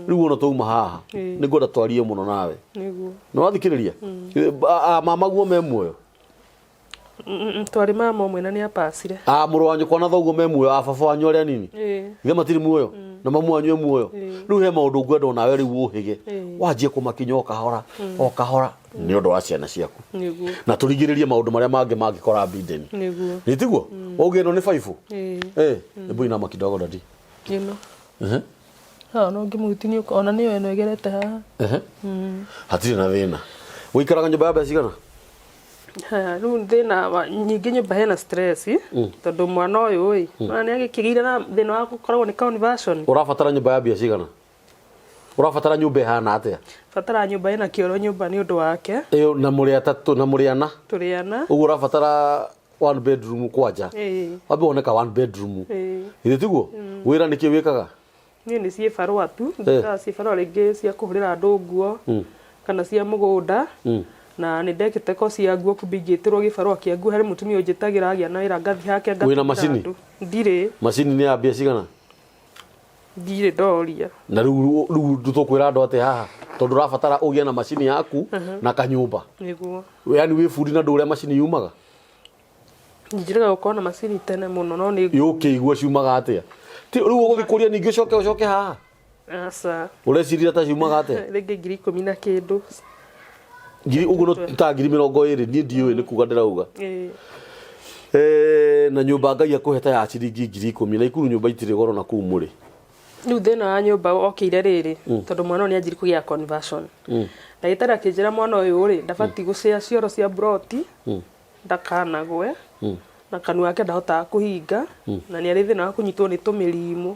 Rĩu ona twauma haha, nĩ ngwenda twarie mũno nawe. Nĩguo. Nĩ wathikĩrĩria? Mama guo me muoyo? Twarĩ mama ũmwe na nĩ apacire. A mũrũ wa nyũkwa na thoguo me muoyo, a baba wanyu arĩa anini? Ithe matirĩ muoyo? Na mamu wanyu e muoyo? Rĩu he maũndũ ngwenda onawe rĩu ũhĩge. Wanjie kũmakinya o kahora, o kahora nĩ ũndũ wa ciana ciaku. Nĩguo. Na tũrigĩrĩrie maũndũ marĩa mangĩ mangĩkora Biden. Nĩguo. Nĩ tiguo? Wauga ĩno nĩ baibũ? Eh, hebu inama kidogo daddy. Ĩno. Haha no ngĩmũtinia ona nĩyo ĩno ĩgerete haha. Hatirĩ na thĩna. Ũikaraga nyũmba ya mbeca cigana? Haya, rĩu thĩna wa nyingĩ nyũmba hena stress tondũ mwana ũyũ ĩ ona nĩ agĩkĩgĩire na thĩna wa gũkoragwo nĩ conversion. Ũrabatara nyũmba ya mbia cigana? Ũrabatara nyũmba ĩhana atĩa? Batara nyũmba ĩna kĩoro nyũmba nĩ ũndũ wake. Ĩyo na mũrĩ atatũ na mũrĩ ana? Tũrĩ ana. Ũguo ũrabatara one bedroom kwanja? Ĩĩ. Wambe wone ka one bedroom. Ĩĩ. Githĩ tiguo? Wĩra nĩkĩ wĩkaga? Niĩ nĩ ciĩbarũa tu, ndutaga ciĩbarũa rĩngĩ cia kũhũrĩra andũ nguo, kana cia mũgũnda, na nĩ ndekĩte koci ya nguo kumbe ingĩtĩrwo gĩbarũa kĩa nguo harĩ mũtumia ũnjĩtagĩra agĩa na wĩra ngathiĩ hake Wĩna ngatumĩra macini? andũ. Ndirĩ. Macini nĩ ya mbia cigana? Ndirĩ ndoria. Na rĩu rĩu tũkwĩra andũ atĩ haha tondũ ũrabatara ũgĩe na macini yaku na kanyũmba. Nĩguo. Yaani wĩ bundi na ndũĩ ũrĩa macini yumaga? Njĩrĩga gũkorwo na macini tene mũno no nĩ Yũkĩigua ciumaga atĩa? Ti rĩu ũgũthiĩ kũria ningĩ ũcoke ũcoke haha? Aca. Ũreciria ta ciumaga atĩa? Rĩngĩ 10,000 na kĩndũ. Ngiri ũguo no ta 20,000 niĩ ndiũĩ nĩ kuga ndĩrauga. Ĩĩ. Eh, na nyũmba Ngai akũhe ta ya ciringi 10,000 Naikuru nyũmba itirĩ goro na kũu mũrĩ. Rĩu thĩna wa nyũmba okĩire rĩrĩ tondũ mwana ũyũ nĩ anjirie kũgĩa conversion. Ndagĩtarĩ akĩnjĩra mwana ũyũ rĩ ndabatiĩ gũcĩa cioro cia mburoti ndakanagwe na kanua gake ndahotaga kũhinga na nĩ arĩ thĩna wa kũnyitwo nĩ tũmĩrimũ.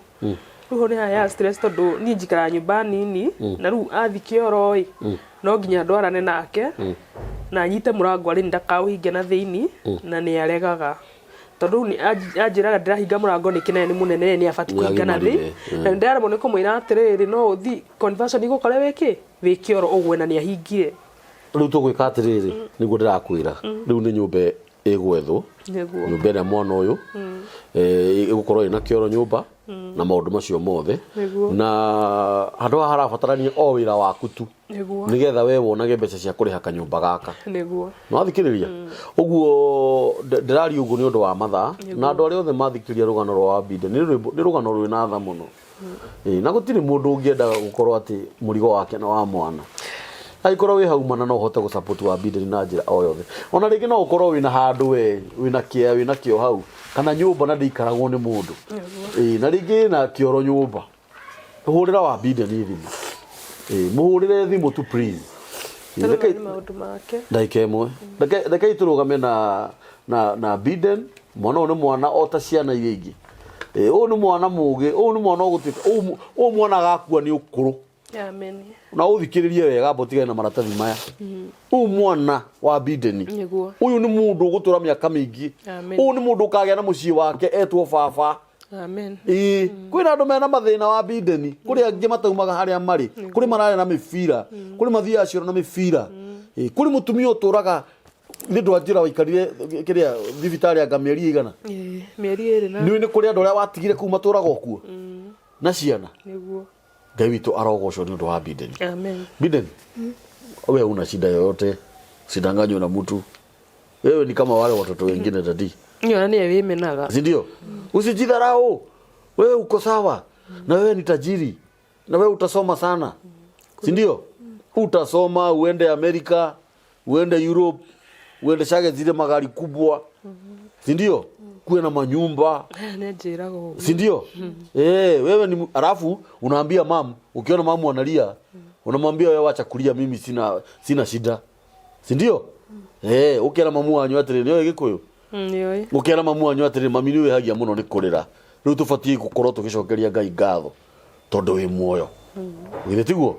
Rĩu ho nĩ haheaga stress tondũ niĩ njikaraga nyũmba nini na rĩu athiĩ kĩoro ĩ no nginya ndwarane nake na nyite mũrango arĩ ndakaũhinge na thĩinĩ na nĩ aregaga. Tondũ rĩu anjĩraga ndĩrahinga mũrango nĩkĩ na ye nĩ mũnene nĩ abatiĩ kũhinga na thĩ. Na nĩ ndĩraremwo nĩ kũmwĩra atĩrĩrĩ no ũthiĩ conversion igũkore wĩ kĩ wĩ kĩoro ũgwe na nĩ ahingire. Rĩu tũgwĩka atĩrĩrĩ nĩguo ndĩrakwĩra rĩu nĩ nyũmba ĩgwethwo Nĩguo. Nyũmba ĩrĩa mwana ũyũ ĩgũkorwo ĩna kĩoro nyũmba na maũndũ macio mothe. Nĩguo. Na handũ haha harabatarania o wĩra waku tu. Nĩguo. Nĩgetha we wonage mbeca cia kũrĩha kanyũmba gaka. Nĩguo. Nĩwathikĩrĩria ũguo ndĩraria ũguo nĩ ũndũ wa mathaa na andũ arĩa othe mathikĩrĩria rũgano rwa Wambinde nĩ nĩ rũgano rwĩna tha mũno. Ĩĩ, na gũtirĩ mũndũ ũngĩenda gũkorwo atĩ mũrigo wake nĩ wa mwana. Angĩkorwo wĩ hau mana no ũhote gũ support Wambinde na njĩra o yothe. Ona rĩngĩ no ũkorwo wĩna handũ we wĩna kĩa wĩna kĩo hau kana nyũmba na ndĩikaragwo nĩ mũndũ. Ĩĩ, na rĩngĩ ĩna kĩoro nyũmba. Hũrĩra Wambinde nĩ thimũ. Ĩĩ, mũhũrĩre thimũ tu please. Ĩĩ, Tarora nĩ maũndũ make. Ndagĩka ĩmwe. Rekei tũrũgame na na na Biden. Mwana ũyũ nĩ mwana o ta ciana iria ingĩ. Ĩĩ, ũyũ nĩ mwana mũgĩ, ũyũ nĩ mwana ũgũtuĩka, ũyũ ũyũ mwana agakua nĩ ũkũrũ. Amen. Na ũthikĩrĩrie wega amba ũtigane na maratathi maya. Ũyũ mwana wa Biden. Nĩguo. Ũyũ nĩ mũndũ ũgũtũra mĩaka mĩingĩ. Amen. Ũyũ nĩ mũndũ ũkagĩa na mũciĩ wake etwo baba. Amen. Ĩĩ, kwĩna andũ mena mathĩna wa Biden, kũrĩ angĩ mataumaga harĩa marĩ, kũrĩ mararĩa na mĩbira, kũrĩ mathiaga cioro na mĩbira. Ĩĩ, kũrĩ mũtumia ũtũraga nĩ ndwanjĩra waikarire kĩrĩa thibitarĩ anga mĩeri ĩigana. Ĩĩ, mĩeri ĩrĩ na. Nĩ nĩ kũrĩ andũ arĩa watigire kũu matũraga o kuo na ciana. Nĩguo. Ngai witũ arogocwo nĩ ũndũ wa Biden. Amen. Biden, wewe una shida yoyote, usidanganywe na mtu. Wewe ni kama wale watoto wengine dadi. Niĩ ona nĩwe wĩmenaga. Si ndio? Usijidharau. Wewe uko sawa. Na wewe ni tajiri. Na wewe utasoma sana. Si ndio? Utasoma uende Amerika, uende Europe, uendeshage zile magari kubwa. Si ndio? Kuwe na manyumba. Nĩ anjĩraga ũguo. Si ndio? Eh, wewe ni alafu unaambia mam, ukiona mamu analia, unamwambia wewe wacha kulia, mimi sina shida. Si ndio? Eh, ukera mamu wanyu atĩrĩ, nĩũĩ Gĩkũyũ? Nĩũĩ. Ũkera mamu wanyu atĩrĩ, mami nĩ wĩhagia mũno nĩ kũrĩra. Rĩu tũbatiĩ gũkorwo tũgĩcokeria Ngai ngatho tondũ wĩ muoyo. Githĩ tiguo?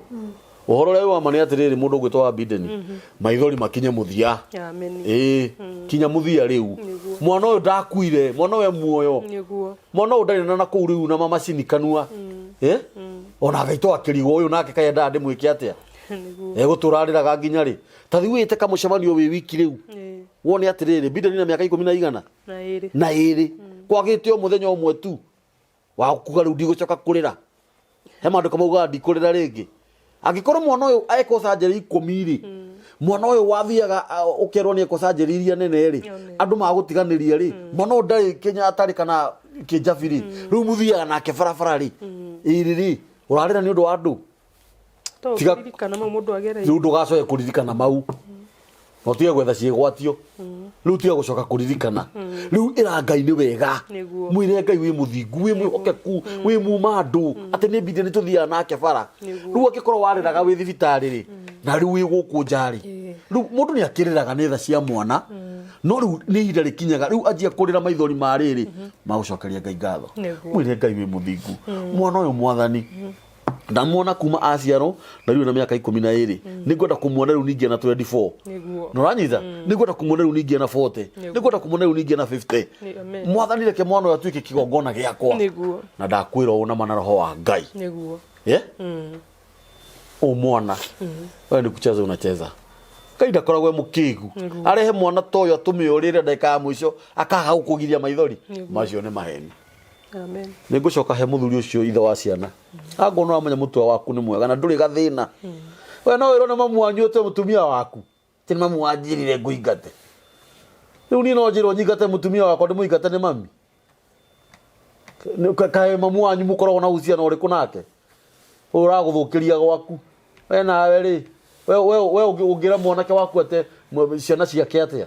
Ũhoro ũrĩa wĩ wa ma nĩ atĩrĩrĩ, mũndũ ũgwĩtwo wa Biden, maithori makinye mũthia. Amen. Ĩĩ, kinya mũthia rĩu. Nĩguo. Mwana ũyũ ndakuire, mwana ũyũ e muoyo. Nĩguo. Mwana ũyũ ndarĩ na nakũu rĩu na mamacini kanua. Eh? Ona ngaitwo akĩrigwo ũyũ nake kaĩ endaga ndĩmwĩke atĩa? Nĩguo. Egũtũra arĩraga nginya rĩ? Ta thiĩ wĩte kamũcemanio wĩ wiki rĩu. Ĩĩ. Wone atĩrĩrĩ, Biden na mĩaka ikũmi na igana? Na ĩrĩ. Na ĩrĩ. Kwagĩte o mũthenya ũmwe tu wa kuga rĩu ndigũcoka kũrĩra. He maandĩko maugaga ndikũrĩra rĩngĩ. Angĩkorwo mwana ũyũ ekwo surgery ikũmi rĩ, mwana ũyũ wathiaga ũkerwo nĩ ekwo surgery iria nene rĩ, andũ magũtiganĩria rĩ, mwana ũyũ ndarĩ Kenyatta rĩ kana Kĩnjabi rĩ, rĩu mũthiaga nake barabara rĩ, ĩrĩ rĩ, ũrarĩra nĩ ũndũ wa andũ. To Tiga- kũririkana mau mũndũ agereire. Rĩu ndũgacoke kũririkana mau. Na ũtige gwetha ciĩgwatio. Rĩu tiga gũcoka kũririkana. Rĩu ĩra Ngai nĩ wega. Nĩguo. Mwĩre Ngai wĩ mũthingu, wĩ mwĩhokeku, wĩ muma andũ, atĩ nĩ mbinde nĩ tũthiaga nake bara. Nĩguo. Rĩu angĩkorwo warĩraga wĩ thibitarĩ rĩ, na rĩu wĩ gũkũ nja rĩ, rĩu mũndũ nĩ akĩrĩraga nĩ tha cia mwana, no rĩu nĩ ihinda rĩkinyaga, rĩu anjia kũrĩra maithori ma rĩrĩ, magũcokeria Ngai ngatho. Nĩguo. Mwĩre Ngai wĩ mũthingu. Mwana ũyũ mwathani, ndamuona kuma aciarwo na rĩu na mĩaka 12 nĩngwenda kũmuona rĩu ningĩ na 24. Nĩguo. Na ũranyita? Nĩngwenda kũmuona rĩu ningĩ na 40. Nĩguo. Nĩngwenda kũmuona rĩu ningĩ na 50. Amen. Mwathani reke mwana ũyũ atuĩke kĩgongona gĩakwa. Nĩguo. Na ndakwĩra ũũ na mana roho wa Ngai. Nĩguo. Yeah? Ũũ mwana wewe ni kucheza unacheza. Ngai ndakoragwo e mũkĩgu. Nĩguo. Arehe mwana ta ũyũ atũme ũrĩre ndagĩka ya mũico akaga gũkũgiria maithori. Nĩguo. Macio nĩ maheni. Amen. Nĩ ngũcoka he mũthuri ũcio ithe wa ciana. Angorwo nĩ wamenya mũtwe waku nĩ mwega na ndũrĩ gathĩna. We no wĩrwo nĩ mamu wanyu ũtue mũtumia waku. Ti nĩ mamu wanjĩrire ngũingate. Rĩu niĩ no njĩrwo nyingate mũtumia wakwa ndĩmũingate nĩ mami. Kaĩ mamu wanyu mũkoragwo na uhusiano ũrĩkũ nake? Ũyũ ũragũthũkĩria gwaku. We nawe rĩ, we we we ũngĩra mwanake waku ate ciana ciake atĩa?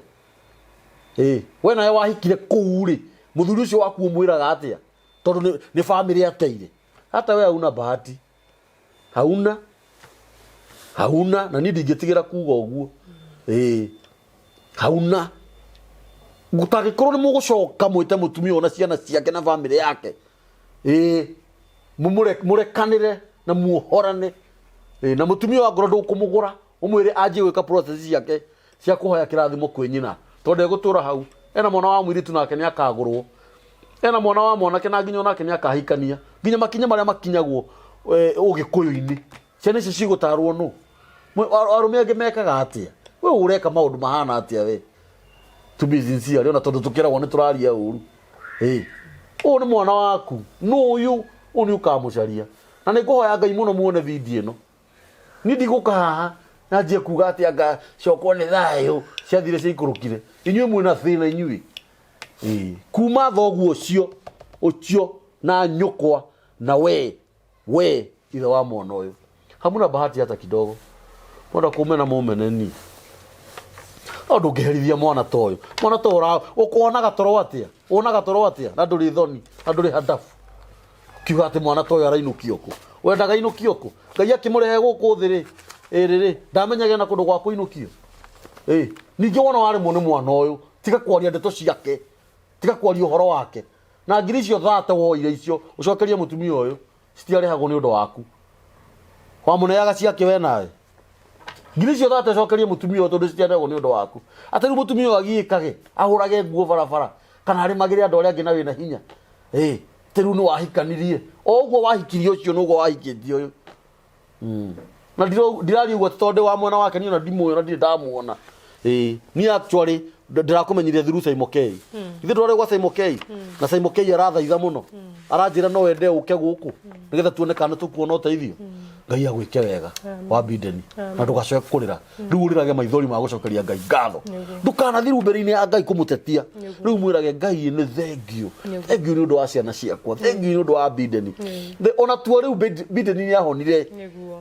Ĩĩ, we nawe wahikire kũu rĩ, mũthuri ũcio waku ũmwĩraga atĩa? Tondũ nĩ nĩ bamĩrĩ ateire. Hata we hauna bahati. Hauna. Hauna na niĩ ndingĩtigĩra kuga ũguo. Ĩĩ. Hauna. Gũtangĩkorwo nĩ mũgũcoka mwĩte mũtumia ona ciana ciake na bamĩrĩ yake. Ĩĩ. Mũrekanĩre na muohorane. Ĩĩ, na mũtumia wa ngoro ndũkũmũgũra ũmwĩre anjie gwĩka process ciake cia kũhoya kĩrathimo kwĩ nyina tondũ ndegũtũra hau. Ena mwana wa mũirĩtu nake nĩ akagũrwo, ena mwana wa mwanake na nginya onake nĩ akahikania, nginya makinya marĩa makinyagwo ũgĩkũyũ-inĩ ciana icio cigũtarwo nũ? Arũme angĩ mekaga atĩa? We ũreka maũndũ mahana atĩa we? To be sincere, ona tondũ tũkĩragwo nĩ tũraria ũru. Ĩ, ũyũ nĩ mwana waku, nũ ũyũ? Ũyũ nĩ ũkamũcaria. Na nĩ ngũhoya Ngai mũno muone video ĩno. Niĩ ndigũka haha na njie kuga atĩ anga ciokwo nĩ thayũ ciathire ciaikũrũkire. Inyuĩ mwĩna thĩna inyuĩ. Ĩ, kuma thoguo ũcio ũcio na nyũkwa na we we ithe wa mwana ũyũ hamuna bahati hata kidogo. Mwenda kũmena mũmene ni. No ndũngĩherithia mwana ta ũyũ. Mwana ta ũyũ ũkonaga toro atĩa? Wonaga toro atĩa? Na ndũrĩ thoni, na ndũrĩ handabu. Kiuga atĩ mwana ta ũyũ arainũkio kũ? Wendaga ainũkio kũ? Ngai akĩmũrehe gũkũ thĩ rĩ, ĩrĩ rĩ, ndamenyage na kũndũ gwa kũinũkio. Ĩ, ningĩ wona waremwo nĩ mwana ũyũ, tiga kwaria ndeto ciake, tiga kwaria ũhoro wake. Na ngiri icio thate woire icio, ũcokerie mũtumia ũyũ, citiarĩhagwo nĩ ũndũ waku. Wamũneaga ciake we nawe. Ngiri icio thate ũcokerie mũtumia ũyũ tondũ citiarĩhagwo nĩ ũndũ waku. Atĩ rĩu mũtumia ũyũ agiĩkage, ahũrage nguo barabara, kana arĩmagĩre andũ arĩa angĩ na wĩna hinya. Ĩ, atĩ rĩu nĩ wahikanirie. O ũguo wahikirie ũcio noguo wahikĩtie ũyũ. Na ndiraria ũguo atĩ tondũ ndĩ wa mwena wake, niĩ ona ndimũĩ ona ndirĩ ndamuona. Ĩĩ, niĩ actually ndĩrakũmenyire through Simon K. Ithuĩ twarĩ gwa Simon K. Na Simon K arathaitha mũno. Aranjĩra no ende ũke gũkũ nĩgetha tuone kana tũkuona ũteithio. Ngai agwĩke wega wa Bideni na ndũgacoke kũrĩra. Rĩu ũrĩrage maithori ma gũcokeria Ngai ngatho. Ndũkanathiĩ rĩu mbere-inĩ ya Ngai kũmũtetia. Rĩu mwĩrage Ngai nĩ thengiũ. Thengiũ nĩ ũndũ wa ciana ciakwa. Thengiũ nĩ ũndũ wa Bideni. Ona tuo rĩu Bideni nĩ ahonire.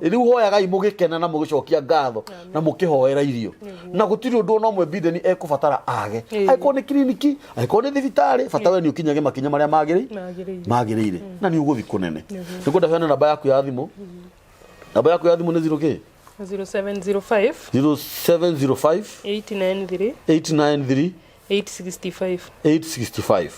Rĩu hoyagai mũgĩkena na mũgĩcokia ngatho na mũkĩhoera irio. Na gũtirĩ ũndũ ona ũmwe Bideni ekũbatara age. Angĩkorwo nĩ kiriniki, angĩkorwo nĩ thibitarĩ, bata we nĩ ũkinyage makinya marĩa magĩrĩire. Magĩrĩire. Na nĩ ũgũthiĩ kũnene. Nĩngwenda heane namba yaku ya thimũ. Namba yaku ya thimũ nĩ 0 kĩ? 0705 0705 893 893 865. 865.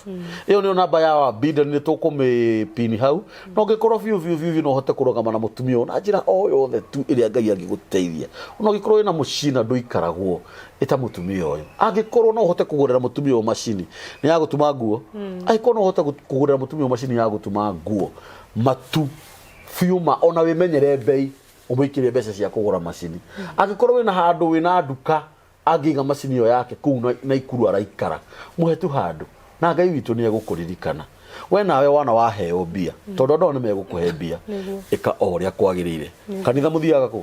Ĩyo nĩyo namba ya Wabinda, nĩ tũkũmĩpini hau. Na ũngĩkorwo biũ biũ biũ biũ no ũhote kũrũgama na mũtumia ũyũ na njĩra o yothe tu ĩrĩa Ngai angĩgũteithia. Ona ũngĩkorwo wĩna mũciĩ na ndũikaragwo, ĩta mũtumia ũyũ. Angĩkorwo no ũhote kũgũrĩra mũtumia ũyũ macini nĩ ya gũtuma nguo, angĩkorwo no ũhote kũgũrĩra mũtumia ũyũ macini ya gũtuma nguo, matu biũ ma, ona wĩmenyere mbei, ũmũikĩrie mbeca cia kũgũra macini. Angĩkorwo wĩna handũ wĩna nduka angĩiga macini ĩyo yake kũu Naikuru araikara, mũhe tu handũ na Ngai witũ nĩ egũkũririkana. We nawe wana waheo mbia, tondũ andũ ao nĩ megũkũhe mbia, ĩka o ũrĩa kwagĩrĩire. Kanitha mũthiaga kũ?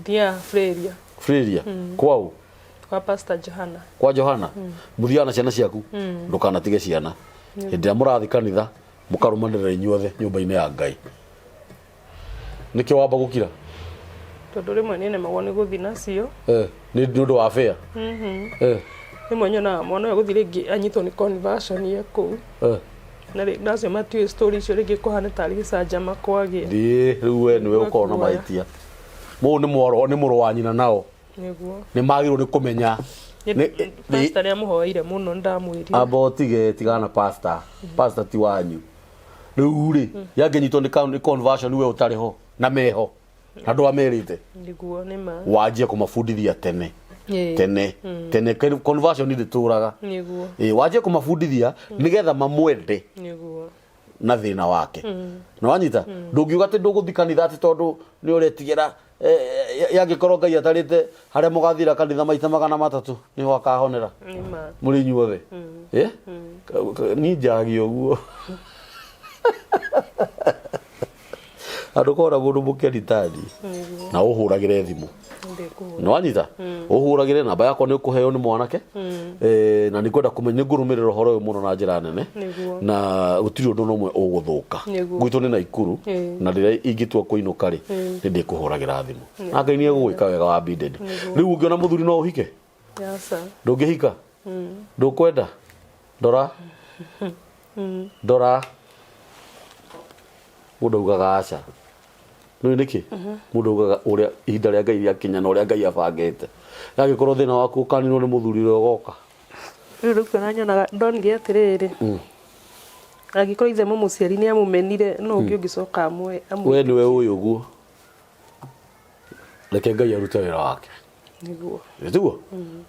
Thiaga Freria. Freria? Kwaũ? Kwa Pastor Johana. Kwa Johana? Mũthiaga na ciana ciaku? Ndũkanatige ciana. Hĩndĩ ĩrĩa mũrathiĩ kanitha, mũkarũmanĩrĩra inyuothe nyũmba-inĩ ya Ngai. Nĩkĩ wamba gũkira? Tondũ rĩmwe nĩ nemagwo nĩ gũthiĩ nacio. Nĩ ũndũ wa fare? Rĩmwe nyonaga mwana ũyũ agũthiĩ rĩngĩ anyitwo nĩ conversion ye kũu. Na nacio matiũĩ story icio rĩngĩ kũhana tarĩ gĩcanjama kwagĩa. Thiĩ rĩu we nĩwe ũkoragwo na mahĩtia. Mũũ nĩ mwarũ nĩ mũrũ wa nyina nao. Nĩguo. Nĩ magĩrĩirwo nĩ kũmenya. Pastor nĩ amũhoeire mũno nĩ ndamwĩrire. Amba ũtige tigana na pastor. Pastor ti wanyu. Rĩu rĩ, yangĩnyitwo nĩ conversion we ũtarĩ ho na meho. Na ndwamerĩte. Nĩguo nĩ ma. Wanjie kũmabundithia tene. Tene. Tene conversion ndĩtũraga. Nĩguo. Ĩĩ wanjie kũmabundithia nĩgetha mamwende. Nĩguo. Na thĩna wake. Na wanyita? Ndũngiuga atĩ ndũgũthiĩ kanitha atĩ tondũ nĩ ũretigĩra yangĩkorwo Ngai atarĩte harĩa mũgathira kanitha maita 300 nĩho akahonera. Nĩ ma. Mũrĩ inyuothe. Niĩ njaragia ũguo. Andũ kona mũndũ mũkeni tani na ũhũragĩre thimũ. Ndĩkũhũra. Nĩwanyita, ũhũragĩre namba yakwa, nĩ ũkũheo nĩ mwanake. Na nĩ ngwenda kũmenya, nĩ ngũrũmĩrĩra ũhoro ũyũ mũno na njĩra nene. Na gũtirĩ ũndũ na ũmwe ũgũthũka. Gwitũ nĩ Naikuru. Na rĩrĩa ingĩtua kũinũka rĩ, nĩ ndĩkũhũragĩra thimũ na Ngai nĩ egũgwĩka wega wa bided. Rĩu ũngĩona mũthuri no ũhike? Aca. Ndũngĩhika? Ndũkwenda? Ndora, ndora, mũndũ augaga aca. Nĩũĩ nĩkĩ? Mũndũ augaga ũrĩa ihinda rĩa Ngai rĩakinya na ũrĩa Ngai abangĩte. Angĩkorwo thĩna waku ũkaninwo nĩ mũthuri ũrĩa ũgoka. Rĩu rĩu kuona nyonaga ndonire atĩrĩrĩ, angĩkorwo ithe mũmũciari nĩ amũmenire, nũ ũngĩ ũngĩcoka amwe? We nĩwe ũĩ ũguo. Reke Ngai arute wĩra wake. Nĩguo. Nĩtiguo?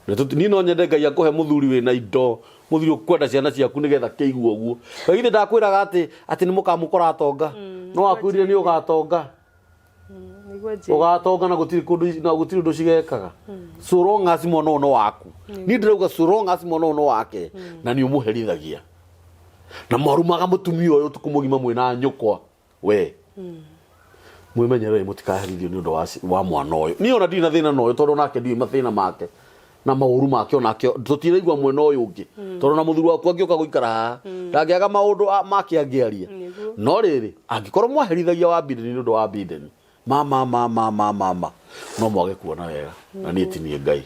Niĩ no nyende Ngai akũhe mũthuri wĩna indo, mũthuri ũkwenda ciana ciaku nĩgetha kĩigua ũguo. Kaĩ githĩ ndakwĩraga atĩ atĩ nĩ mũkamũkora atonga? No akwĩrire nĩ ũgatonga. Nĩguo njĩra. Ũgatonga na gũtirĩ kũndũ na gũtirĩ ũndũ cigekaga. So long as mwana ũyũ no waku. Niĩ ndĩrauga so long as mwana ũyũ no wake na nĩ ũmũherithagia. Na mwarumaga mũtumia ũyũ ũtukũ mũgima mwĩna nyũkwa. We mwimenyerere mũtikaherithio nĩ ũndũ wa mwana ũyũ. Niĩ ona ndirĩ na thĩna na ũyũ, tondũ nake ndiũĩ mathĩna make na maũru make, onake tũtiraigua mwena ũyũ ũngĩ, tondũ na mũthuri waku angĩũka gũikara haha ndangĩaga maũndũ make angĩaria. No rĩrĩ, angĩkorwo mwaherithagia wa Biden nĩ ũndũ wa Biden, ma ma ma ma ma ma ma no mwage kuona wega na niĩ ti niĩ Ngai.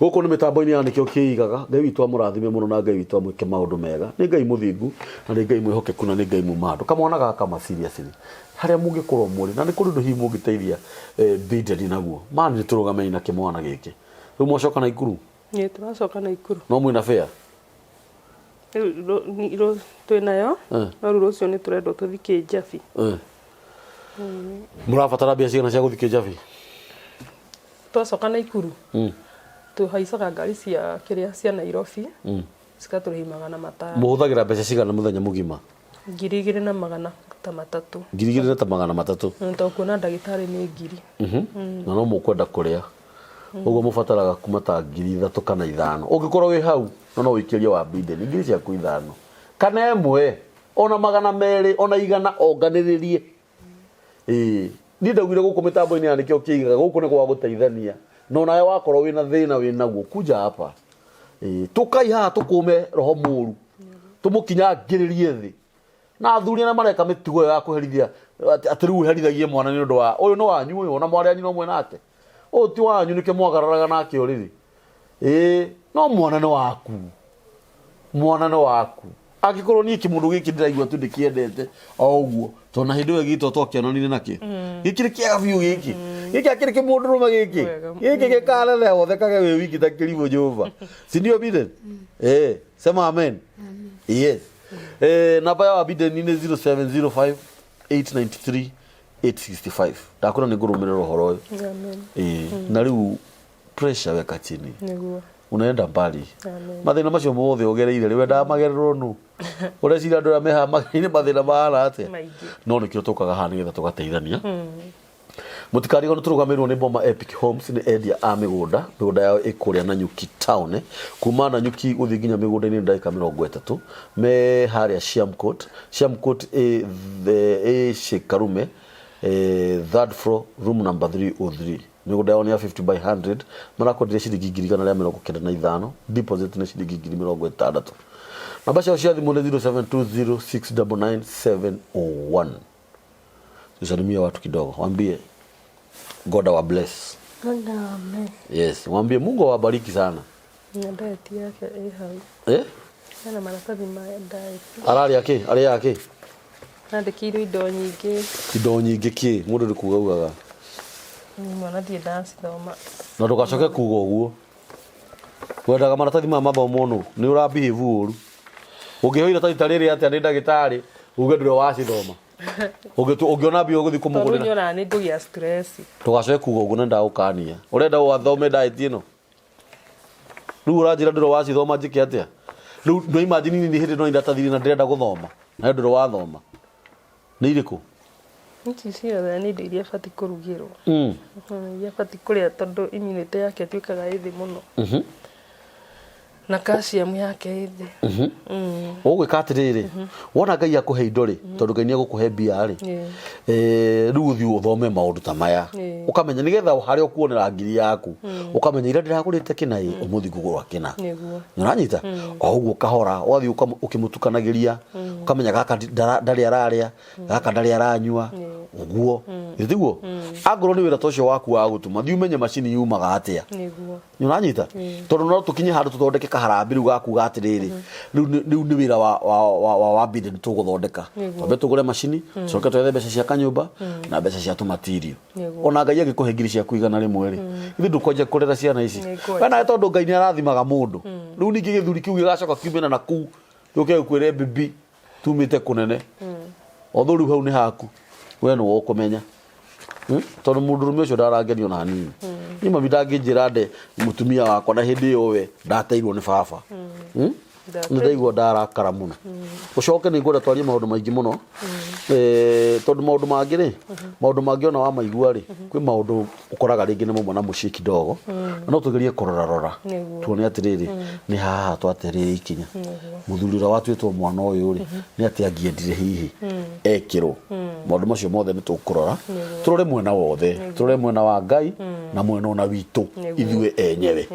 Gũkũ nĩ mĩtambo-inĩ ya Nĩkĩo Kĩigaga. Ngai witũ amũrathime mũno na Ngai witũ amwĩke maũndũ mega. Nĩ Ngai mũthingu na nĩ Ngai mwĩhokeku na nĩ Ngai muma andũ. Kamwana gaka ma seriously harĩa mũngĩkorwo mũrĩ na nĩ kũrĩ ũndũ hihi mũngĩteithia Bideni naguo ma nĩ tũrũgamei na kĩmwana gĩkĩ. Rĩu mwacoka Naikuru? Ĩĩ, tũracoka Naikuru. No mwĩna fare? Rĩu twĩ nayo, no rĩu rũciũ nĩ tũrendwo tũthiĩ Kĩnjabi. Mũrabatara mbia cigana cia gũthiĩ Kĩnjabi? Twacoka Naikuru, tũhaicaga ngari cia kĩrĩa cia Nairobi, cigatũrĩhi 500. Mũhũthagĩra mbeca cigana mũthenya mũgima? 2300. 2300? Tondũ kuona ndagĩtarĩ nĩ ngiri. Na no mũkwenda kũrĩa. Ũguo mũbataraga kuma ta 3000 kana 5000. Ũngĩkorwo wĩ hau, no no ũikĩrie wa Biden, ngiri ciaku 5 kana 1, ona 200, ona 100, onganĩrĩrie. Ĩĩ. Niĩ ndaugire gũkũ mĩtambo-inĩ ya Nĩkĩo Kĩigaga, gũkũ nĩ gwa gũteithania. Na onawe wakorwo wĩna thĩna wĩ naguo, kuja hapa. Ĩĩ. Tũkai haha tũkũme roho mũru. Tũmũkinyangĩrĩrie thĩ. Na athuri arĩa mareka mĩtugo ĩyo ya kũherithia, atĩ rĩu ũherithagie mwana nĩ ũndũ wa, ũyũ nĩ wanyu ũyũ, ona mwarĩ anyu no mwena ake. Ũyũ ti wanyu nĩkĩo mwagararaga nake ũrĩrĩ. Ĩĩ, no mwana nĩ waku. Mwana nĩ waku. Angĩkorwo niĩ kĩmũndũ gĩkĩ ndĩraigua tu ndĩkĩendete o ũguo, tondũ na hĩndĩ ĩyo ĩgĩtwo twakĩonanire nakĩo. Gĩkĩ nĩ kĩega biũ gĩkĩ. Gĩkĩ akĩrĩ kĩmũndũrũme gĩkĩ. Gĩkĩ gĩkaneneha ũthekage wĩ wiki ta kĩrimũ nyũmba. Si ndio Biden? Eh, sema amen. Yes. Namba ya Biden nĩ 0705 893 865. Ndakwĩra nĩ ngũrũmĩrĩra ũhoro ũyũ. Amen. Na rĩu pressure weka chini. Nĩguo. Unaenda mbali. Amen. Mathĩna macio mothe ũgereire rĩ, wendaga magererwo nũ? Ũreciria andũ arĩa me haha magereire mathĩna mahana atĩa? Maingĩ. No nĩkĩo tũkaga haha nĩgetha tũgateithania. Mũtikarigwo nĩ tũrũgamĩrĩrwo nĩ Boma Epic Homes, nĩ endia a mĩgũnda. Mĩgũnda yao ĩ kũrĩa Nanyuki town. Kuma Nanyuki gũthiĩ nginya mĩgũnda-inĩ nĩ ndagĩka 30. Me harĩa Siamcourt. Siamcourt ĩ ĩ Shekarume, third floor, room number 303. Mĩgũnda yao nĩ ya 50 by 100. Marakwenderia ciringi 195,000. Deposit nĩ ciringi 60,000. Namba ciao cia thimũ nĩ 0720699701. Tusalimie watu kidogo, waambie God awa bless. God awa bless. Yes, waambie Mungu awabariki sana. Na diet yake ĩ hau. Eh? Hena maratathi ma diet. Ararĩa kĩ? Arĩaga kĩ? Andĩkĩirwo indo nyingĩ. Indo nyingĩ kĩ? Mũndũ nĩ kuga ugaga. Mwana ndirĩ ndacithoma. Na ndũgacoke kuga ũguo. Wendaga maratathi maya mathomwo nũ? Nĩ ũra behave ũru. Ũngĩheo iratathi ta rĩrĩ atĩa nĩ ndagĩtarĩ uge ndũrĩ wacithoma? Ũngĩona mbia ũgũthiĩ Tondũ kũmũgũrĩra. nyonaga nĩ ngũgĩa stress. Ndũgacoke kuga ũguo na ndagũkania. Ũrenda wathome diet ĩno? Rĩu ũranjĩra ndũrĩ wacithoma njĩke atĩa? Rĩu no imagine nĩ hĩndĩ no iratathi na ndĩrenda gũthoma. Na ndũrĩ wathoma. Nĩ irĩkũ? Ici ciothe nĩ indo iria batiĩ kũrugĩrwo. Iria batiĩ kũrĩa tondũ immunity yake ĩtuĩkaga ĩ thĩ mũno. Na calcium yake ĩ thĩ. Ũgwĩka atĩrĩrĩ, wona Ngai akũhe indo rĩ, tondũ Ngai nĩ egũkũhe mbia rĩ, rĩu ũthiĩ ũthome maũndũ ta maya, ũkamenya nĩgetha harĩa ũkuonera ngiri yaku, ũkamenya ira ndĩragũrĩte kĩna ĩ, ũmũthĩ ngũgũra kĩna. Nĩũranyita? O ũguo kahora ũgathiĩ ũkĩmũtukanagĩria, ũkamenya gaka ndarĩ ararĩa, gaka ndarĩ aranyua, ũguo. Githĩ tiguo? Angorwo nĩ wĩra ta ũcio waku wa gũtuma, thiĩ ũmenye macini yumaga atĩa. Nĩũranyita? Tondũ no tũkinye handũ tũthondeke kaharambĩ rĩu ga kuga atĩrĩrĩ, rĩu nĩ wĩra wa bidi nĩ tũgũthondeka. Twambe tũgũre macini, tũcoke twethe mbeca cia kanyũmba na mbeca cia tũmatirio. Ona Ngai angĩkũhe ngiri ciaku 100 rĩ, githĩ ndũkwanjia kũrera ciana ici? We nawe tondũ Ngai nĩ arathimaga mũndũ. Rĩu ningĩ gĩthuri kĩu gĩgacoka kiume na kũu gĩũke gĩkwĩre bibi tumĩte kũnene. Although rĩu hau nĩ haku, we nĩwe ũkũmenya. Tondũ mũndũrũme ũcio ndarangenio ona hanini. Niĩ mami ndangĩnjĩra nde mũtumia wakwa na hĩndĩ ĩyo we ndateirwo nĩ baba. Nĩ ndaigua ndarakara mũno. Ũcoke nĩ ngwenda twarie maũndũ maingĩ mũno. Tondũ maũndũ mangĩ rĩ, maũndũ mangĩ ona wamaigua rĩ, kwĩ maũndũ ũkoraga rĩngĩ nĩ mauma na mũciĩ kidogo. Na no tũgerie kũrora rora. Tuone atĩrĩrĩ, nĩ haha twaterire ikinya. Mũthuri ũrĩa watuĩtwo mwana ũyũ rĩ, nĩ atĩa angĩendire hihi ekĩrwo. Maũndũ macio mothe nĩ tũkũrora. Tũrore mwena wothe. Tũrore mwena wa Ngai na mwena ona witũ ithuĩ enyewe.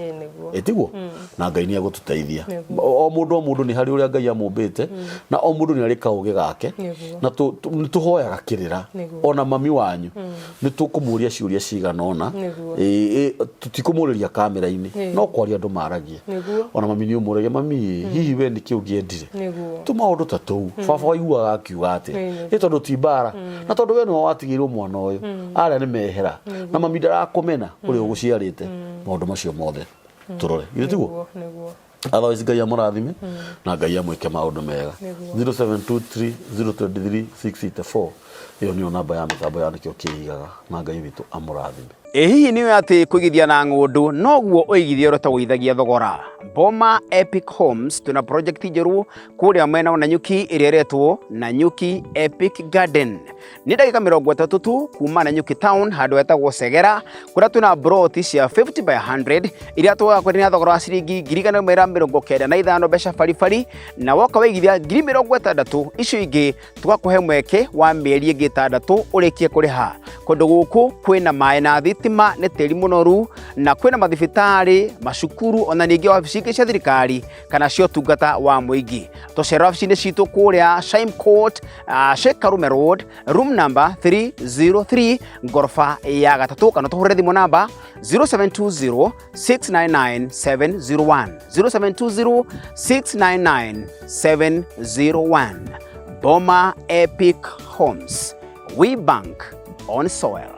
Ĩ tiguo? Na Ngai nĩ egũtũteithia. O mũndũ o mũndũ nĩ harĩ ũrĩa Ngai amũmbĩte, na o mũndũ nĩ arĩ kaũgĩ gake. Na nĩ tũhoyaga kĩrĩra. Ona mami wanyu nĩ tũkũmũria ciũria cigana ũna. Tũtikũmũrĩria kamera-inĩ, no kwaria andũ maragia. Ona mami nĩ ũmũragia, mami hihi we nĩkĩ ũngĩendire? Tũ maũndũ ta tũu. Baba waiguaga akiuga atĩa? Ĩ tondũ ti mbara. Na tondũ we nĩwe watigĩirwo mwana ũyũ, arĩa nĩ mehera. Na mami ndarakũmena ũrĩa ũgũciarĩte. Maũndũ macio mothe tũrore. Githĩ tiguo? Otherwise Ngai amũrathime na Ngai amwĩke maũndũ mega. 0723 023 684 ĩyo nĩyo namba ya mĩtambo ya Nĩkĩo Kĩigaga, na Ngai witũ amũrathime. Ĩ hihi nĩ ũĩ atĩ kũigithia na ng'ũndũ noguo ũigithia ũrĩa ũtagũithagia thogora? Boma Epic Homes twĩna project njerũ kũrĩa mwena wa Nanyuki ĩrĩa ĩretwo Nanyuki Epic Garden. Nĩ ndagĩka 30 tu kuma Nanyuki town handũ hetagwo Segera kũrĩa twĩna broti cia 50 by 100 iria tũgakwenderia na thogora wa ciringi 195,000 mbeca baribari, na woka waigithia 60,000 icio ingĩ tũgakũhe mweke wa mĩeri ĩngĩ 6 ũrĩkie kũrĩha. Kũndũ gũkũ kwĩna maĩ na thitima, nĩ tĩri mũnoru na kwĩna mathibitarĩ, macukuru ona ningĩ wabici ingĩ cia thirikari kana cia ũtungata wa mũingĩ. Tũcera wabici-inĩ citũ kũrĩa Shime Court, Sheikh Karume Road, room number 303, ngoroba ya gatatũ, kana tũhũrĩre thimũ namba 0720 699 701, 0720 699 701. Boma Epic Homes, we bank on soil.